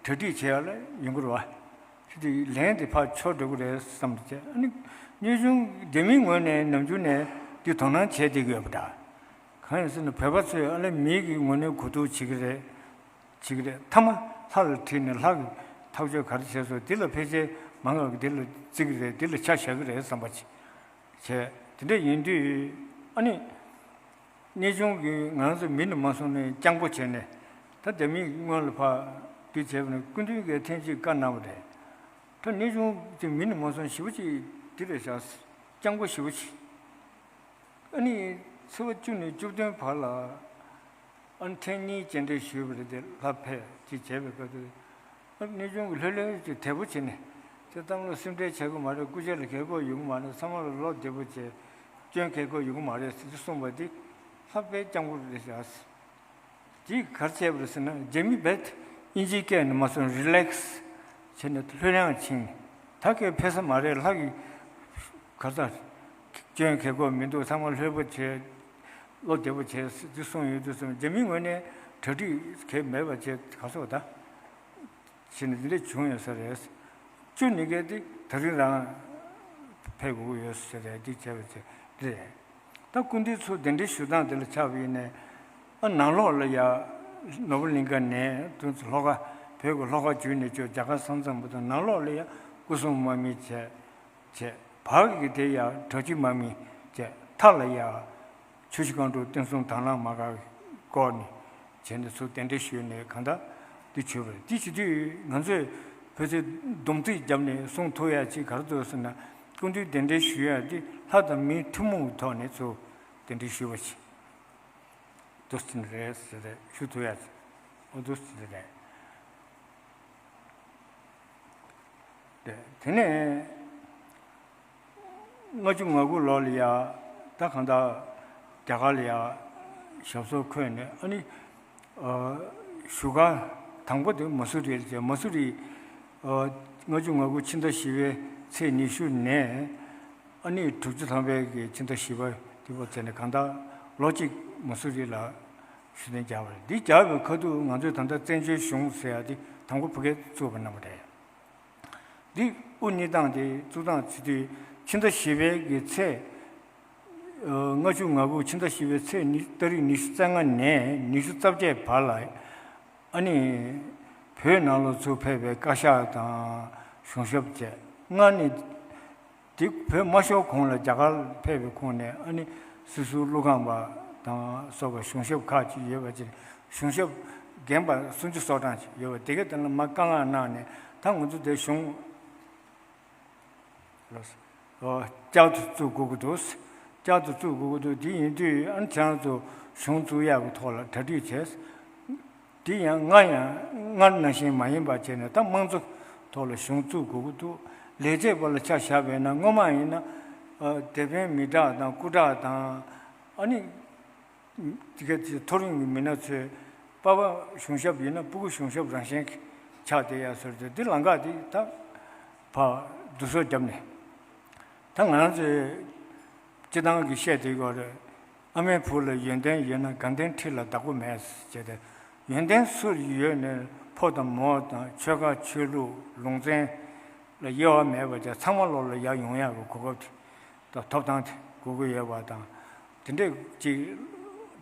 གྲ་སྒྲིག་བྱས་ཡ་ལ་ཡོང་གི་རེད་བ། ཁྱེད་ཀྱི་ལན་དེ་ཕར་འཆོར་འགྲོ་གི་རེད་བསམ་བྱས། ཨ་ནི་གནས་ཆུང་རྒྱ་མིའི་ངོས་ནས་ནམ་རྒྱུན་ནས་འདི་དོ་སྣང་བྱས་བསྡད་ཀྱི་ཡོད་པ་འདྲ། གང་ཡིན་ཟེར་ན་བོད་པ་ཚོས་ཨ་ལས་མིའི་གི་ངོས་ནས་གོ་བསྡུར་བྱེད་ཀྱི་རེད། བྱེད་ཀྱི་རེད། མཐའ་མ་ལྷ་ལ་ཁྲིད་ནས་ལྷ་གི་ཐག་གཅོད་ག་རེ་བྱས་སོང་འདི་ལ་ཕལ་ཆེར་མང་ང་གི་འདི་ལ་བརྩི་གི་རེད། འདི་ལ་ཆ་བཞག་གི་རེད་བསམ་པ་ཅིག་བྱས། དེ་འདྲ་ཡིན་དུས་ཨ་ནི་གནས་ཆུང་གིས་ང་ཚོ་མི་ནི་མ་སོང་ནས་སྤྱང་པོ་བྱས་ནས་ད་རྒྱ་མིའི་སྔོན་ལ་ཕར་འདི་བྱས་པ་ནས་སྐུ་མདུན་གྱིས་ཐེངས་གཅིག་བཀའ་གནང་བ་རེད། ད་གནས་ཆུང་གི་མི་ནི་མ་སོང་ཞེ་པོ་ཅིག་འདི་རེད་བཞག་སྤྱང་པོ་ཞེ་པོ་ཅིག་ཨ་ནི་ཚེས་པ་བཅུ་ནས་བཅུ་བདུན་བར་ལ་ཨ་ནི་ཐེངས་གཉིས་སྤྱན་འདྲེན་ཞུས་པ་རེད་དེ་ལྷ་ཕེབས་ཅིག་བྱས་པའི་སྐབས་དུ་ཨ་གནས་ཆུང་གི་ལྷོད་ལྷོད་ཅིག་དལ་པོ་བྱས་ནས་དེ་གཏམ་ལ་སེམས་ཁྲལ་བྱེད་དགོས་མ་རེད། སྐུ་ཕྱྭ་ལ་གལ་དགོས་ཡོང་གི་མ་རེད། ཚང་མ་ལ་བློ་བདེ་པོ་བྱས་སྐྱོན་གལ་དགོས་ཡོང་གི་མ་རེད་ཟེར་གྱི་གསུངས་པ་འདི་ལྷ་དཔེ་སྤྱང་པོ་རེད་བཞག་དེས་ག་རེ་བྱས་པ་རེད་ཟེར་ན་རྒྱ་མི་བས་དབྱིན་ཇིའི་སྐད་ནི་མ་སོང་རི་ལེགས་བྱས་ནས་ལྷོད་ཡངས་ཕྱིན། ད་གས་ཕེབས་ས་མ་རེད། ལྷ་གི་ག་ས་སྐྱོན་གལ་དགོས་མི་འདུག་ཚང་མ་ལྷོད་པོ་བྱས་བློ་བདེ་པོ་བྱས་ཟེར་གསུངས་ཡོད་དུས་སོང་རྒྱ་མི་ངོས་ནས་གྲ་སྒྲིག་གས་མེད་པ་བྱས་ག་སོགས་ད་བྱས་ནས་འདི་འདྲ་བྱུང་ཡོད་ས་རེད། བཅུ་ནི་གས་དེ་ད་རིང་རང་ཕེབས་དགོས་ཀྱི་ཡོད་ས་རེད། འདི་བྱས་པ་བྱས་འདི་རེད། ད་སྐུ་མདུན་ཚོ་གདན་འདྲེན་ཞུ་སྟངས་དེ་ལ་ཆགས་པ་ཡིན་ནའི་ཨ་ནང་ལོགས་ལ་ཡ་ནོར་བུ་གླིང་ག་ནས་དུས་ཚོད་ལྷོ་ཁ་བོད་ཀྱི་ལྷོ་ཁ་བརྒྱུད་ནས་ཆོས་རྒྱ་གར་ས་མཚམས་བར་དུ་ནང་ལོགས་ལ་ཡ་སྐུ་སྲུང་དམག་མི་བྱས་བྱས་བར་གྱི་དེ་ཡ་གྲྭ་བཞི་དམག་མི་བྱས་མཐའ་ལ་ཡ་ཆུ་བཞི་སྒང་དྲུག་བསྟན་སྲུང་དྭང་བླངས་དམག་སྒར་བསྐོར་ནས་བྱས་ནས་ཚུར་གདན་འདྲེན་ཞུས་ནས་གང་ལྟར་འདི་བྱོས་པ་རེད། འདི་བྱེད་དུས་ང་ཚོས་བོད་ཚེ་སྡོམ་རྩིས་བརྒྱབ་ནས་གསུང་ཐུབ་ཡ་ཅིག་ག་རེ་འདུག་ཟེར་ན། སྐུ་མདུན་གདན་འདྲེན་ཞུ་ཡ་འདི་ལྷ་དང་མིའི་ཐུན་མོང་གི་ཐོག་ནས་ཚུར་གདན་འདྲེན་ཞུས་པ་ཞིག་འདུག་ཟེར་ནི་རེད་ཟེར་རེད། ཞུ་ཐུབ་ཡ་ཅིག་འོ་འདུག་ཟེར་རེད། དེ་དེ་ནས་ལྔ་བཅུ་ང་དགུ་ལོ་ལ་ཡ་ད་གང་ལྟར་རྒྱ་གར་ལ་ཡ་ཞབས་སོར་འཁོད་ནས་ཨ་ནི་ཨ་བཞུགས་སྒར་དང་པོ་དེ་མ་སུ་རི་ལ་བྱས། མ་སུ་རི་ཨ་ལྔ་བཅུ་ང་དགུ་ཕྱི་ཟླ་བཞི་པའི་ཚེས་ཉི་ཤུ་ནས་ཨ་ནི་དྲུག་ཅུ་ཐམ་པའི་གི་ཕྱི་ཟླ་བཞི་པ་དེ་བར་བྱས་ནས་གང་ལྟར་ལོ་གཅིག་མ་སུ་རི་ལ་བཞུགས་གདན་རྒྱག་པ་རེད། འདི་རྒྱག་པའི་ཁ་ཐུག་ང་ཚོས་ད་ལྟ་བཙན་བྱོལ་གཞུང་ཟེར་ཡ་དེ་དང་པོ་ཕ་གིར་བཙུགས་པ་གནང་བ་རེད། འདི་དབུ་བརྙེས་སྟངས་དེ་བཙུགས་སྟངས་བྱེད་དུས་ཕྱི་ཟླ་བཞི་པའི་གི་ཚེས་ཨ་ལྔ་བཅུ་ང་དགུ་ཕྱི་ཟླ་བཞི་པའི་ཚེས་ཉི་ཏ་རིག་ཉི་ཤུ་རྩ་ལྔ་ནས་ཉི་ཤུ་རྩ་བརྒྱད་བར་ལ་ཨ་ནི་བོད་ནང་ལ་ཚུར་ཕེབས་པའི་བཀའ་ཤག་དང་གཞུང་ཞབས་བཅས་ལྔ་ནི་དེ་བོད་མ་ཤོར་གོང་ལ་རྒྱ་གར་ཕེབས་པའི་ཁོངས་ནས་ཨ་ནི་སྲིད་ཟུར་ཀླུ་ཁང་པ་དང་སོགས་པ་གཞུང་ཞབས་ཁག་ཅིག་ཡོད་པ་ཅིག་གཞུང་ཞབས་རྒན་པ་སུམ་ཅུ་སོ་གྲངས་ཅིག་ཡོད་པ་དེ་གས་དེ་ལ་མ་བཀའ་མངགས་གནང་ནས་ད་ང་ཚོ་དེ་གཞུང་ལ་ཨོ་བསྐྱར་དུ་བཙུགས་དགོས་ཀྱི་འདུག་བསྐྱར་དུ་བཙུགས་དགོས་ཀྱི་འདུག་དེ་ཡིན་དུས་ཨ་ནི་ཁྱེད་རང་ཚོ་གཞུང་བཙུགས་ཡག་གི་ཐོག་ལ་གྲ་སྒྲིག་བྱས། དེ་ཡང་སྔར་ཡང་སྔར་ནང་བཞིན་མ་ཡིན་པ་བྱས་ནས་ད་དམངས་གཙོ་ཐོག་ལ་གཞུང་བཙུགས་དགོས་ཀྱི་འདུག་ལས་བྱེད་པ་ལ་ཆ་བཞག་པས་ན་སྔོན་མ་ཡིན་ན་ཨ་དེད་དཔོན་མི་དྲག་དང་སྐུ་དྲག་དང་ཨ་ནི་དེ་ག་ཚོད་མཐོ་རིམ་གྱི་མི་སྣ་ཚོས་པ་ཕ་གཞུང་ཞབས་ཡིན་ན་སྤུ་གུ་གཞུང་ཞབས་རང་བཞིན་གྱི་ཆགས་བསྡད་ཡ་ཟེར་ཏེ་འདི་ལམ་ཁ་འདི་ད་ཕར་བསྡུ་གསོག་བརྒྱབ་ནས་ད་ང་རང་ཚོའི་སྤྱི་བཏང་གི་བཤད་དེ་གོ་རེད། ཨ་མའི་བུ་ལ་ཡོན་ཏན་ཡོད་ན་དགའ་ལྡན་ཁྲི་ལ་བདག་པོ་མེད་ཟེར་ཏེ། ཡོན་ཏན་སུ་ཡོད་ནས་ཕོ་དང་མོ་དང་ཆོལ་ཁ་ཆོས་ལུགས་ལུང་ཚན་ ལ་དབྱེ་བ་མེད་པ་བྱས་ཚང་མ་ལོག་ལ་ཡར་ཡོང་ཡག་གི་གོ་སྐབས་དེ་དང་ཐོབ་ཐང་དེ་དགོས་ཀྱི་ཡོད་པ་དང་། དེ་འདྲས་ཅིག་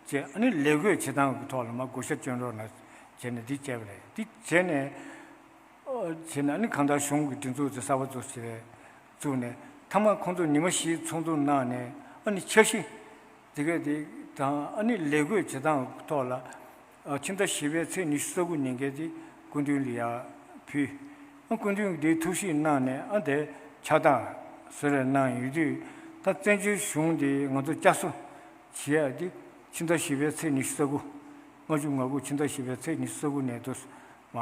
བྱས་ཨ་ནི་ལས་བགོས་བྱེད་སྟངས་ཀྱི་ཐོག་ལ་མར་བགོ་བཤའ་སྤྲོད་རོགས་གནང་བྱས་ནས་འདི་བྱས་པ་རེད། འདི་བྱས་ནས་ཨ་བྱས་ནས་ཨ་ནི་གང་ལྟར་གཞུང་གི་སྒྲིག་འཛུགས་དེ་གསར་པ་བཙུགས་བྱས་བཙུགས་ནས་མཐའ་མ་ཁོང་ཚོ་ཉི་མ་བཞི་ཚོགས་འདུ་གནང་ནས་ཨ་ནི་འཆར་གཞི་དེ་གས་དེ་དང་ཨ་ནི་ལས་བགོས་བྱེད་སྟངས་ཐོག་ལ་ཨ་ཕྱི་ཟླ་བཞི་པའི་ཚེས་ཉི་ཤུ་རྩ་དགུ་ཉིན་འགའ་དེ་སྐུ་མདུན་ལ་ཡར་ཕུལ། ཨ་སྐུ་མདུན་གྱིས་དེའི་ཐུགས་གཞིགས་གནང་ནས་ཨ་དེ་ཕྱག་རྟགས་བཟོ་རེ་གནང་ཡོད་དུས། ད་བཙན་བྱོལ་གཞུང་དེ་ང་ཚོ་བསྐྱར་གསོ་བྱེད་ཡག་དེ་ཕྱི་ཟླ་བཞི་པའི་ཚེས་ཉི་ཤུ་རྩ་དགུ། ལྔ་བཅུ་ང་དགུ་ཕྱི་ཟླ་བཞི་པའི་ཚེས་ཉི་ཤུ་རྩ་དགུ་ནས་དུ་མ་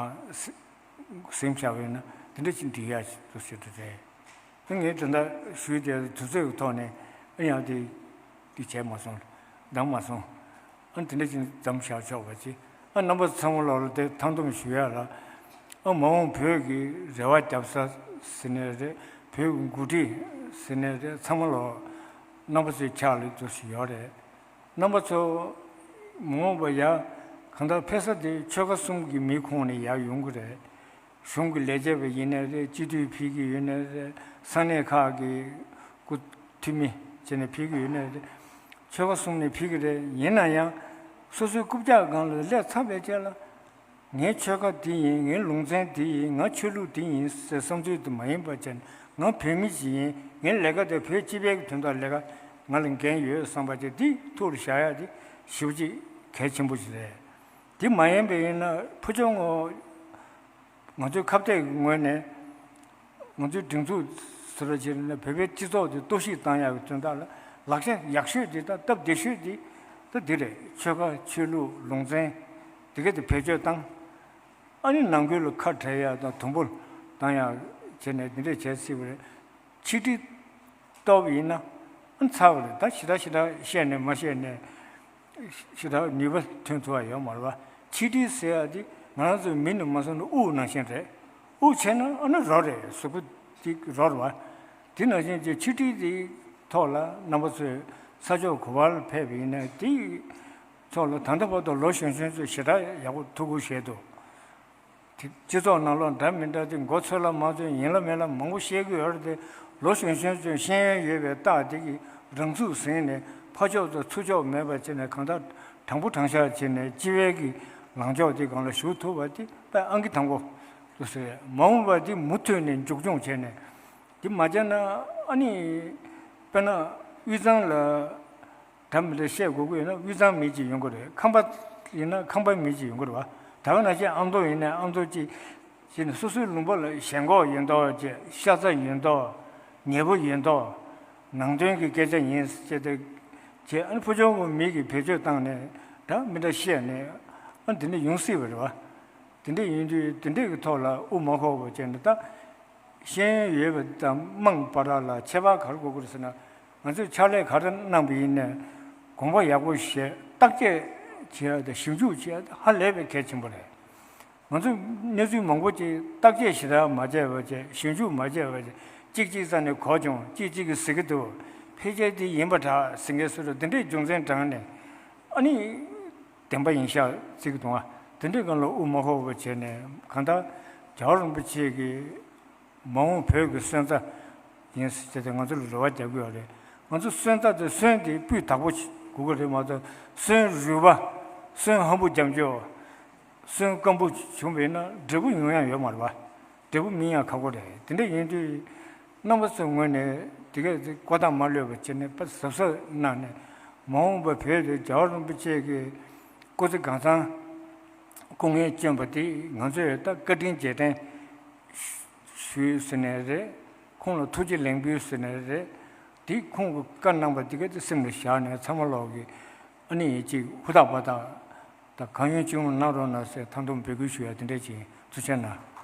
ཟིན་བཞག་པས་ན་དེ་འདྲ་ཅིག་འགྲིག་ཡག་ཅིག་ཏུ་ཞུ་རྒྱུ་རེད། ངས་དེ་འདྲ་ཞུས་ཏེ་དུས་ཚོད་ཀྱི་ཐོག་ནས་ཨ་ཡང་དེ་དེ་བྱས་མ་སོང་། འདང་མ་སོང་། ཨ་དེ་འདྲ་ཅིག་མཚམས་བཞག་ཆོག་པ་ཅིག་ཨ་རྣམ་པ་ཚང་མ་ལོག་ལ་དེ་ཐང་འདོམས་ཞུ་ཡག་ལ། ཨ་མ་འོངས་བོད་ཀྱི་རེ་བ་རྒྱབ་ས་ཟེར་ནའི་རེད། བོད་ཀྱི་འགོ་ཁྲིད་ཟེར་ནའི་རེད། ཚང་མ་ལོག་རྣམ་པ་ཚོའི་ཕྱག་ལ་འདུག་ཞིག་ཡོད་རེད། རྣམ་པ་ཚོ་མ་འོངས་པ་ཡ་གང་ལྟར་ཕེབས་ས་དེ་ཆོལ་ཁ་གསུམ་གྱི་མི་ཁོངས་ནས་ཡར་ཡོང་གི་རེད། གཞུང་གི་ལས་བྱེད་པ་ཡིན་ནའི་རེད། སྤྱི་འཐུས་ཕེབས་ཀྱི་ཡོད་ནའི་རེད། ས་གནས་ཁག་གི་སྐུ་འཐུས་མི་བྱས་ནས་ཕེབས་ཀྱི་ཡོད་ནའི་རེད། ཆོལ་ཁ་གསུམ་ནས་ཕེབས་ཀྱི་རེད། ཡིན་ན་ཡང་སོ་སོའི་རྐུབ་བཀྱག་སྒང་ལ་སླེབས་ཚར་བའི་རྗེས་ལ་ངའི་ཆོལ་ཁ་འདི་ཡིན། ངའི་ལུང་ཚན་འདི་ཡིན། ང་ཆོས་ལུགས་འདི་ཡིན་ཟེར་བསམ་ཚུལ་དུ་མ་ཡིན་པ་བྱས་ནས་ང་བོད་མི་ཞིག་ཡིན། ངའི་ལས་ཀ་དེ་བོད་སྤྱི་པའི་དོན་དག་ལས་ཀ་ང་ལ་འགན་ཡོད་བསམ་པ་ཅིག་འདི་ཐུགས་ལ་བཞག་ཡག་འདི་ཞེ་པོ་ཅིག་གལ་ཆེན་པོ་ཞིག་རེད། འདི་མ་ཡིན་པ་ཡིན་ན་ཕུ་ཆུང་ངོ་ང་ཚོའི་ཁ་གཏད་ཀྱི་ངོས་ནས་ང་ཚོའི་སྒྲིག་འཛུགས་ཟེར་བ་ཅིག་ནས་བོད་པའི་སྤྱི་ཚོགས་དེ་གཏོར་བཤིག་བཏང་ཡག་གི་དོན་དག་ལ་ལག་ཆ་ཡག་ཤོས་དེ་དང་སྟབས་བདེ་ཤོས་དེ་ད་འདི་རེད། ཆོལ་ཁ་ཆོས་ལུགས་ལུང་ཚན་དེ་ག་དེ་བེད་སྤྱོད་བཏང་། ཨ་ནི་ནང་ཁུལ་ལ་ཁ་བྲལ་ཡག་དང་དུམ་བུར་བཏང་ཡག་བྱས་ནས་འདི་འདྲས་བྱས་སྲིད་པ་རེད། ཆིག་སྒྲིལ་གཏོར་བ་ཡིན་ན་ཨ་ཚར་བ་རེད། ད་ཞེ་དྲག་ཞེ་དྲག་བཤད་ནས་མ་བཤད་ནས་ཞེ་དྲག་ནུས་པ་ཐོན་ཐུབ་པ་ཡོད་མ་རེད་བ། ཆིག་སྒྲིལ་ཟེར་ཡག་དེ་ང་རང་ཚོའི་མི་ནི་མ་སོང་ན་དབུགས་ནང་བཞིན་རེད། དབུགས་ཆད་ན་ཨ་ནི་རོ་རེད། གཟུགས་པོ་དེ་རོ་རེད་བ། དེ་ནང་བཞིན་གྱི་ཆིག་སྒྲིལ་དེའི་ཐོག་ལ་རྣམ་པ་ཚོས་ས་ཕྱོགས་ག་པར་ལ་ཕེབས་པ་ཡིན་ན་དེའི་ཐོག་ལ་ད་ལྟ་བར་དུ་ལོ་གཞོན་གཞོན་ཚོས་ཞེ་དྲག་ཡག་པོ་ཐུགས་ཁུར་བཞེས་འདུག་དེ་སྤྱི་ཚོགས་ནང་ལོགས་འདྲ་མི་འདྲ་དེ་མགོ་ཚོས་ལ་མ་ཚོས་ཡིན་ལ་མིན་ལ་མང་པོ་བཤད་ཀྱི་ཡོད་རེད་དེ། ལོ་གཞོན་གཞོན་ཚོས་ཤེས་ཡོན་ཡོད་པའི་རྟགས་དེ་གི་རང་ཚུགས་ཟིན་ནས་ཕར་ཕྱོགས་དང་ཚུར་ཕྱོགས་མེད་པ་བྱས་ནས་གང་ལྟར་དྲང་པོ་དྲང་བཞག་བྱས་ནས་སྤྱི་པའི་གི་ལངས་ཕྱོགས་དེ་སྒང་ལ་ཞུགས་ཐུབ་པ་དེ་དཔེ་ཨང་ཀི་དང་པོ་དུ་ཟེར། མ་འོངས་པ་དེ་མུ་མཐུད་ནས་མཇུག་སྐྱོང་བྱས་ནས་དེ་མ་བྱས་ན་ཨ་ནི་དཔེར་ན་དབུས་གཙང་ལ། དམ་ལ་བཤད་དགོས་ཀྱི་ཡོད་ན་དབུས་གཙང་མི་གཅིག་ཡོང་གི་རེད། ཁམས་པ་ཡིན་ན་ཁམས་པ་མི་གཅིག་ཡོང་གི་རེད་བ། ད་ག་ནང་བཞིན་ཨ་མདོ་ཡིན་ན་ཨ་མདོ་གཅིག་བྱས་ནས་སོ་སོའི་ལུང་པ་ལ་ཞེན་ཁོག་ཡིན་མདོག་བྱས། ཤ་ཚ་ཡིན་མདོག་ཉེས་པོ་ཡིན་མདོག་ནང་དོན་གྱི་སྐད་ཆ་ཡིན་ཟེར་ཏེ་བྱས། ཨ་ནི་ཕུ་ཆུང་གི་མི་གིས་བེད་སྤྱོད་བཏང་ནས་འདྲ་མི་འདྲ་བཤད་ནས་ཨ་འདི་འདྲ་ཡོང་སྲིད་པ་རེད་བ། དེ་འདྲ་ཡིན་དུས་དེ་འདྲ་གི་ཐོག་ལ་དབུ་མ་འཁོར་བ་བྱས་ནས་ད། ཤེས་ཡོན་ཡོད་པ་དང་དམངས་བར་ལ་ཁྱད་པར་ག་རེ་དགོས་ཀྱི་རེད་ཟེར་ན། ང་ཚོས་ཕྱག་ལས་ག་རེ་གནང་པ་ཡིན་ནའི་དགོངས་པ་ཡག་པོ་བཞེས། བརྟག་དཔྱད་བྱེད་ཡ་དང་ཞིབ་འཇུག་བྱེད་ཡ་ཧ་ལས་པའི་གལ་ཆེན་པོ་རེད། ང་ཚོས་གནས་ཚུལ་མང་པོ་ཅིག་བརྟག་དཔྱད་ཞེ་དྲག་མ་བྱས་པ་བྱས། ཞིབ་འཇུག་མ་བྱས་པ་བྱས། གཅིག་གཅིག་རྩ་ནས་གོ་བྱུང་། གཅིག་གཅིག་གིས་ཟེར་གྱི་འདུག་ཕལ་ཆེར་དེ་ཡིན་པ་འདྲ་ཟེར་མཁན་སུ་རེད། དེ་འདྲའི་རྒྱུ་མཚན་དྲངས་ནས་ཨ་ནི་བདེན་པ་ཡིན་ཤག་ཟེར་གྱི་འདུག་ཨ། དེ་འདྲའི་སྒང་ལ་དབུ་མ་འཁོར་བ་བྱས་ནས་གང་ལྟར་རྒྱལ་བ་རིན་པོ་ཆེ་གིས། མ་འོངས་བོད་ཀྱི་སོན་རྩ་ཡིན་ཟེར་ཏེ་ང་ཚོ་ལ་རེ་བ་རྒྱག་གི་ཡོད་རེད། ང་ཚོ་སོན་རྩ་དེ་སོན་དེ་སྤུས་དག་པོ་དགོས་ཀྱི་རེད་མ་གཏོགས་སོན་རུལ་བ། སོན་ཧམ་པོ་རྒྱབ་འཇོག་སོན་སྐམ་པོ་བྱུང་བས་ན་འབྲས་བུ་ཡོང་ཡ་ཡོད་མ་རེད་བ། འབྲས་བུ་སྨིན་ཡ་ཁག་པོ་རེད། དེ་འདྲ་ཡིན་དུས་རྣམ་པ་ཚོའི་ངོས་ནས་དེ་གས་ཀོ་ཐག་མ་ལྷོད་པ་བྱས་ནས་དཔེ་གཟབ་གཟབ་གནང་ནས་མ་འོངས་པ་བོད་དུ་རྒྱལ་བ་རིན་པོ་ཆེ་གི་སྐུ་ཚེ་གང་ཚང་སྐུ་ངལ་བསྐྱོན་པ་དེ་ང་ཚོས་ད་བཀའ་དྲིན་རྗེས་དྲན་ཞུས་ཟེར་ནས་རེད། ཁོང་ལ་ཐུགས་རྗེ་ལེགས་འབུལ་ཟེར་ནས་རེད། དེ་ཁོང་གི་བཀའ་གནང་པ་དེ་ག་དེ་སེམས་ལ་བཞག་ནས་ཚང་མ་ལོག་གི་ཨ་ནི་ཅིག་ཧུར་ཐག་པ་དག་ད་གང་ཡོང་ཅི་ཡོང་གནང་རོགས་གནང་ཟེར་ཐང་སྟོང་འབོད་སྐུལ་ཞུ་ཡ་དེ་འདྲ་ཅིག་ཡིན། ཐུགས་རྗེ་གནང་།